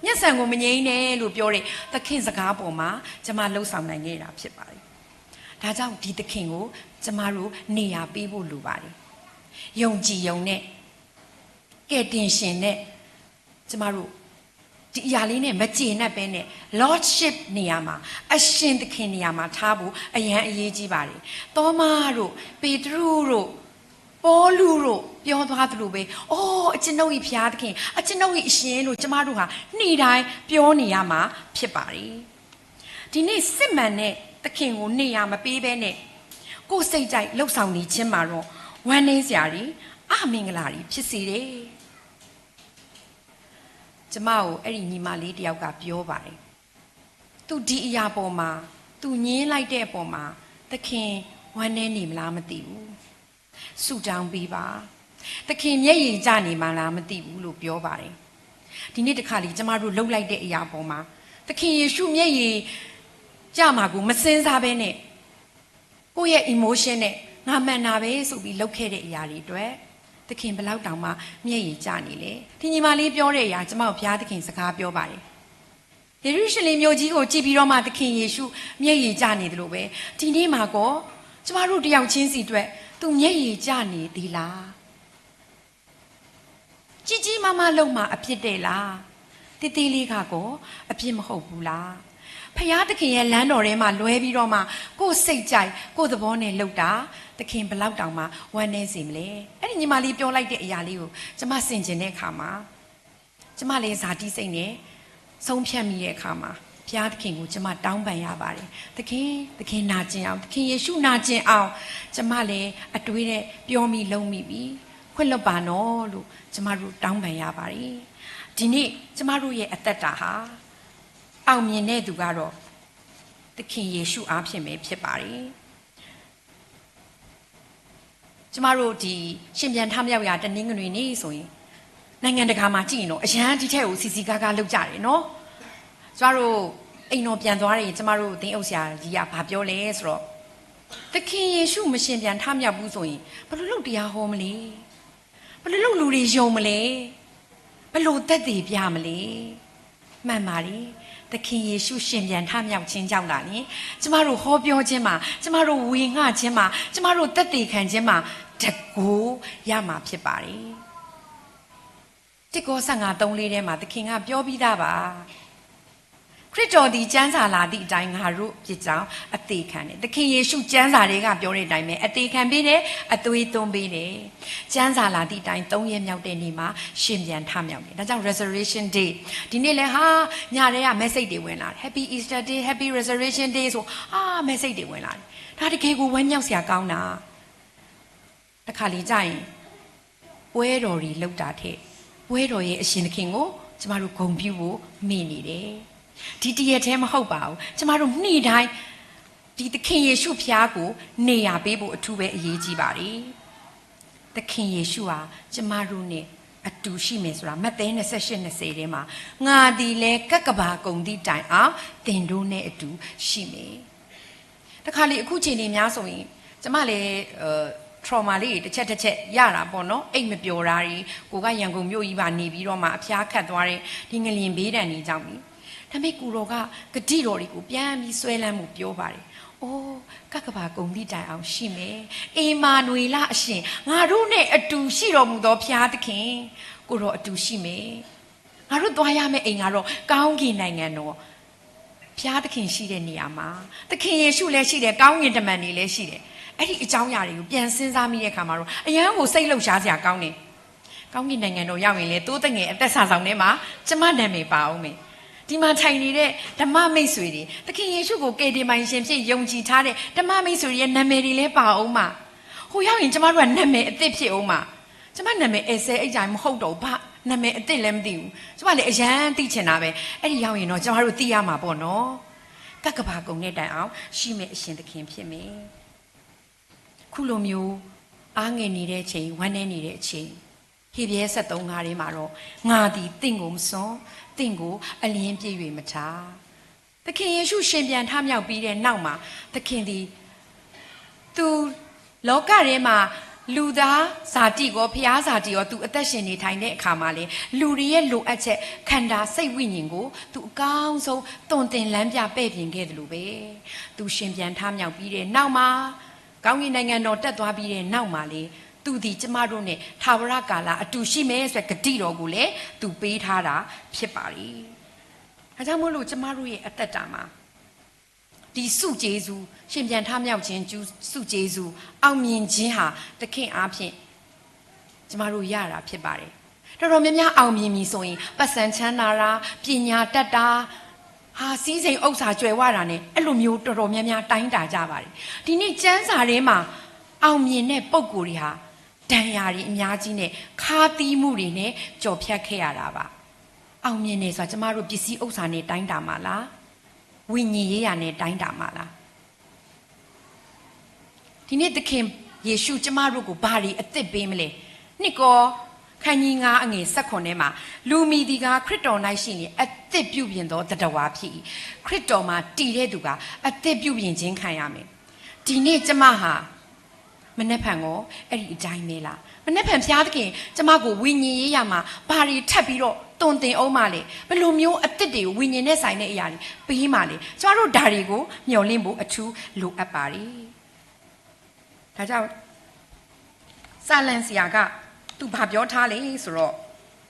မျက်စိကိုမငြိမ်းနဲ့လို့ပြောတဲ့သခင်စကားပေါ်မှာကျမလှုပ်ဆောင်နိုင်ခဲ့တာဖြစ်ပါတယ်။ ဒါကြောင့်ဒီသခင်ကိုကျမတို့နေရာပေးဖို့လိုပါတယ်။ ယုံကြည်ယုံနဲ့ကယ်တင်ရှင်နဲ့ကျမတို့ဒီအရာလေးနဲ့မကျေနပ်ပဲနဲ့ Lordship နေရာမှာအရှင်သခင်နေရာမှာထားဖို့အရမ်းအရေးကြီးပါတယ်။ သောမတို့ပေတရုတို့ပေါလုတို့ပြောသွားသလိုပဲ, အော်, အကျွန်ုပ်၏ဘုရားသခင်, အကျွန်ုပ်၏အရှင်လို့ကျမတို့ဟာနေ့တိုင်းပြောနေရမှာဖြစ်ပါတယ်။ ဒီနေ့စစ်မှန်တဲ့သခင်ကိုနေရာမပေးဘဲနဲ့ကိုယ်စိတ်ကြိုက်လှုပ်ဆောင်နေခြင်းမှာတော့ဝမ်းနည်းစရာတွေအမင်္ဂလာတွေဖြစ်စေတယ်။ ကျမကိုအဲ့ဒီညီမလေးတယောက်ကပြောပါတယ်။ သူဒီအရာပေါ်မှာသူငြင်းလိုက်တဲ့အပေါ်မှာသခင်ဝမ်းနည်းနေမလားမသိဘူး။ ဆုတောင်းပေးပါ။ သခင်မျက်ရည်ကျနေမလားမသိဘူးလို့ပြောပါတယ်။ ဒီနေ့တခါလေကျမတို့လှုပ်လိုက်တဲ့အရာပေါ်မှာသခင်ယေရှုမျက်ရည်ကျမှာကိုမစင်စားဘဲနဲ့ကိုယ့်ရဲ့ emotion နဲ့ငါမှန်တာပဲဆိုပြီးလုပ်ခဲ့တဲ့အရာတွေအတွက်သခင်ဘယ်လောက်တောင်မှမျက်ရည်ကျနေလဲ။ ဒီညီမလေးပြောတဲ့အရာကျမတို့ဘုရားသခင်စကားပြောပါတယ်။ ယေရုရှလင်မြို့ကြီးကိုကြည့်ပြီးတော့မှသခင်ယေရှုမျက်ရည်ကျနေသလိုပဲဒီနေ့မှာကောကျမတို့တယောက်ချင်းစီအတွက်သူမျက်ရည်ကျနေသေးလား။ ကြီးကြီးမားမားလုပ်မှာအပြစ်တဲ့လား။ သေးသေးလေးကကောအပြစ်မဟုတ်ဘူးလား။ ဘုရားသခင်ရဲ့လမ်းတော်ထဲမှာလွဲပြီးတော့မှကိုယ့်စိတ်ကြိုက်ကိုယ့်သဘောနဲ့လုပ်တာသခင်ဘယ်လောက်တောင်မှဝမ်းနည်းစေမလဲ။ အဲ့ဒီညီမလေးပြောလိုက်တဲ့အရာလေးကိုကျမဆင်ခြင်တဲ့အခါမှာကျမလည်းဇာတိစိတ်နဲ့ဆုံးဖြတ်မိတဲ့အခါမှာဘုရားသခင်ကိုကျမတောင်းပန်ရပါတယ်။ သခင်, သခင်နာကျင်အောင်, သခင်ယေရှုနာကျင်အောင်ကျမလည်းအတွေးနဲ့ပြောမိလုပ်မိပြီ။ ခွင့်လွှတ်ပါနော်လို့ကျမတို့တောင်းပန်ရပါတယ်။ ဒီနေ့ကျမတို့ရဲ့အသက်တာဟာအောင်မြင်တဲ့သူကတော့သခင်ယေရှုအားဖြင့်ပဲဖြစ်ပါတယ်။ ကျမတို့ဒီရှင်ပြန်ထမြောက်ရာတနင်္ဂနွေနေ့ဆိုရင်နိုင်ငံတကာမှာကြည့်ရင်တော့အရမ်းဒီထဲကိုစီစီကားကားလုပ်ကြတယ်နော်။ ကျမတို့အိမ်တော်ပြန်သွားရင်ကျမတို့သင်းအုပ်ဆရာကြီးကဘာပြောလဲဆိုတော့သခင်ယေရှုမရှင်ပြန်ထမြောက်ဘူးဆိုရင်ဘယ်လိုလုပ်တရားဟောမလဲ။ ဘယ်လိုလုပ်လူတွေယုံမလဲ။ ဘယ်လိုသက်သေပြမလဲ။ မှန်ပါတယ်။ သခင်ယေရှုရှင်ပြန်ထမြောက်ခြင်းကြောင့်သာလျှင်ကျမတို့ဟောပြောခြင်းမှာကျမတို့ဝေငှခြင်းမှာကျမတို့သက်သေခံခြင်းမှာတကူရမှာဖြစ်ပါတယ်။ တစ်ကောဆယ့်ငါးသုံးလေးထဲမှာသခင်ကပြောပြီးသားပါ။ ခရစ်တော်သည် ကျမ်းစာလာသည့်အတိုင်း ငါတို့ဖြစ်ကြောင်း အသေခံတယ်။ သခင်ယေရှု ကျမ်းစာထဲက ပြောတဲ့အတိုင်းပဲ အသေခံပေးတယ်၊ အသွေးသွန်းပေးတယ်။ ကျမ်းစာလာသည့်အတိုင်း သုံးရက်မြောက်တဲ့နေ့မှာ ရှင်ပြန်ထမြောက်တယ်။ ဒါကြောင့် Resurrection Day ဒီနေ့လည်း ဟာ ညထဲက message တွေဝင်လာတယ်။ Happy Easter Day, Happy Resurrection Day ဆို ဟာ message တွေဝင်လာတယ်။ ဒါတကယ်ကို ဝမ်းမြောက်စရာကောင်းတာ။ တခါလေကျရင် ပွဲတော်တွေလုပ်တာထက် ပွဲတော်ရဲ့အရှင်သခင်ကို ကျမတို့ဂုဏ်ပြုဖို့မေ့နေတယ်။ ဒီတရက်ထဲမဟုတ်ပါဘူး။ ကျမတို့နေ့တိုင်း ဒီသခင်ယေရှုဖျားကို နေရာပေးဖို့အထူးပဲအရေးကြီးပါတယ်။ သခင်ယေရှုဟာ ကျမတို့နဲ့အတူရှိမယ်ဆိုတာ မဿဲ နှစ်ဆယ့်ရှစ် နှစ်ဆယ် ထဲမှာ ငါသည်လည်း ကပ်ကဘာကုန်သည့်တိုင်အောင် သင်တို့နဲ့အတူရှိမယ်။ တခါလေ အခုချိန်နေများဆိုရင် ကျမလည်း trauma လေးတစ်ချက်တစ်ချက်ရတာပေါ့နော်။ အိပ်မပျော်တာတွေ ကိုယ်ကရန်ကုန်မြို့ကြီးပါနေပြီးတော့မှ အဖျားခတ်သွားတဲ့ ဒီငလျင် ဗေးဒဏ် တွေကြောင့်လေ။ ဒါပေမဲ့ ကိုယ်တော်က ကတိတော်တွေကို ပြန်ပြီးစွဲလမ်းမှုပြောပါတယ်။ အိုး ကပ်ကဘာကုန်သည့်တိုင်အောင်ရှိမယ်။ ဧမာနွေလအရှင် ငါတို့နဲ့အတူရှိတော်မူသောဘုရားသခင် ကိုယ်တော်အတူရှိမယ်။ ငါတို့သွားရမယ့်အိမ်ကတော့ ကောင်းကင်နိုင်ငံတော် ဘုရားသခင်ရှိတဲ့နေရာမှာ သခင်ယေရှုလည်းရှိတယ်၊ ကောင်းကင်တမန်တွေလည်းရှိတယ်။ အဲ့ဒီအကြောင်းအရာတွေကို ပြန်စဉ်းစားမိတဲ့အခါမှာတော့ အရမ်းကိုစိတ်လှုပ်ရှားစရာကောင်းတယ်။ ကောင်းကင်နိုင်ငံတော်ရောက်ရင်လည်း သိုးသငယ်အသက်စာစောင်ထဲမှာ ကျမနာမည်ပါဦးမယ်။ ဒီမှာထိုင်နေတဲ့ဓမ္မမိတ်ဆွေတွေ သခင်ယေရှုကိုကယ်တင်ပိုင်ရှင်ဖြစ်ယုံကြည်ထားတဲ့ဓမ္မမိတ်ဆွေတွေရဲ့နာမည်တွေလည်းပါဦးမှာ။ ဟိုရောက်ရင်ကျမတို့ကနာမည်အသစ်ဖြစ်ဦးမှာ။ ကျမနာမည် အဲဆဲ အိတ်ကြိုင် မဟုတ်တော့ဘူး။ ဘာနာမည်အသစ်လဲမသိဘူး။ ကျမလည်းအရမ်းသိချင်တာပဲ။ အဲ့ဒီရောက်ရင်တော့ကျမတို့သိရမှာပေါ့နော်။ ကပ်ကဘာကုန်တဲ့တိုင်အောင်ရှိမယ့်အရှင်သခင်ဖြစ်မယ်။ ခုလိုမျိုးအားငယ်နေတဲ့အချိန်၊ ဝမ်းနည်းနေတဲ့အချိန်၊ ဟေဘရဲ ဆယ့်သုံး ငါး ထဲမှာတော့ ငါသည်သင့်ကိုမစွန့်၊ သင့်ကိုအလျှင်းပစ်၍မထား။ သခင်ယေရှုရှင်ပြန်ထမြောက်ပြီးတဲ့နောက်မှာ သခင်သည် သူလောကထဲမှာ လူသားဇာတိကော ဘုရားဇာတိကော သူအသက်ရှင်နေထိုင်တဲ့အခါမှာလည်း လူတွေရဲ့လိုအပ်ချက် ခန္ဓာစိတ်ဝိညာဉ်ကို သူအကောင်းဆုံးသွန်သင်လမ်းပြပဲ့ပြင်ခဲ့သလိုပဲ သူရှင်ပြန်ထမြောက်ပြီးတဲ့နောက်မှာ ကောင်းကင်နိုင်ငံတော်တက်သွားပြီးတဲ့နောက်မှာလည်း သူသည်ကျမတို့နဲ့ထာဝရကာလအတူရှိမယ်ဆိုတဲ့ကတိတော်ကိုလည်းသူပေးထားတာဖြစ်ပါတယ်။ ဒါကြောင့်မို့လို့ကျမတို့ရဲ့အသက်တာမှာ ဒီဆုကျေးဇူး ရှင်ပြန်ထမြောက်ခြင်းဆုကျေးဇူး အောင်မြင်ခြင်းဟာသခင်အားဖြင့် ကျမတို့ရတာဖြစ်ပါတယ်။ တော်တော်များများအောင်မြင်ပြီဆိုရင် ပတ်စံချမ်းသာတာ ပညာတတ်တာ ဟာ စည်းစိမ်ဥစ္စာကြွယ်ဝတာနဲ့ အဲ့လိုမျိုးတော်တော်များများတိုင်းတာကြပါတယ်။ ဒီနေ့ကျမ်းစာထဲမှာ အောင်မြင်တဲ့ပုဂ္ဂိုလ်တွေဟာ ဒဏ်ရာတွေအများကြီးနဲ့ ခါသီးမှုတွေနဲ့ ကျော်ဖြတ်ခဲ့ရတာပါ။ အောင်မြင်တယ်ဆိုတာ ကျမတို့ပစ္စည်းဥစ္စာနဲ့တိုင်းတာမှာလား၊ ဝိညာဉ်ရေးရာနဲ့တိုင်းတာမှာလား။ ဒီနေ့သခင်ယေရှုကျမတို့ကိုဘာတွေအသစ်ပေးမလဲ။ နှစ်ကော ခန်းကြီးငါး အငယ်ဆယ့်ခုနစ်ထဲမှာ လူမည်သည်ကား ခရစ်တော်၌ရှိလျှင် အသစ်ပြုပြင်သောသတ္တဝါဖြစ်၏။ ခရစ်တော်မှာတည်တဲ့သူကအသစ်ပြုပြင်ခြင်းခံရမယ်။ ဒီနေ့ကျမဟာ မနက်ဖြန်ကောအဲ့ဒီအတိုင်းပဲလား။ မနက်ဖြန်ဘုရားသခင်ကျမကိုဝိညာဉ်ရေးရာမှာဘာတွေထပ်ပြီးတော့သွန်သင်အောင်မလဲ။ ဘယ်လိုမျိုးအသစ်တွေကို ဝိညာဉ်နဲ့ဆိုင်တဲ့အရာတွေပေးမလဲ။ ကျမတို့ဒါတွေကိုမျှော်လင့်ဖို့အထူးလိုအပ်ပါတယ်။ ဒါကြောင့် ဆာလံဆရာက သူဘာပြောထားလဲဆိုတော့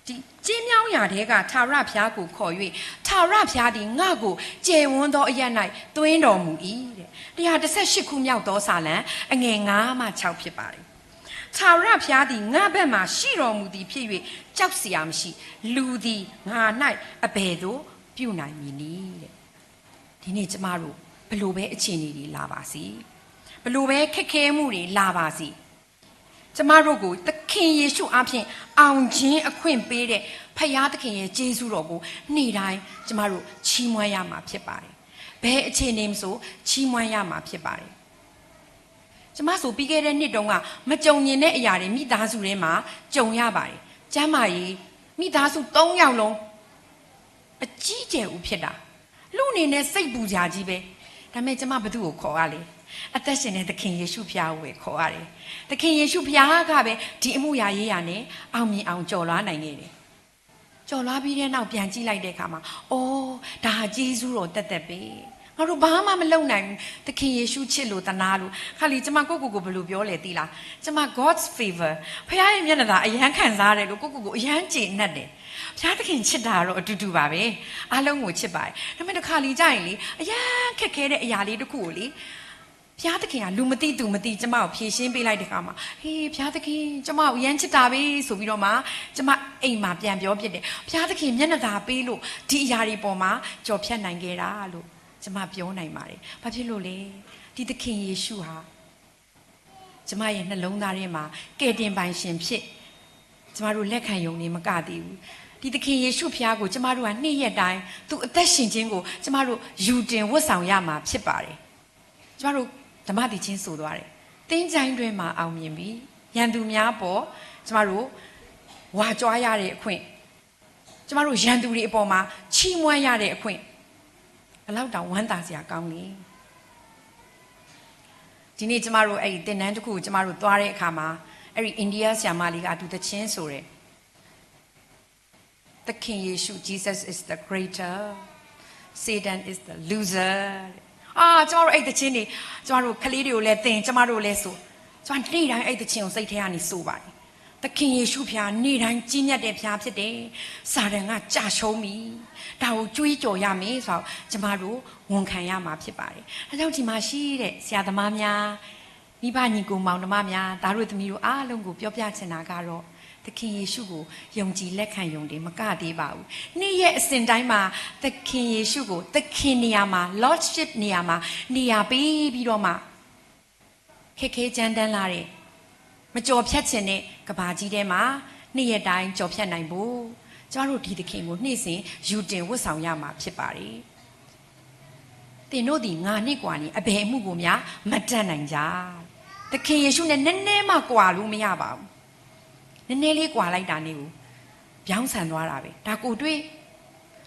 ဒီကျဉ်းမြောင်းရာထဲကထာဝရဘုရားကိုခေါ်၍၊ ထာဝရဘုရားသည်ငါ့ကိုကျယ်ဝန်းသောအရပ်၌သွင်းတော်မူ၏တဲ့။ တစ်ရာတစ်ဆယ့်ရှစ်ခုမြောက်သောဆာလံ အငယ်ငါးမှခြောက်ဖြစ်ပါတယ်။ ထာဝရဘုရားသည်ငါ့ဘက်မှာရှိတော်မူသည်ဖြစ်၍ကြောက်စရာမရှိ။ လူသည်ငါ၌အဘယ်သို့ပြုနိုင်မည်နည်းတဲ့။ ဒီနေ့ကျမတို့ဘယ်လိုပဲအခြေအနေတွေလာပါစေ၊ ဘယ်လိုပဲခက်ခဲမှုတွေလာပါစေ၊ ကျမတို့ကိုသခင်ယေရှုအားဖြင့်အောင်ခြင်းအခွင့်ပေးတဲ့ဘုရားသခင်ရဲ့ကျေးဇူးတော်ကိုနေ့တိုင်းကျမတို့ချီးမွမ်းရမှာဖြစ်ပါတယ်။ ဘယ်အခြေအနေမဆိုချီးမွမ်းရမှာဖြစ်ပါတယ်။ ကျမဆိုပြီးခဲ့တဲ့နှစ်တုန်းကမကြုံမြင်တဲ့အရာတွေမိသားစုထဲမှာကြုံရပါတယ်။ ကျန်းမာရေးမိသားစုသုံးယောက်လုံးအကြီးအကျယ်ဦးဖြစ်တာလူ့အနေနဲ့စိတ်ပူစရာကြီးပဲ။ ဒါပေမဲ့ကျမဘယ်သူ့ကိုခေါ်ရလဲ။ အသက်ရှင်တဲ့သခင်ယေရှုဖျားကိုပဲခေါ်ရတယ်။ သခင်ယေရှုဖျားကပဲဒီအမှုရာရေးရာနဲ့အောင်မြင်အောင်ကျော်လွှားနိုင်ခဲ့တယ်။ ကျော်လွှားပြီးတဲ့နောက်ပြန်ကြည့်လိုက်တဲ့အခါမှာအော်ဒါဟာကျေးဇူးတော်သက်သက်ပဲ။ ငါတို့ဘာမှမလုပ်နိုင်ဘူးသခင်ယေရှုချစ်လို့သနာလို့။ ခါလီကျမကိုကိုကိုဘယ်လိုပြောလဲသိလား။ ကျမ God's favor ဖခင်ရဲ့မျက်နှာသာအရမ်းခံစားရတယ်လို့ကိုကိုကိုအရမ်းကျေနပ်တယ်။ ဘုရားသခင်ချစ်တာတော့အတူတူပါပဲ။ အားလုံးကိုချစ်ပါတယ်။ ဒါပေမဲ့တခါလေကျရင်လေ အရမ်းခက်ခဲတဲ့အရာလေးတစ်ခုကိုလေ ဘုရားသခင်ကလူမသိသူမသိ ကျမကိုဖြေရှင်းပေးလိုက်တဲ့အခါမှာ ဟေး ဘုရားသခင် ကျမကိုအရမ်းချစ်တာပဲဆိုပြီးတော့မှ ကျမအိမ်မှာပြန်ပြောဖြစ်တယ်။ ဘုရားသခင်မျက်နှာသာပေးလို့ ဒီအရာတွေပေါ်မှာကျော်ဖြတ်နိုင်ခဲ့တာလို့ ကျမပြောနိုင်ပါတယ်။ ဘာဖြစ်လို့လဲ။ ဒီသခင်ယေရှုဟာ ကျမရဲ့နှလုံးသားထဲမှာ ကယ်တင်ပိုင်ရှင်ဖြစ် ကျမတို့လက်ခံရုံတင်မကသေးဘူး။ ဒီသခင်ယေရှုဘုရားကိုကျမတို့ကနေ့ရက်တိုင်းသူအသက်ရှင်ခြင်းကိုကျမတို့ယူတင်ဝတ်ဆောင်ရမှာဖြစ်ပါတယ်။ ကျမတို့ဓမ္မသီချင်းဆိုသွားတယ်။ သင်္ချိုင်းတွင်မှအောင်မြင်ပြီ။ ရန်သူများအပေါ်ကျမတို့ဝါကြွားရတဲ့အခွင့်ကျမတို့ရန်သူတွေအပေါ်မှာချီးမွမ်းရတဲ့အခွင့်ဘယ်လောက်တောင်ဝမ်းသာစရာကောင်းလဲ။ ဒီနေ့ကျမတို့အဲ့ဒီသင်တန်းတစ်ခုကိုကျမတို့သွားတဲ့အခါမှာအဲ့ဒီ India ဆရာမလေးကအတူသီချင်းဆိုတယ်။ သခင်ယေရှု Jesus is the greater, Satan is the loser. အာကျမတို့အဲ့ဒီသီချင်းတွေကျမတို့ကလေးတွေကိုလည်းသင်ကျမတို့လည်းဆိုကျမနေ့တိုင်းအဲ့ဒီသီချင်းကိုစိတ်ထဲကနေဆိုပါတယ်။ သခင်ယေရှုဘုရားနေ့တိုင်းကြီးမြတ်တဲ့ဘုရားဖြစ်တယ်။ စာတန်ကကြာရှုံးပြီ။ဒါကိုကြွေးကြော်ရမယ်ဆိုတော့ကျမတို့ဝန်ခံရမှာဖြစ်ပါတယ်။ဒါကြောင့်ဒီမှာရှိတဲ့ဆရာသမားများမိဘညီကိုမောင်နှမများသားတို့သမီးတို့အားလုံးကိုပြောပြချင်တာကတော့သခင်ယေရှုကိုယုံကြည်လက်ခံရုံတင်မကသေးပါဘူး။နေ့ရက်အစဉ်တိုင်းမှာသခင်ယေရှုကိုသခင်နေရာမှာ Lordship နေရာမှာနေရာပေးပြီးတော့မှခက်ခဲကြမ်းတမ်းလှတဲ့မကျော်ဖြတ်ချင်တဲ့ကမ္ဘာကြီးထဲမှာနေ့ရက်တိုင်းကျော်ဖြတ်နိုင်ဖို့ကျမတို့ဒီသခင်ကိုနေ့စဉ်ယူတင်ဝတ်ဆောင်ရမှာဖြစ်ပါတယ်။သင်တို့သည်ငါနှင့်ကွာလျှင်အဘယ်အမှုကိုမျှမတတ်နိုင်ကြ။သခင်ယေရှုနဲ့နည်းနည်းမှကွာလို့မရပါဘူး။နည်းနည်းလေးကွာလိုက်တာနဲ့ကိုပြောင်းဆန်သွားတာပဲ။ဒါကိုယ်တွေ့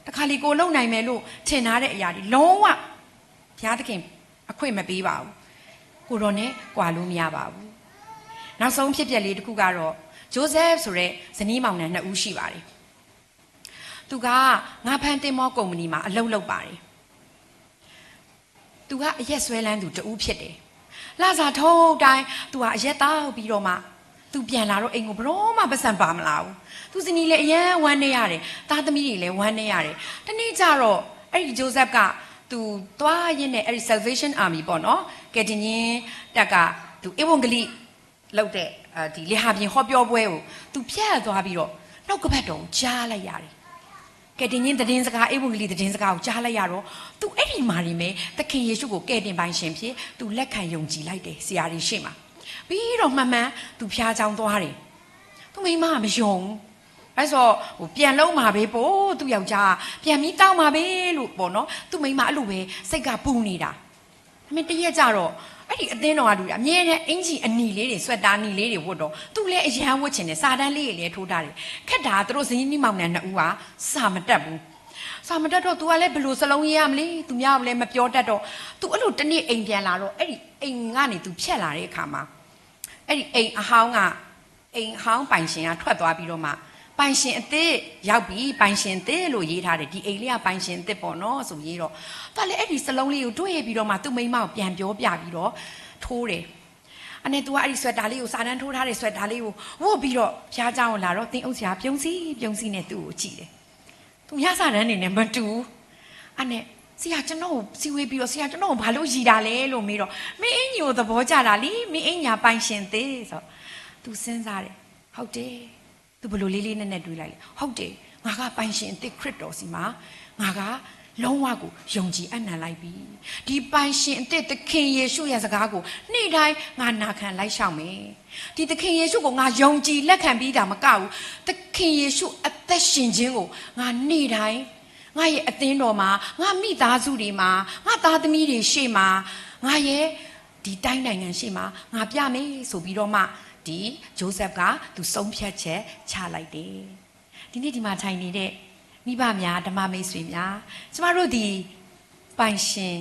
တခါလေကိုယ်လုပ်နိုင်မယ်လို့ထင်ထားတဲ့အရာတွေလုံးဝဘုရားသခင်အခွင့်မပေးပါဘူး။ကိုယ်တော်နဲ့ကွာလို့မရပါဘူး။နောက်ဆုံးဖြစ်ပျက်လေးတစ်ခုကတော့ Joseph ဆိုတဲ့ဇနီးမောင်နှံနှစ်ဦးရှိပါတယ်။သူကငါးဖမ်းသင်္ဘောကုမ္ပဏီမှာအလုပ်လုပ်ပါတယ်။သူကအရက်စွဲလန်းသူတစ်ဦးဖြစ်တယ်။လစာထုတ်တိုင်းသူကအရက်သောက်ပြီးတော့မှသူပြန်လာတော့အိမ်ကိုဘယ်တော့မှပိုက်ဆံပါမလာဘူး။သူ့ဇနီးလည်းအရမ်းဝမ်းနည်းရတယ်။သားသမီးတွေလည်းဝမ်းနည်းရတယ်။တနေ့ကျတော့အဲ့ဒီ Joseph ကသူသွားရင်းနဲ့အဲ့ဒီ Salvation Army ပေါ့နော်ကယ်တင်ရှင်တပ်ကသူဧဝံဂေလိလုပ်တဲ့ဒီလေဟာပြင်ဟောပြောပွဲကိုသူဖြတ်သွားပြီးတော့နှုတ်ကပတ်တော်ကိုကြားလိုက်ရတယ်။ကယ်တင်ရှင်သတင်းစကားဧဝံဂေလိသတင်းစကားကိုကြားလိုက်ရတော့သူအဲ့ဒီမှာနေမယ်သခင်ယေရှုကိုကယ်တင်ပိုင်ရှင်ဖြစ်သူလက်ခံယုံကြည်လိုက်တယ်ဆရာတွေရှေ့မှာ။ပြီးတော့မှန်မှန်သူဖျားကြောင်းသွားတယ်။သူမိမမယုံဘူး။အဲဆိုပြန်လုံးမှာပဲပေါ့သူ့ယောက်ျားပြန်ပြီးတောင်းမှာပဲလို့ပေါ့နော်သူ့မိမအဲ့လိုပဲစိတ်ကပူနေတာ။ဒါပေမဲ့တရက်ကျတော့အဲ့ဒီအသင်းတော်ကလူတွေအမြဲတမ်းအင်္ကျီအနီလေးတွေ sweater အနီလေးတွေဝတ်တော့သူလည်းအရမ်းဝတ်ချင်တယ်စာတန်းလေးတွေလည်းထိုးထားတယ်ခက်တာသူတို့ဇနီးမောင်နှံနှစ်ဦးကစာမတတ်ဘူးစာမတတ်တော့သူကလည်းဘယ်လိုစလုံးရေးရမလဲသူများကလည်းမပြောတတ်တော့သူအဲ့လိုတနေ့အိမ်ပြန်လာတော့အဲ့ဒီအိမ်ကနေသူဖြတ်လာတဲ့အခါမှာအဲ့ဒီအိမ်အဟောင်းကအိမ်အဟောင်းပိုင်ရှင်ကထွက်သွားပြီးတော့မှပိုင်ရှင်အသစ်ရောက်ပြီပိုင်ရှင်သစ်လို့ရေးထားတယ်ဒီအိမ်လေးကပိုင်ရှင်သစ်ပေါ့နော်ဆိုရေးတော့သူကလည်းအဲ့ဒီစလုံးလေးကိုတွေ့ပြီးတော့မှသူ့မိန်းမကိုပြန်ပြောပြပြီးတော့ထိုးတယ်အန့သူကအဲ့ဒီ sweater လေးကိုစာတန်းထိုးထားတဲ့ sweater လေးကိုဝတ်ပြီးတော့ဘုရားကျောင်းကိုလာတော့သင်းအုပ်ဆရာပြုံးစီပြုံးစီနဲ့သူ့ကိုကြည့်တယ်သူများစာတန်းတွေနဲ့မတူဘူးအန့ဆရာကျွန်တော်ကိုစီဝေးပြီးတော့ဆရာကျွန်တော်ကိုဘာလို့ရည်တာလဲလို့မေးတော့မင်းအင်ကြီးကိုသဘောကျတာလေမင်းအင်ကြီးပိုင်ရှင်သေးဆိုသူစဉ်းစားတယ်ဟုတ်တယ်သူဘလို့လေးလေးနက်နက်တွေးလိုက်လေဟုတ်တယ်ငါကပိုင်ရှင်အသစ်ခရစ်တော်စီမှာငါကလုံးဝကိုယုံကြည်အနံ့လိုက်ပြီဒီပိုင်ရှင်အသစ်သခင်ယေရှုရဲ့စကားကိုနေ့တိုင်းငါနာခံလိုက်ရှောင်မယ်ဒီသခင်ယေရှုကိုငါယုံကြည်လက်ခံပြီးတာမကဘူးသခင်ယေရှုအသက်ရှင်ခြင်းကိုငါနေ့တိုင်းငါရဲ့အသင်းတော်မှာငါမိသားစုတွေမှာငါသားသမီးတွေရှေ့မှာငါရဲ့ဒီတိုင်းနိုင်ငံရှေ့မှာငါပြမယ်ဆိုပြီးတော့မှဒီ Joseph ကသူဆုံးဖြတ်ချက်ချလိုက်တယ်ဒီနေ့ဒီမှာထိုင်နေတဲ့မိဘများဓမ္မမိတ်ဆွေများကျမတို့ဒီပိုင်ရှင်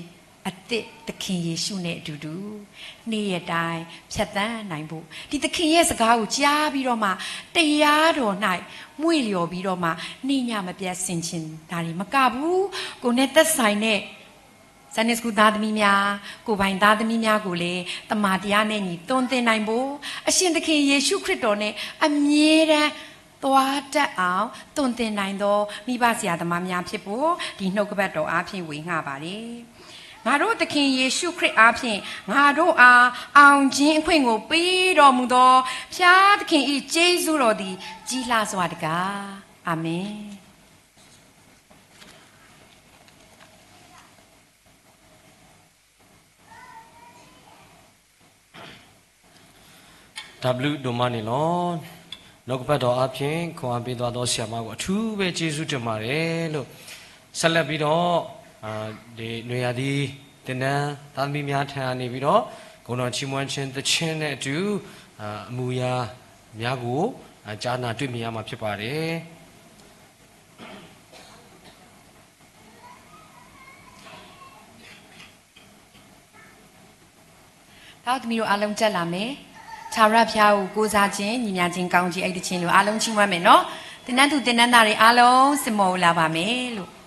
အသစ်သခင်ယေရှုနဲ့အတူတူနေ့ရက်တိုင်းဖြတ်သန်းနိုင်ဖို့ဒီသခင်ရဲ့စကားကိုကြားပြီးတော့မှတရားတော်၌မွေ့လျော်ပြီးတော့မှနေ့ညမပြတ်ဆင်ခြင်တာတွေမကဘူးကိုယ်နဲ့သက်ဆိုင်တဲ့ Sunday School သားသမီးများကိုယ်ပိုင်သားသမီးများကိုလည်းတမန်တရားနဲ့ညီသွန်သင်နိုင်ဖို့အရှင်သခင်ယေရှုခရစ်တော်နဲ့အမြဲတမ်း သွားတတ်အောင် သွန်သင်နိုင်သော မိဘဆရာသမားများဖြစ်ဖို့ ဒီနှုတ်ကပတ်တော်အားဖြင့် ဝေငှပါတယ်။ ငါတို့သခင်ယေရှုခရစ်အားဖြင့် ငါတို့အား အောင်ခြင်းအခွင့်ကို ပေးတော်မူသော ဘုရားသခင်၏ ကျေးဇူးတော်သည် ကြီးလှစွာတကား။ အာမင်။ တၢ်ဘျုးဒိၣ်မးန့ၣ်လီၤ. နှုတ်ကပတ်တော်အားဖြင့် ခွန်အားပေးသွားသော ဆရာမကို အထူးပဲကျေးဇူးတင်ပါတယ်လို့ ဆက်လက်ပြီးတော့ အာ ဒီနွေရာသီသင်တန်းသားသမီးများထံကနေပြီးတော့ ဂုဏ်တော်ချီးမွမ်းခြင်းသီချင်းနဲ့အတူ အာ အမူအရာများကို အာ ကြားနာတွေ့မြင်ရမှာဖြစ်ပါတယ်။ သားသမီးတို့အားလုံးတက်လာမယ်။ ထာဝရဘုရားကိုကိုးစားခြင်း၊ ညီမျှခြင်းကောင်းကြီး အဲ့ဒီသီချင်းလို့ အားလုံးချီးမွမ်းမယ်နော်။ သင်တန်းသူသင်တန်းသားတွေအားလုံး စစ်မော်ကိုလာပါမယ်လို့။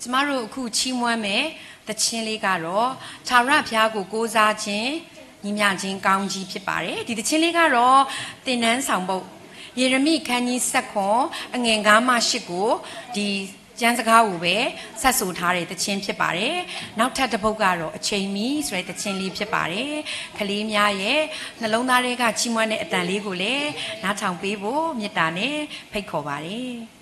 ကျမတို့အခုချီးမွမ်းမယ်သီချင်းလေးကတော့ ထာဝရဘုရားကိုကိုးစားခြင်း၊ ညီမျှခြင်းကောင်းကြီးဖြစ်ပါတယ်။ ဒီသီချင်းလေးကတော့ သင်တန်းဆောင်ပုဒ် ယေရမိအခန်းကြီးဆယ့်ခုနစ် အငယ်ငါးမှရှစ်ကို ဒီကျမ်းစကားကိုပဲ စပ်ဆိုထားတဲ့သီချင်းဖြစ်ပါတယ်။ နောက်ထပ်တစ်ပုဒ်ကတော့ အချိန်မီဆိုတဲ့သီချင်းလေးဖြစ်ပါတယ်။ ကလေးများရဲ့နှလုံးသားထဲကချီးမွမ်းတဲ့အသံလေးကိုလည်း နားထောင်ပေးဖို့မေတ္တာနဲ့ဖိတ်ခေါ်ပါတယ်။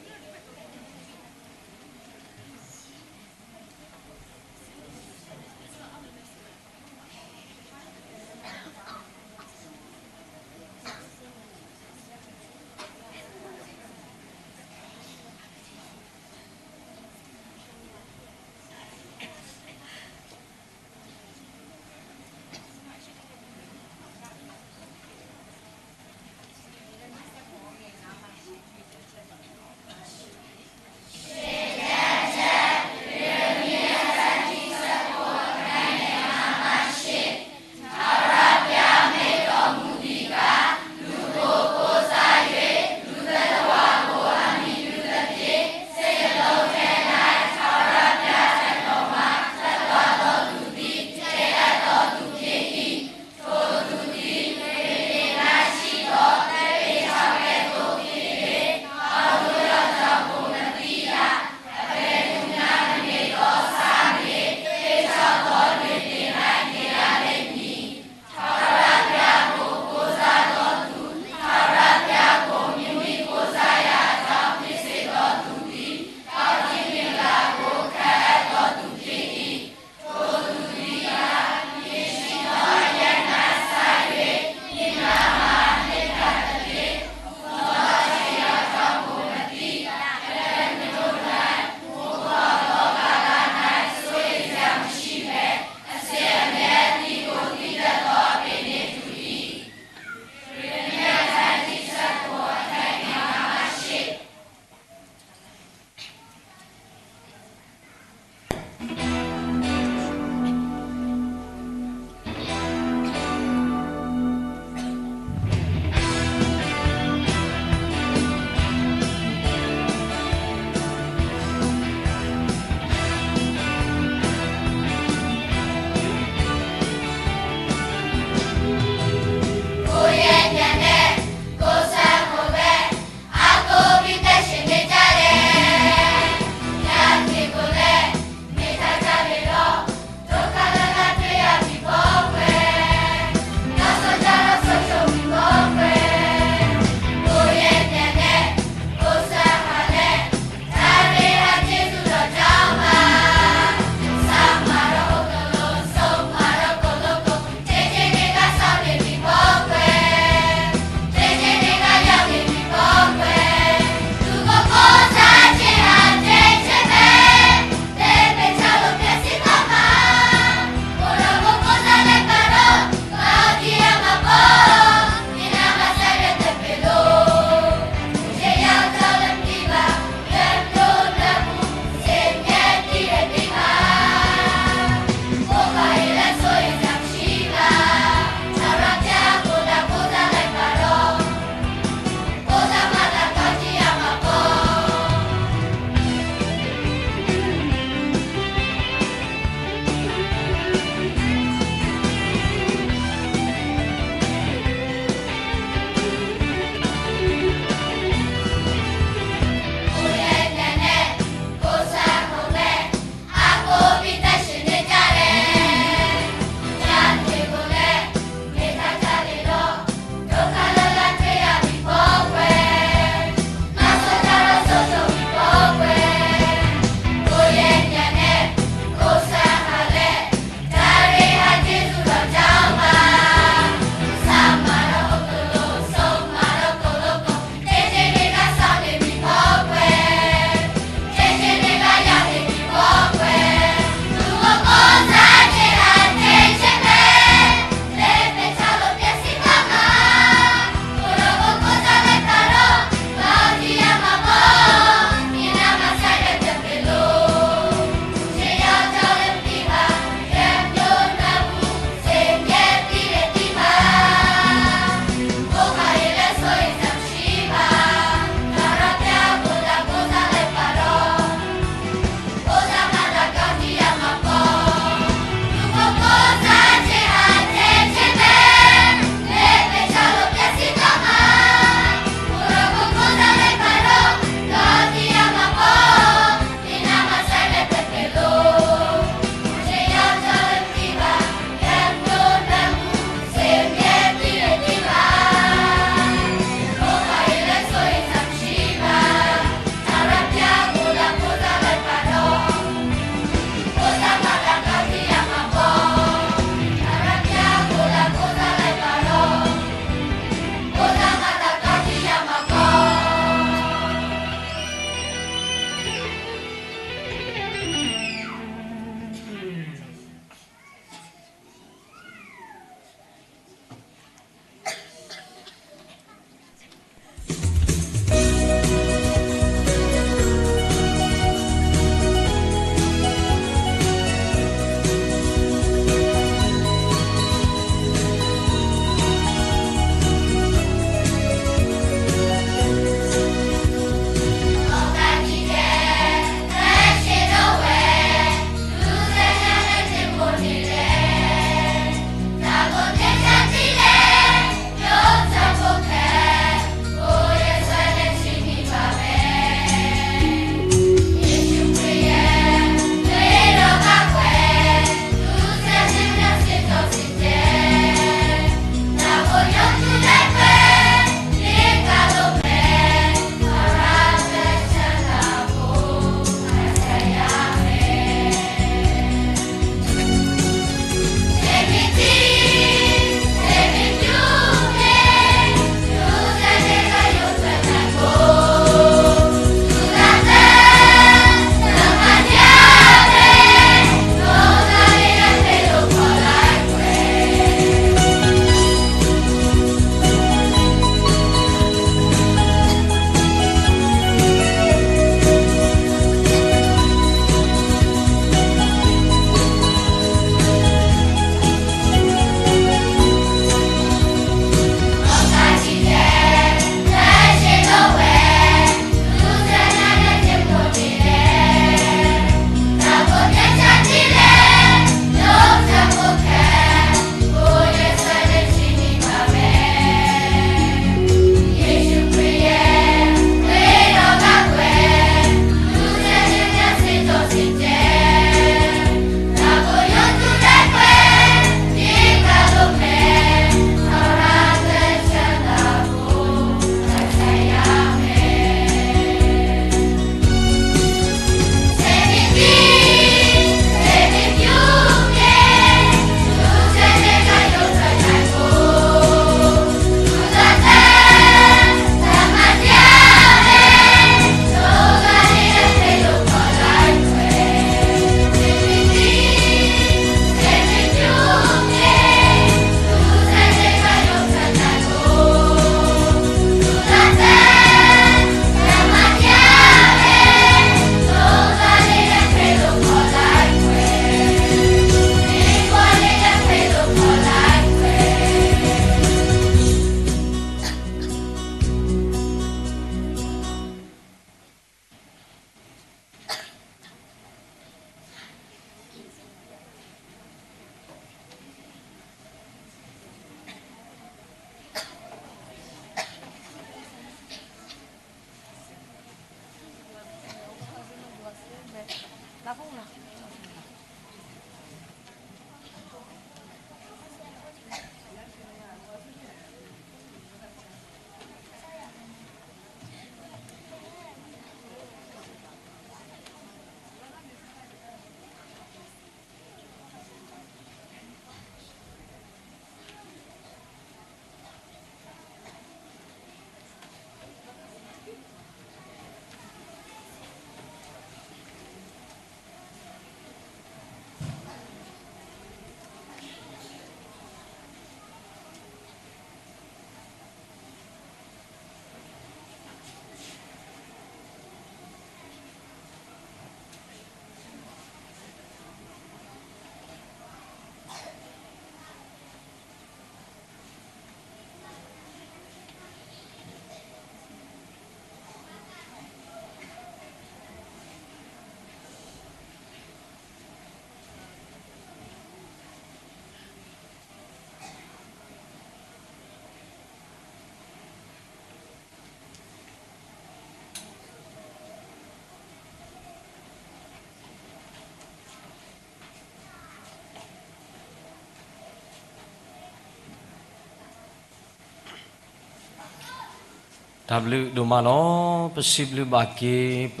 တၢ်ဘျုးဒိၣ်မးလီၤ. ပစံးဘျုးဘၣ်က့ၤ ပ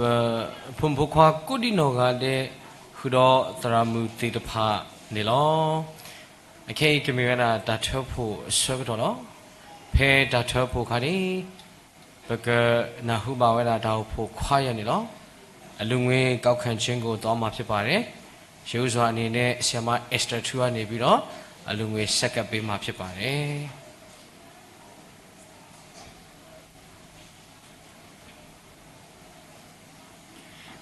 ဖိမုၣ်ဖိခွါကိးဒံနီၢ်ဂၤဒဲး ဃုာ်ဒီးသရၣ်မုၣ်သ့ၣ်တဖၣ်န့ၣ်လီၤ. အခဲအံၤကမ့ၢ်ဝဲဒၣ်တၢ်ထၢဖှိၣ်အဆၢကတီၢ်လီၤ. ဖဲတၢ်ထၢဖှိၣ်အခါန့ၣ် ပကနၢ်ဟူဘၣ်ဝဲဒၣ်တၢ်အိၣ်ဖှိၣ်ခွါယၤန့ၣ်လီၤ. အလူၤငွေ ကောက်ခံခြင်းကို သွားမှာဖြစ်ပါတယ်. ယေရှုစွာအနေနဲ့ ဆရာမ Esther ထူကနေပြီးတော့ အလူငွေဆက်ကပ်ပေးမှာဖြစ်ပါတယ်.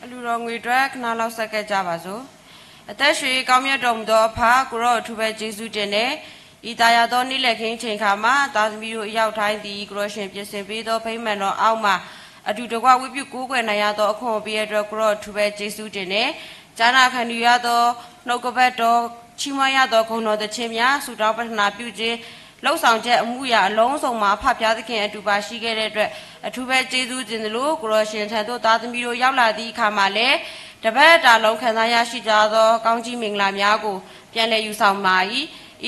အလူတော်ငွေအတွက် ခဏလောက်ဆက်ကပ်ကြပါစို့။ အသက်ရှင်ကောင်းမြတ်တော်မူသောအဖ ကိုယ်တော်ထူးပဲကျေးဇူးတင်တယ်. ဤသာယာသောနေ့လည်ခင်းချိန်ခါမှာ သားသမီးတို့အရောက်တိုင်းသည် ကိုယ်တော်ရှင်ပြင်ဆင်ပေးသောဗိမာန်တော်အောက်မှာ အတူတကွဝတ်ပြုကိုးကွယ်နိုင်ရသောအခွင့်ကိုပေးရတဲ့အတွက် ကိုယ်တော်ထူးပဲကျေးဇူးတင်တယ်. ကြားနာခံယူရသောနှုတ်ကပတ်တော် ချီးမွမ်းရသောဂုဏ်တော်သီချင်းများ ဆုတောင်းပတနာပြုခြင်း လုပ်ဆောင်ချက်အမှုရာအလုံးစုံမှာ အဖဖျားသခင်အတူပါရှိခဲ့တဲ့အတွက် အထူးပဲကျေးဇူးတင်သလို ကိုယ်တော်ရှင်ထံသို့သားသမီးတို့ရောက်လာသည့်အခါမှာလည်း တစ်ပတ်တာလုံးခံစားရရှိကြသောကောင်းကြီးမင်္ဂလာများကို ပြန်လည်ယူဆောင်ပါ၏.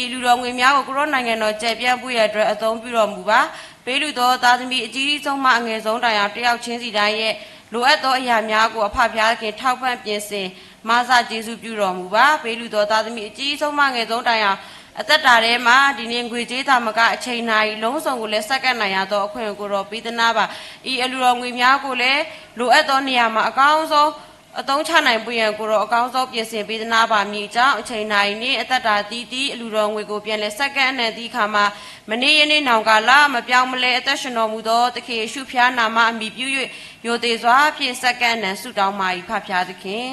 ဤလူတော်ငွေများကို ကိုယ်တော်နိုင်ငံတော်ကျယ်ပြန့်ဖို့ရန်အတွက်အသုံးပြုတော်မူပါ. ပေးလူသောသားသမီးအကြီးဆုံးမှအငယ်ဆုံးတိုင်အောင် တစ်ယောက်ချင်းစီတိုင်းရဲ့လိုအပ်သောအရာများကို အဖဖျားသခင်ထောက်ပံ့ပြင်ဆင် မဆကျေးဇူးပြုတော်မူပါ. ပေးလူသောသားသမီးအကြီးဆုံးမှငယ်ဆုံးတိုင်အောင် အသက်တာထဲမှာ ဒီနေ့ငွေကြေးသာမက အချိန်နာရီလုံးစုံကိုလည်းဆက်ကပ်နိုင်ရသောအခွင့်ကိုတော့ပေးသနားပါ. ဤအလူတော်ငွေများကိုလည်း လိုအပ်သောနေရာမှာအကောင်းဆုံးအသုံးချနိုင်ဖို့ရန်ကိုတော့ အကောင်းဆုံးပြင်ဆင်ပေးသနားပါမည်အကြောင်း အချိန်နာရီနှင့်အသက်တာသီးသီး အလူတော်ငွေကိုပြန်လည်ဆက်ကပ်အနံှသည့်အခါမှာ မနေ့ယနေ့နောင်ကာလ မပြောင်းမလဲအသက်ရှင်တော်မူသောသခင်ယေရှုဖျားနာမအမည်ပြု၍ ရိုသေစွာဖြင့်ဆက်ကပ်အနံှဆုတောင်းပါ၏ဖဖျားသခင်